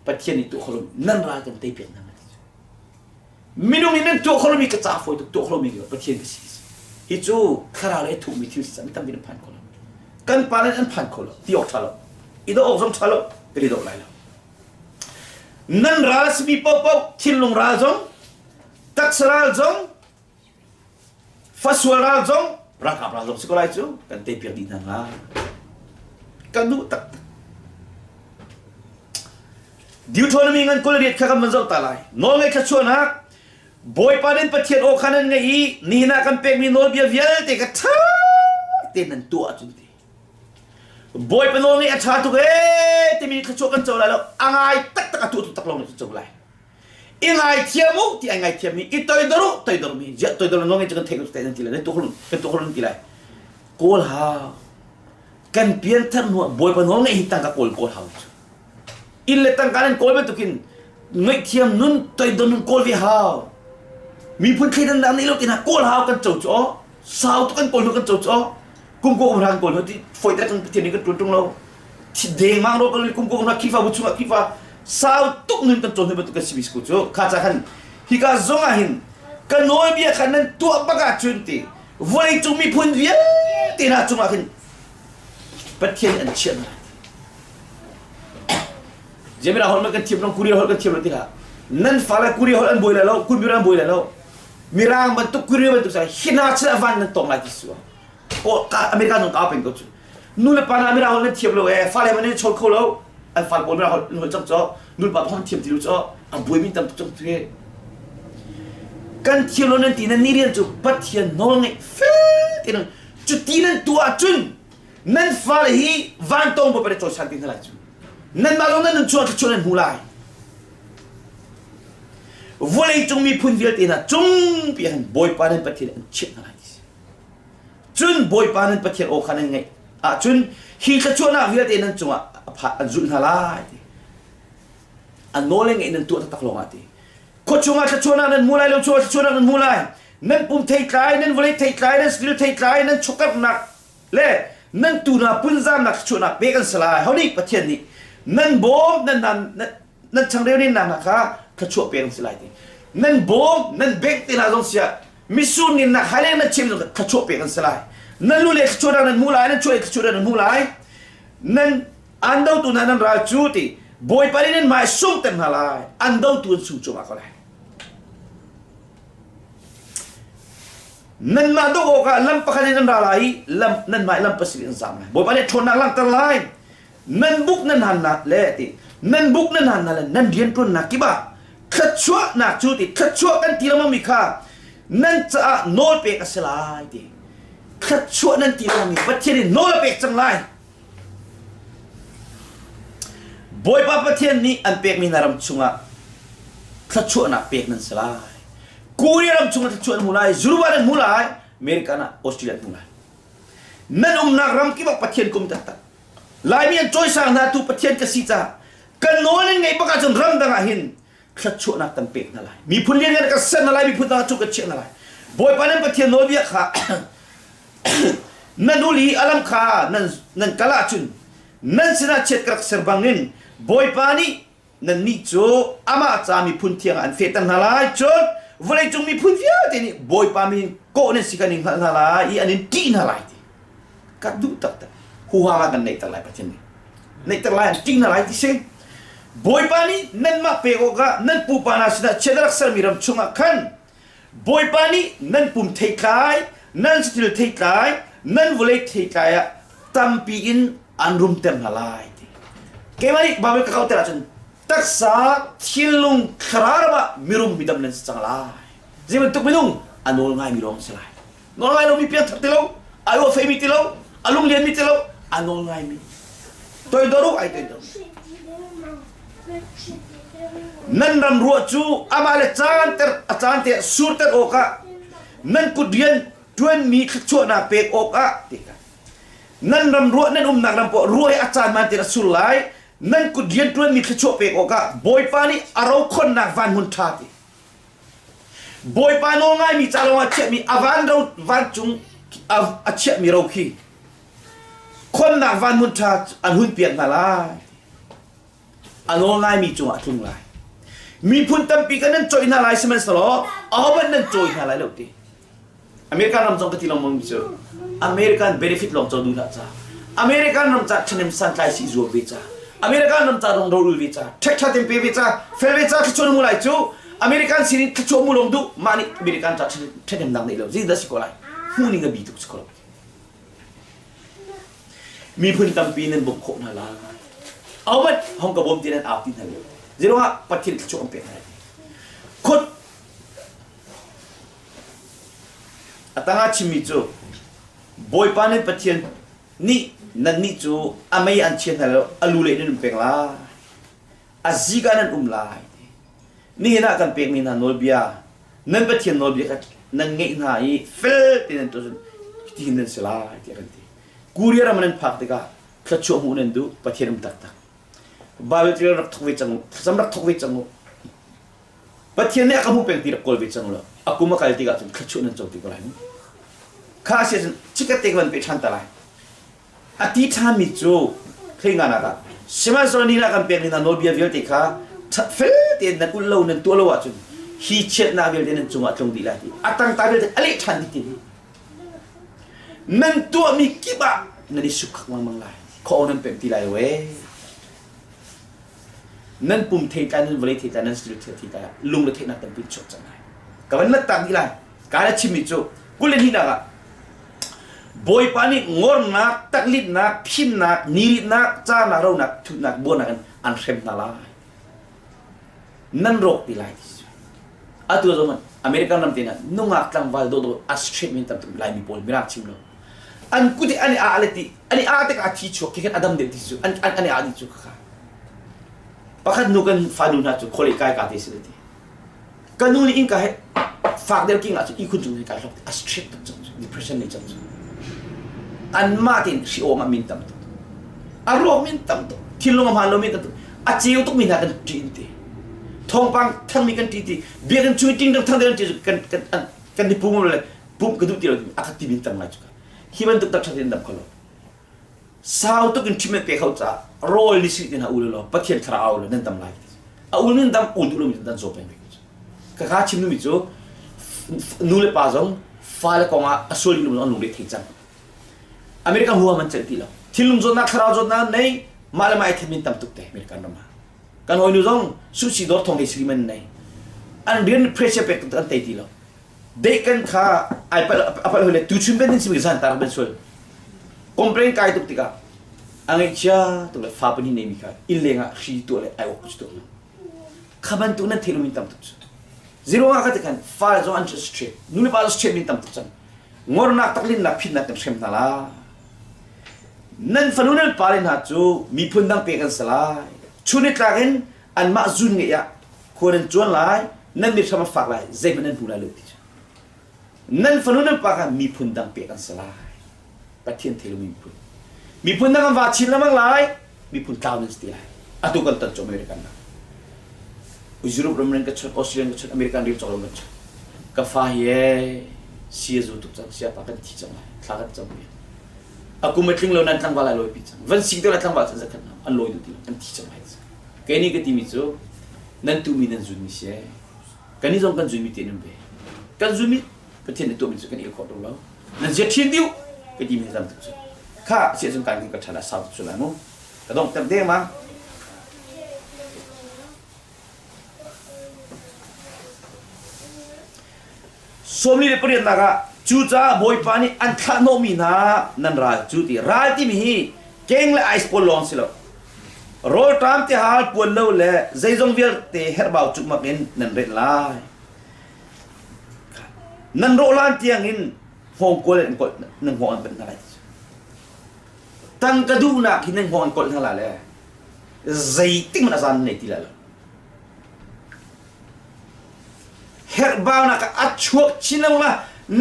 Pathian nih tuah kholo nan ral kan tei piak hna minung in nan tuah kholo mi ka ca fawi tuk tuah kholo mi Pathian ka si hi cu thlarau le thuhmi thil si mi tampi nan phan kho lo kan pa nan an phan kho lo ti awk ṭha lo i do awk zong ṭha lo kan i do lai lo Nan ral a simi paohpaoh thinlung ral zong, taksa ral zong, fasual ral zong, ralkap ral zong si ko lai cu kan teipiak dih hna hnga. Kan duh taktak. Deuteronomy ngan 28 kha kan van zoh ta lai. Nawlngaih thluachuahnak Bawipa nan Pathian aw kha nan ngaih i nihin ah kan pekmi nawlbia vialte kha ṭha tein nan tuah ahcun ti. Bawipa nawl nih a ṭha tuk ee timi thluachuah kan co lai lo a ngai taktak a tuah taktak lawng nih co lai i ngaithiam u ti ai ngaithiam mi i toidor u toidor mi ziah toidor nawl ngai cu kan theih ko nan ti lai nan tuah kan tuah ti lai kawl hau kan pianthar hnu ah Bawipa nawl ngeih hi tangka kawl kawl hau cu inn le tangka nan kawl bantukin ngaihthiam nun toidor nun kawl ve hau miphun thleidannak nih lo tina kawl hau kan co cu sau tuk kan kawl hnu kan co cu kum ko kum hra kan kawl hnu ti foi te kan Pathian nih kan tuan tung lo dengmang ro kan kum ko kum hra Khrihfabu chungah Khrihfa sau tuk nun kan cawn hnu bantuk kan si mi ku cu kha ca khan hika zong ah hin ka nawlbia kha nan tuah bak ahcun ti vawleicung miphun vialte hna cungah khin Pathian an chiah hna Jemina holh kan thiam lo Korea holh kan thiam lo ti hlah nan fale Korea holh an buai lai lo Kunmir an buai lai lo Mirang bantuk Korea bantuk sa hina chin avan nan tong lai ti su America nung ka pen ko cu nu le pa na Mirang holh nan thiam lo e fale man nan chawl kho lo an fal pawl Mirang holh holh cang cho nu le pa holh thiam ti lo cho a buai min tam tuk cang tu kan thiam lo nan ti nan ni rian cu Pathian nawl ngeih fel ti nan cu ti nan tuah cun nan fale hi vantawng pa pare cawisan ti hna lai cu nanmah zong nan nun chuah thluachuah nan hmu lai vawleicung miphun vialte hna cungpi ah Bawipa nan Pathian an chiah hna lai ti cun Bawipa nan Pathian aw kha nan ngaih ahcun hi thluachuahnak vialte nan cungah an zulh hna lai ti an nawl le ngaih nan tuah taktak lawngah ti khua chungah thluachuahnak nan hmu lai lo chungah thluachuahnak nan hmu lai nan pum theitlai nan vawlei theitlai nan skill theitlai nan chawkarnak. Le nan tu hna punzamnak thluachuahnak pek an si lai. Ho nih Pathian nih nan bawm nan nan nan changreu nin nak hna kha thluachuah pek an si lai ti. Nan bawm nan bank te hna zong siah misur nin nak haileng nan chim zong thluachuah pek an si lai. Nan lu le thluachuahnak nan hmu lai, nan chuah le thluachuahnak nan hmu lai. Nan an dotu hna nan ral cu ti Bawipa nih nan hmai sungter hna lai. An dotu an sung cuahmah ko lai. Nanmah doh awkah lam pakhat in an ra lai i lam nanmah i lam pasarih an zam lai. Bawipa nih ṭhawnnak langhter lai. Nan buk nan hannak le ti nan buk nan hannak le nan rianṭuannak kip ah thluachuahnak cu ti thluachuah kan ti lengmangmi kha nan caah nawl pek a si lai ti thluachuah nan ti lengmangmi Pathian nih nawl a pek cang lai. Bawipa Pathian nih an pekmi hna ram chungah thluachuahnak pek nan si lai. Korea ram chungah thluachuah nan hmu lai, Zuruba nan hmu lai, America ah Australia nan hmu lai. Nan umnak ram kip ah Pathian kum taktak. Laimi an cawisang hna tu Pathian ka si caah kan nawl nan ngeih bak ahcun ramdang ah hin thluachuahnak kan pek hna lai. Miphun lianngan kan ser hna lai, miphun dang ah cu kan chiah hna lai. Bawipa nan Pathian nawlbia kha nan ul i a lam kha nan, nan kal ahcun nan sinah chiat ka rak ser bangin Bawipa nih nannih cu amah ca miphun thiang ah an fehter hna lai. Cun vawleicung miphun vialte nih Bawipa min kawh nan si kan in hngalh hna lai i an in ṭih hna lai ti. Ka duh taktak. Huham ah kan neihter lai Pathian nih. Neihter lai an ṭih hna lai ti si. Bawipa nih nanmah pek awkah nan pupa hna sinah chiat a rak sermi ram chungah khan Bawipa nih nan pum theitlai, nan satil theitlai, nan vawlei theitlai ah tampi in an rumter hna lai ti. Keimah nih Bible ka kauter ahcun taksa, thinlung, thlarau ram ah mirum midam nan si cang lai. Zei bantuk minung a nawl ngaimi lawng si lai. Nawl ngai lomi piangthar ti lo, ai uah feimi ti lo, a lung lianmi ti lo, a nawl ngaimi. Toidor u ai toidor. Nan ram ruah cu amah le caan ter a caan te surter awkah nan kut rian ṭuanmi thluachuahnak pek awkah ti kha. Nan ram ruah nan umnak ram poah ruah hi a caan man tein a sur lai. Nan kut rian ṭuanmi thluachuah pek awkah Bawipa nih a ro khonnak van hmun ṭha ti. Bawipa nawl ngaimi ca lawngah chiahmi a van ro vancung a chiahmi ro khi khonnak van hmun ṭha an hun piak hna lai. A nawl ngaimi cungah a tlung lai. Miphun tampi kan nan coih hna lai sihmanhsehlaw ahohmanh nan cawi hna lai lo ti. American ram zong ka ti lengmang mi cu American benefit lawng co duh hlah ca American ram ca ṭhahnem santlai si zuam ve ca American ram ca rong ro ve ca ṭhekṭha ten pe ve ca fel ve ca thluachuah mu lai cu American sin in thluachuah mu lawng duh mah nih American ca ṭhahnemnak neih lo zeidah si ko lai hmuh ning a bi tuk si ko lo miphun tampi nan bawmh khawh hna lai ahohmanh hong ka bawm ti nan au ti hna lo zeiruangah Pathian thluachuah an pek hna lai khut A tangah chimmi cu Bawipa nan Pathian nih nannih cu a mei an chia hna lo, a lu lei nan um peng lai, a zik ah nan um lai. Nihin ah kan pekmi hna nawlbia, nan Pathian nawlbia kha nan ngeih hna i fel tein nan tuah cun hitihin nan si lai tiah kan ti. Korea ram nan phak tikah thluachuah hmuh nan duh, Pathian um taktak. Bible ṭial rak thawk ve cang u, thlacam rak thawk ve cang u. Pathian nih a ka hmuh peng ti rak kawl ve cang law a kum a kal tikah cun thluachuah nan co ti ko lai mu. Kha si ahcun chikkhat te ka van peh ṭhan ta lai. A ti ṭhanmi cu theinganak ah sihmanhsehlaw ni ah kan pekmi hna nawlbia vialte kha fel tein nan ulh lo nan tuah lo ahcun hi chiatnak vialte nan cungah a tlung dih lai ti a tangta vialte a leh ṭhan dih ti nan tuahmi kip ah nan i suk lengmang lai khaw nan pemh ti lai lo ee Nan pum theitlai nan vawlei theitlai nan spirit theitlai ah lung le theihnak tampi chuak cang lai. Ka van lat tak dih lai. Ka na chimmi cu 22 ah Bawipa nih ngornak, taklitnak, phimnak, niritnak, canak, ronak, thutnak, buanak in an hrem hna lai. Nan rawk ti lai ti Atu zong American ram te na nungak tlangval dawdawt a straight min tam tuk Laimi pawl mirang chim lo. An kut i an i ah le ti an i ah tikah a thi chuak khi khan a dam deuh ti cu an an i ah dih cu kha. Pakhat nu kan fanu hna cu khualei kai ka te si ti. Ka nu nih innka he fak deuh king ah cu ihkhun cung in kai hlok a stress tuk cang depression nei cang cu. Anmah tein hri awm ah min tam tuk. A ruak min tam tuk. Thinlung a hmaan lo min tam tuk. A ceu tuk mi hna kan ṭih ti. Thawngpang thangmi kan ṭih ti. Biakinn chung i ting dang thang deuh kan ṭih kan kan kan ni pum le pumh ka duh ti lo a ka ti min tam ngai cu. Hi bantuk tak ṭhat in dam kho lo. Sau tuk in treatment pe kho caah rawl ni si tin ha ul law Pathian thlarau au nan dam lai. A ul min dam ul duh lo mi dan zaw peng ve ko. Ka ka chim mi cu nu le pa zong fale kong ah a sual lu an lungre thei cang. America huam an celh ti lo. Thinlung zawtnak thlarau zawtnak nei mah le mah ai thenmin tam tuk te American ram ah. Kan hawinu zong sushi dawr thong hei siri man nei. An rian pressure pek tuk an tei ti lo. Dekan kha ai pal apal hoi le tu chun ben din simi zan tar ben sual. Complain kai tuk tikah a ngaihchia tuk le fa pahnih neimi kha inn leng ah hri tuah le ai awk cu tuah. Kha bantuk nan theih lomi tam tuk cu. Zero ah ka ti khan fa zong an straight nu le pa zong straight min tam tuk cang. Ngornak taklinnak phinnak kan hrem hna la. Nan fanu nan pale hna cu miphun dang pek an si lai. Chun ni tlak in anmah zun ngeih ah khua nan cuan lai, nan mithram a fak lai, zeihmanh nan hmu lai lo ti cu. Nan fanu nan pa kha miphun dang pek an si lai. Pathian thei lomi miphun. Miphun dang an va chin lengmang lai, miphun tlau nan si ti lai. Atu kan ton cu American nak. Europe ram ren ka chun, Australia ka chun, American rim cawk ram kan chun. Ka fa hi e sia zu tuk cang, sia pa kan thi cang lai, thla kan cam pi. A kum a tling lo nan tlangval ai lawi pi cang. Van sing te la tlangval chan zakhat an lawi duh ti lo, an thi cang lai. Kei nih ka timi cu nan tumi nan zunmi si e. Kan nih zong kan zunmi te nan ve. Kan zunmi Pathian nih tuahmi cu kan il khawh tung lo. Nan zia ṭhin dih ka timi zam tuk cu. Kha si ahcun kai ka ṭhan a sau tuk cu lai mu. Ka dongh ter deng ma. Sawmli le pariatnak ah cucaah Bawipa nih an thlahhnawhmi hna nan ral cu ti ral timi hi keng le ice pawl lawng si lo rawlṭam tihal puan lo le zeizong vialte herhbau cukmak in nan renh lai nan rawh lan tiangin hngawngkual in kolh nan hngawng an panh hna lai tangka duhnak hi nan hngawng an kolh hna la le zeitik hmanh a zan nei ti lai lo herhbaunak a chuak chin lengmang la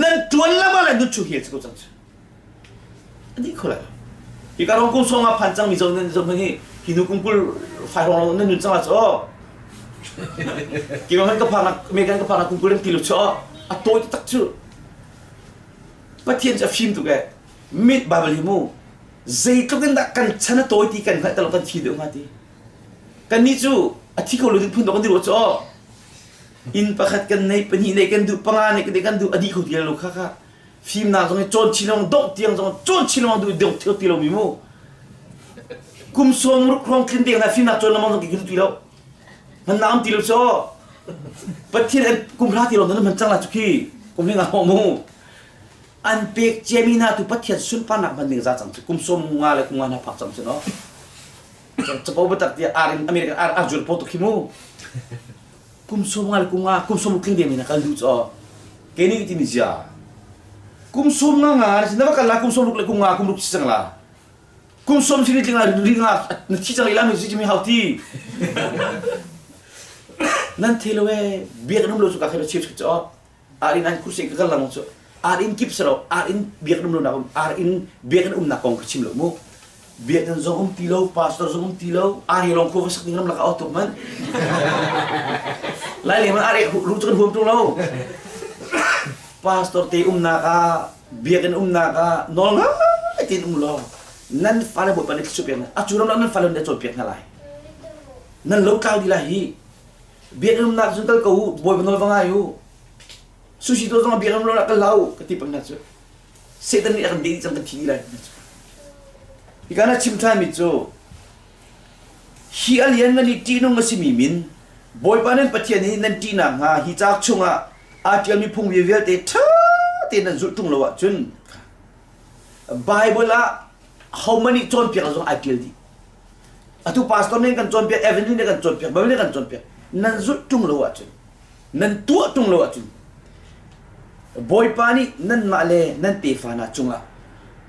nan tuan lengmang le nun chung hi ko cang cu a dih kho lai hi ka rong kum song ah phan cang mi zo nan zo hi hi nu kum kul fai rong nan nun cang la cho ki man ka phang me kan ka phang kum kul ti lu cho a tawi tak chu pathian chu a fim tuk e mit bible hi mu zeitluk in dah kan chan a tawi ti kan hngalh talo kan thi deuh hnga ti Kannih cu a thi kho lo ding phun dawh kan ti rua cu aw. Inn pakhat kan nei, pahnih nei kan duh, panga nei kan duh, a dih kho ti lo kha kha. Fimnak zong hi cawn chin lengmang, dongh tiang zong cawn chin lengmang duh, dongh ti lomi mu. Kum sawm ruk hrawng tlin deng hna fimnak cawn lengmang zong kan ti lo. Hman na am ti lo cu aw. Pathian an kum hla ti lo nan hman cang la cu khi. Kum hling ah mu. An pek ciami hna tu Pathian sunparnak hman ding za cang cu. Kum sawm nga le kum nga hna phak cang cu no. Capo biatak tiah ar in American ar ar jul po tuk hi mu. Kum sawm nga le kum nga kum sawm tling deng in kal duh cu. Ke ni ti mi zia. Kum sawm nga nga na va kal la kum sawm ruk le kum nga kum ruk si cang la. Kum sawm si tling la ri nga na thi cang ila mi si mi hau ti. Nan the lo e biak num lo chu ka khe chief chu. Ar in an kursi ka kal lang cu. Ar in kip salo ar in biak num lo nak ar in biak in umnak kong ka chim lo mu. Biakinn zong um ti lo, pastor zong um ti lo, ar hi lawng khua va sak ding ram lakah au tuk man. Lai leng man ar ru cu kan huam tung lo. Pastor te umnak ah, biakinn umnak ah nawl ngai tein um law nan fale Bawipa nih thluachuah pek hna. A cu ram nan fale nih a cawnpiak hna lai. Nan lo tlau dih lai hi. Biakinn umnak cun kal ko u, Bawipa nawl va ngai u. Sushi to zong biakinn um lo kal hlah u, ka ti peng hna cu. Satan nih a kan deh cang kan thi dih lai. Hika na chim ṭhanmi cu hi a lianngan i ṭihnung a simi min Bawipa nan Pathian hi nan ṭihnak hnga hi cauk chungah aa ṭialmi phung vialte ṭha tein nan zulh ṭung lo ahcun Bible ah hohmanh nih cawnpiak zong ai ṭial dih. Atu pastor nih kan cawnpiak, evangelist nih kan cawnpiak, Bible nih kan cawnpiak. Nan zulh ṭung lo ahcun nan tuah ṭung lo ahcun Bawipa nih nanmah le nan tefa hna cungah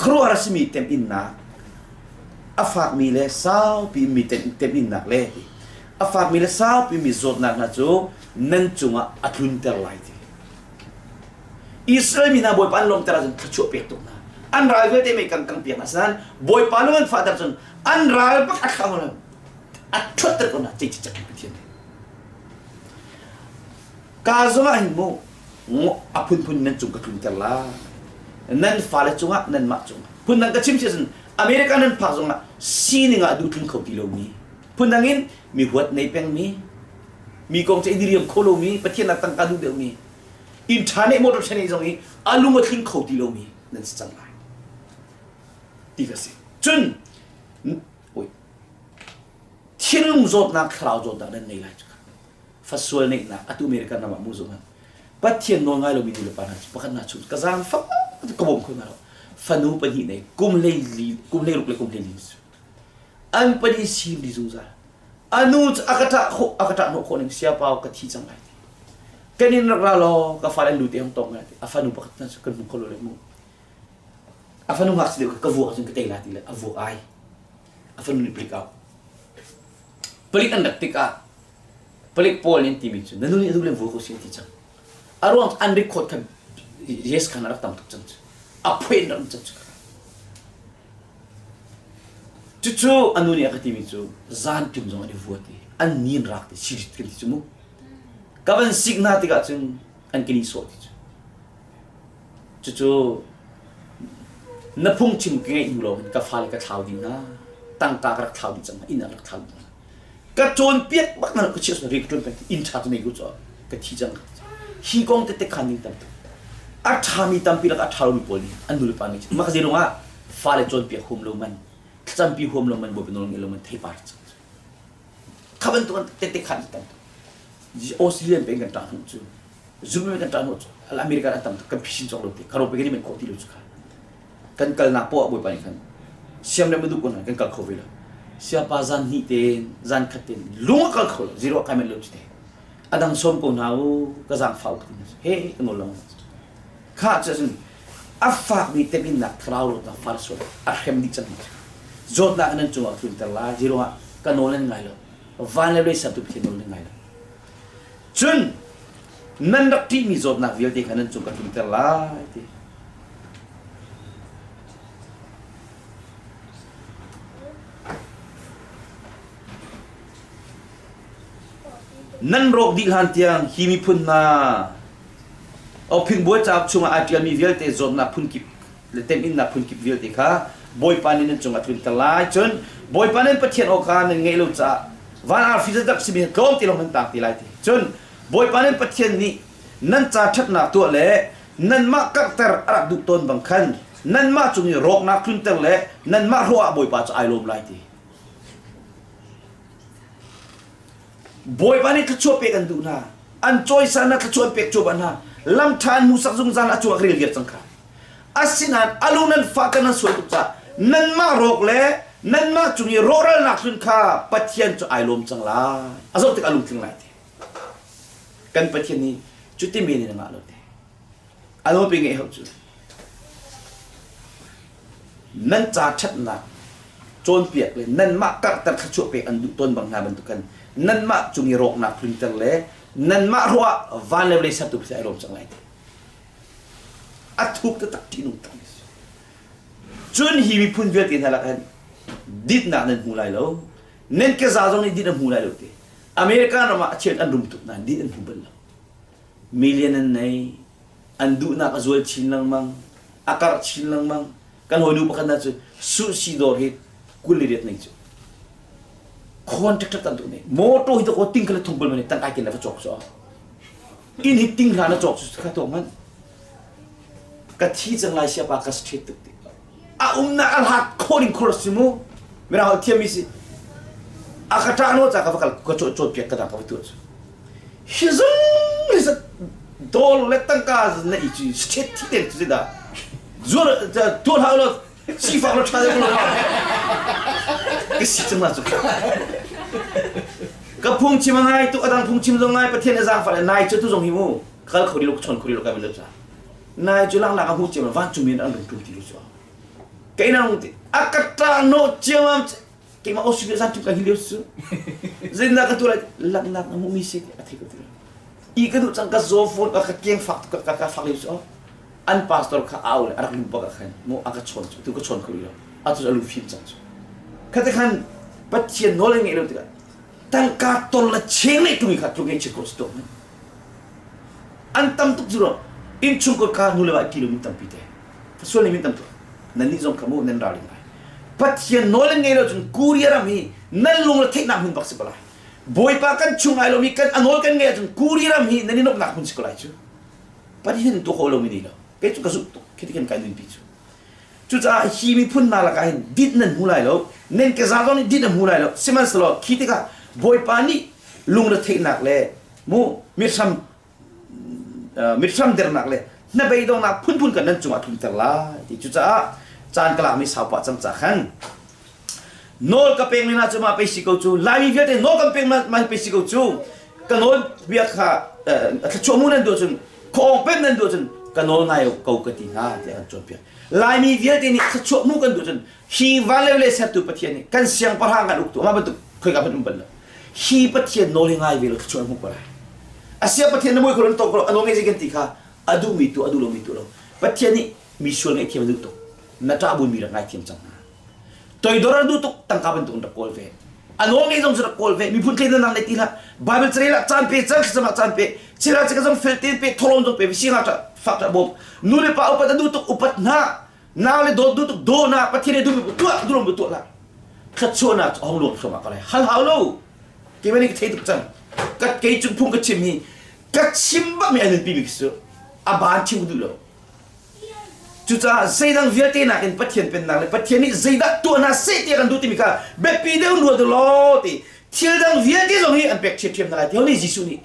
khuaruahhar a simi temhinnak a fakmi le saupi mi temhinnak le a fakmi le saupi mi zawtnak hna cu nan cungah a tlunter lai ti. Israel mi hna Bawipa an lawmter ahcun thluachuah pek tuk hna. An ral vialte mei kang kang piak hna. Asinain Bawipa lung an fahter cun an ral bak a thlah a ṭhuatter ko hna. Cei cicak Pathian nih. Ka zongah hin mu a phunphun nan cung ka tlunter lai. Nan fale cungah nanmah cungah. Phundang ka chim si ahcun America nan phak zongah sining ah duhtling kho ti lomi, phundang in mi huat nei pengmi, mi kong cu i diriam kho lomi, Pathian ah tangka duh deuhmi, inn ṭha neih motor ṭha neih zong i a lung a tling kho ti lomi nan si cang lai ti ka si. Cun thinlung zawtnak thlarau zawtnak nan nei lai cu fasual neihnak atu American ram ah mu zong Pathian nawl ngai lomi nu le pa hna cu pakhat hna chung ka zaangfak ka bawm kho hna lo fanu pahnih nei kum hlei li kum hlei ruk le kum hlei li cu an pahnih sim di zungzal anu cu a ka ṭah khawh a ka ṭah hnawh khawh ning siapau ka thi cang lai ti kan in rak ra law ka fale lu te hong tong lai ti a fanu pakhat hna cu kan hmu kho lo le mu a fanu ngakchia deuh ka vuak ahcun ka tei la ti le a vuak ai a fanu nih palik au palik an rat tikah palik pawl nih an timi cu na nu nih a duh le vuak ko si an ti cang a ruang an record khan yes khan a rak tam tuk cang cu a phoin rak um cang cu cucu a nu nih a ka timi cu zan ṭim zong an i vuat i an nin rak ti sirit kan ti cu mu ka van sik hna tikah cun an ka ni sawh ti cu Cucu na phungchim ka ngeih hnu lawng hin ka fale ka thlau dih hna. Tangka ka rak thlau dih cang hna, inn ah rak thlau dih hna. Ka cawnpiak bak hna ka chiah ri ka ṭuan peng inn ṭha cu nei ku cu ka thi cang. Hi kong tete khan ding tam tuk. A ṭhami tampi lakah a ṭha lomi pawl nih an nulepa nih mah ka zei ah fale cawnpiak huam lo man, thlacampi huam lo man, Bawipa nawl ngeih lo man theipar cang. Kha bantuk an tete khan tam tuk. Australian peng kan ṭah hnu cu zummi kan ṭah hnu cu America an tam tuk kan phisin cawk lo te karo pe kan i men khawh ti lo cu kha kan kalnak poah bawipa nih khan siamrem a duh ko nain kan kal kho ve lo siapa zan hnih tein zan khat tein lung a kal kho lo zero kai men lo cu te a dang sawm ko hna u ka zaangfah u ka ti he ka nawl lo kha cu cun a fakmi teminnak thlarau rawtnak far sual a hrem dih cang zawtnak nan cungah tlunter lai zero ah ka nawl nan ngai lo van le lei sertu Pathian nawl nan ngai lo Cun nan rak ṭihmi zawtnak vialte kha nan cung ka tlunter lai ti. Nan rawk dih hlan tiang hi miphun hna Ophing buai cauk chungah aa ṭialmi vialte zawtnak phunkip le temhinnak phunkip vialte kha Bawipa nih nan cungah tlunter lai. Cun Bawipa nan Pathian aw kha nan ngaih lo caah van arfi zatak simi tlawm te lawng nan taang te lai ti. Cun Bawipa nan Pathian nih nan ca ṭhatnak tuah le nanmah karhter a rak duh tawn bang khan nanmah cung i rawknak tlunter le nanmah hrawh ah Bawipa cu ai lawm lai ti. Bawipa nih thluachuah pek an duh hna. An cawisan ah thluachuah an pek cuahmah hna. Lam ṭha an hmuhsak zungzal a cungah rel viar cang kha. Asinain a lung nan fahter nan sual tuk caah nanmah rawk le nanmah cung i rawhralnak hlun kha Pathian cu ai lawm cang lai. A zoh tik a lungtling lai ti. Kan Pathian nih cuti men in a ngah lo te. A lawm ngeih hau cu. Nan ca ṭhatnak cawnpiak le nanmah karhter thluachuah pek an duh tawn bang hna bantuk khan nanmah cung i rawknak tlunter le nanmah ruah van le vawlei sertu Pathian ai lawm cang lai ti. A thuk taktak ṭihnung tak a si. Cun hi miphun vialte hna lakah hin ditnak nan hmu lai lo. Nan keza zong nih dit an hmu lai lo ti. America ram ah a cheu an rum tuk nain dit an hmu bal lo. Million an nei, an duhnak a zual chin lengmang, a karh chin lengmang. Kan hawinu pakhat hna cu sushi dawr hi 28 nei cu. Khawn ṭekṭek tam tuk nei. Motor hi to ting kha le thong bal man tangkai ken le va cawk cu. Inn hi ting hla na cawk cu kha tuak hmanh. Ka thi cang lai siapa ka straight tuk ti. A umnak a hlat khawh ding khur si mu. Mirang holh thiammi si. A ka ṭah no ca ka va kal ka cawn cawnpiak ka dang ka va tuah cu. Hi zung hi zat dol le tangka na i cu straight thi ten cu dah. Zuar tuah hlah law sifak lo ṭha deuh lo. Ka si cang la cu. Ka phungchim a ngai tuk a dang phungchim zong ngai Pathian a zaangfah le nai cu tu zong hi mu kal kho di lo chon kho di lo kai lo ca nai cu langlak a hmu ciam vancung in an rung ṭum ti lo cu kei nang ti a ka ṭah no ciamam keimah Australia zan ṭum ka hi lio su zindah ka tu lai laknak na hmuhmi si a thei ko ti i ka duh cang ka zaw phone ka keng fak ka ka ka fak lio su an pastor kha au le a rak lu bak ah khan mu a ka chawn cu tu ka chawn kho lo a tu a lu fim cang cu khate khan Pathian nawl ngeih lo tikah tangka ton le cheng nei tumi kha tluk ngei chik ko si to an tam tuk cu ro innchungkhar kha nu le va kilo min tampi te. Sual ning tam tuk. Nan nih zong kha mu nan ralring lai. Pathian nawl nan ngei lo cun Korea ram hi nan lung le theihnak hmun bak si ko lai. Bawipa kan chung ai lomi kan a nawl kan ngei ahcun Korea ram hi nan i nuamhnak hmun si ko lai cu. Pathian tuah kho lomi ni lo. Kei cu ka zumh tuk. Khi ti kan kai nunpi cu. Cucaah hi miphun hna lakah hin dit nan hmu lai lo, nan keza zong nih dit nan hmu lai lo. Sihmanhsehlaw khi tikah Bawipa nih lungretheihnak le mu mithram mithram dernak le hnabeidongnak phunphun kan nan cungah tlunter lai ti. Cucaah caan ka lakmi sau pah cang ca khan nawl ka pek mi hna cu mah pei si ko cu Laimi vialte nawl kan pek mah pei si ko cu ka nawl bia kha thluachuah mu nan duh cun khuaawng pem nan duh cun ka nawl ngai ko ka ti hna tiah kan cawnpiak Laimi vialte nih thluachuah mu kan duh cun hi van le le sertu Pathian nih kan siangpahrang kan uktu amah bantuk khoika hmanh um bal lo hi Pathian nawl hi ngai ve lo thluachuah hmu ko lai asia Pathian na mui ko nan to ko a nawl ngai kan ti kha a duhmi tu a duh lomi tu lo Pathian nih mi sual ngaihthiam a duh tuk na ṭah bun mi rak ngaithiam cang hna toidor an duh tuk tangka bantuk in rak kawl ve a nawl ngei zong cu rak kawl ve miphun thleidannak nei ti hlah bible carel ah caan pe cang thlacam ah caan pe chira chika zong fel tein pe tholon zong pe si nga ṭah fak ṭah bawm nu le pa upat a duh tuk upat hna nau le dawt duh tuk daw na pathian he duh mi tuah duh lo tuah lah thluachuahnak cu hong luang thluahmah ko lai hal hau lo keimah nih ka thei tuk cang ka kei cung phung ka chim hi ka chim bak mi an nunpi mi cu a baan chim ka duh lo Cucaah zeidang vialte nakin Pathian pennak le Pathian nih zeidah tuah hna seh ti a kan duh timi kha biapi deuh in ruat u law ti thil dang vialte zong hi an pek ṭhiamṭhiam hna lai ti nih Jesuh nih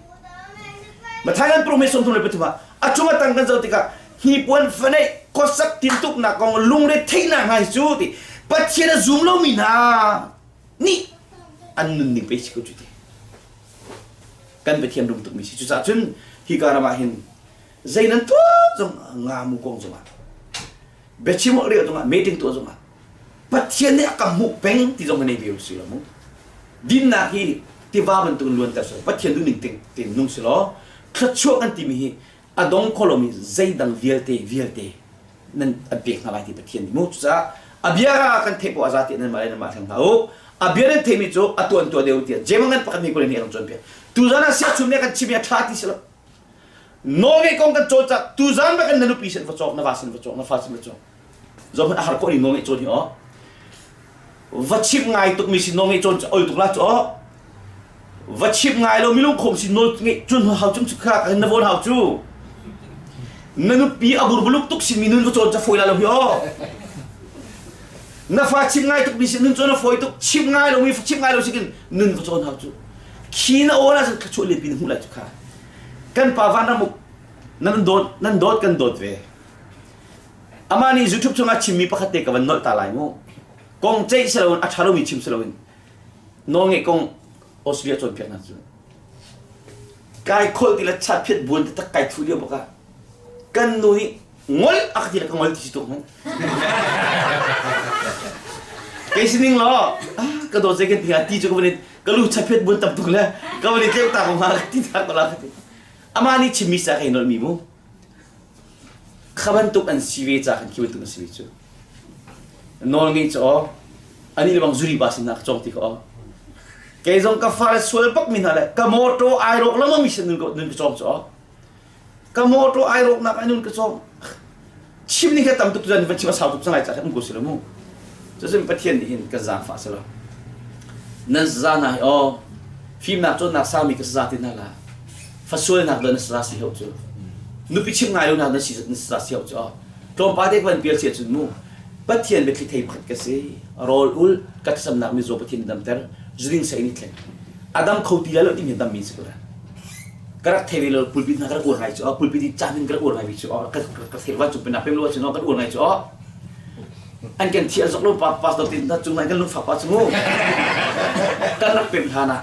Matthai kan purhmi 33 ah a cung a tang kan zoh tikah hnipuan faneih khuasak tintuknak kong lungre theihnak hna hi cu ti Pathian a zum lomi hna nih an nunning pei si ko cu ti kan Pathian rum tukmi si cucaah cun hika ram ah hin zei nan tuah zong nga mu kong zongah biachim awk lio zongah meeting tuah zongah Pathian nih a ka hmuh peng ti zong nei ve si lo mu dinnak hi tiva bantuk in luanter si Pathian duhning ting tein nung si law thluachuah kan timi hi a dong kho lomi zeidang vialte vialte nan an pek hna lai ti Pathian nih mu cucaah a bia kan theih poah za ti nan mah le nan mah hleng hna u a bia nan theihmi cu a tuan tuah deuh tiah Jeim ngan pakhat ni kul ni kan cawnpiak tuzan ah siachum nih kan chim i a ṭha ti si lo Nawlngeih kong kan cawlcangh tuzaan bak in na nupi sin va cawk na va sin va cawk na fa sin va cawk zong hmanh a har khawh ning nawlngeih cawn hi aw va chimh ngai tuk mi sin nawlngeih cawn cu ol tuk la cu aw va chimh ngai lo minung khom sin nawl ngeih cun hau cung kha kan na vawn hau cu na nupi a burbuluk tuk sin mi nun va cawn ca fawi la lo hi aw na fa chimh ngai tuk mi sin nun cawn a fawi tuk chimh ngai lo mi chimh ngai lo sikin nun va cawn hau cu khi na aw la thluachuah lianpi na hmuh lai cu kha kan pa vanram nan dawt nan dawt kan dawt ve amah nih YouTube chungah chimmi pakhat te ka van nolh ta lai mu kong ceih si loin a ṭha lomi chim si loin nawlngeih kong Australia cawnpiak hna cu kai kholh ti le chat phiat buan tak kai thu lio bak ah kan nu nih ngol a ka ti le ka ngol ti si tuk hmanh kei sining law ka dawt zei kan ti ti cu ka van ka lu chaphet buan tam tuk le ka van i tleu ta ko hnga ka ti ta ko la ka ti amah nih chimmi sa kai nolh mi mu kha bantuk an si ve ca khan khi bantuk an si ve cu nawl ngei cu aw ani le bang zuri ba sin na ka cong ti ka aw kei zong ka fa le sual bak mi hna le ka motor ai rawk lama mi sin nun ka cong cu aw Ka mawṭaw ai rawknak ah nun ka cawng. Chim ning kha tam tuk tuan van chim a sau tuk cang lai ca um ko si lo mu. Cucun Pathian nih hin kan zaangfah si lo. Nan saza hna hi aw fimnak cawnnak saumi ka saza ti hna la. Fasualnak do na saza si ho cu. Nupi chim ngai lo na na si na saza si ho cu aw. Tlawmpal te kan pial si ahcun mu. Pathian biathli thei pakhat ka si. Rawl ul ka thlacamnak mizaw Pathian nih damter. Zuding sa in i thleng. A dam kho ti lai lo timi dammi si ko lai. Ka rak thei ve lo pulpit hna ka rak uar ngai cu a pulpit i caan in ka rak uar ngai mi cu ka ka thei vancung pennak pem lo ahcun kan uar ngai cu an kan thi an zok lo pa pastor tin hna cung kan lungfak pa cu mu kan rak pem hlan ah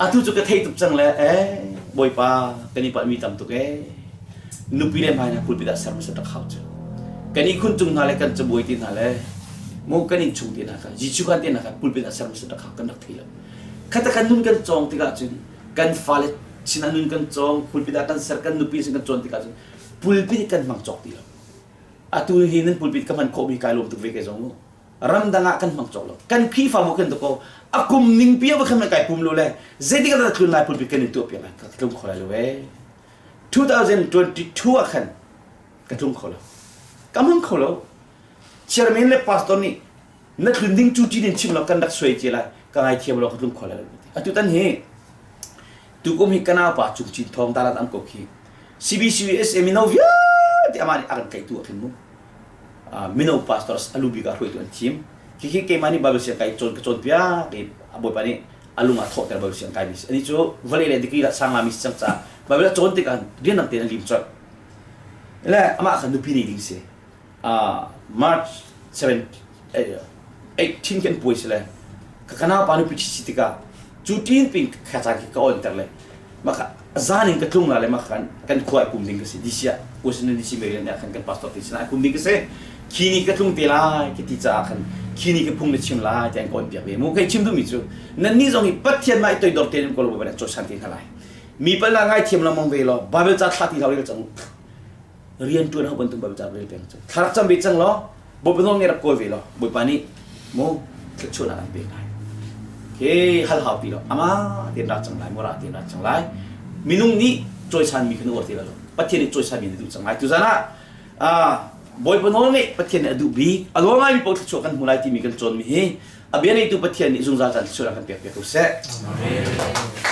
atu cu ka thei tuk cang le eh bawipa kan i palh mi tam tuk eh nupi le hmai hna pulpit ah ser hmasa tak hau cu kan i khun cung hna le kan cabuai ti hna le mu kan in chung ti hna kha Jesuh kan ti hna kha pulpit ah ser hmasa tak hau kan rak thei lo khata kan nun kan cawng tikah cun kan fale sinah nun kan cawng pulpit ah kan ser kan nupi sin kan cawn tikah cun pulpit kan hmang cawk ti lo atu hi nan pulpit ka hman khawhmi kai lawm tuk ve ke zong ramdang ah kan hmang cawk lo kan Khrihfabu kan ko a kum ning pi va khan kai pum lo le zeitik ah tlun lai pulpit kan in tuah piak lai ka tlung kho lai lo e 2022 ah khan ka tlung kho lo. Ka hmang kho lo. Chairman le pastor nih na tlun ding cu ṭin in chim lo kan rak suai ce lai ka ngaithiam lo ka tlung kho lai lo. Atu tan hi tukum hi kana pa Cung Cin Thawng dalan am ko khi CBCUSA mino vialte amah nih a kan tlaihtu ah khin mu mino pastors a lu bik ah hruaitu an thim. Khi keimah nih Bible siang kai cawn ka cawnpiak i a bawipa nih a lung ah thawhter Bible siang kai mi si. Ani cu vawlei le degree lah sang mi si cang caah Bible a cawn tikah rian dang tein a lim colh. Le amah kha nupi nei ding si. March 7 18 kan puai si le ka kana pa nupi si tikah cu tin pin kha caan khi ka on ter le maka zan in ka tlung la le maka kan kan khua ai pum ding ka si DC ah Washington DC Maryland ah khan kan pastor te sinah ai pum ding ka si khi ni ka tlung te lai ka ti caah khan khi ni ka phung na chim lai ti an ka on piak ve mu kai chim duhmi cu nan nih zong hi Pathian mah i toidor te in ko lo ba cawisan te hna lai mi pal na ngai thiam lengmang ve law Bible ca thla ti hlau rel cang rian ṭuan ho bantuk Bible ca rel peng cu thla rak cam ve cang law Bawipa nawl ngai rak kawl ve law Bawipa nih mu thluachuahnak an pek lai ke hal hau ti lo ama te ra cang lai mu ra te ra cang lai minung nih cawisan mi kha na uar ti lo Pathian nih cawisan mi na duh cang lai tuzan ah Bawipa nawl ngeih Pathian nih a duh bik a nawl ngai mi paoh thluachuah kan hmu lai timi kan cawn mi hi a bia neitu Pathian nih zungzal caan thluachuahnak kan pek piak ko seh. Amen.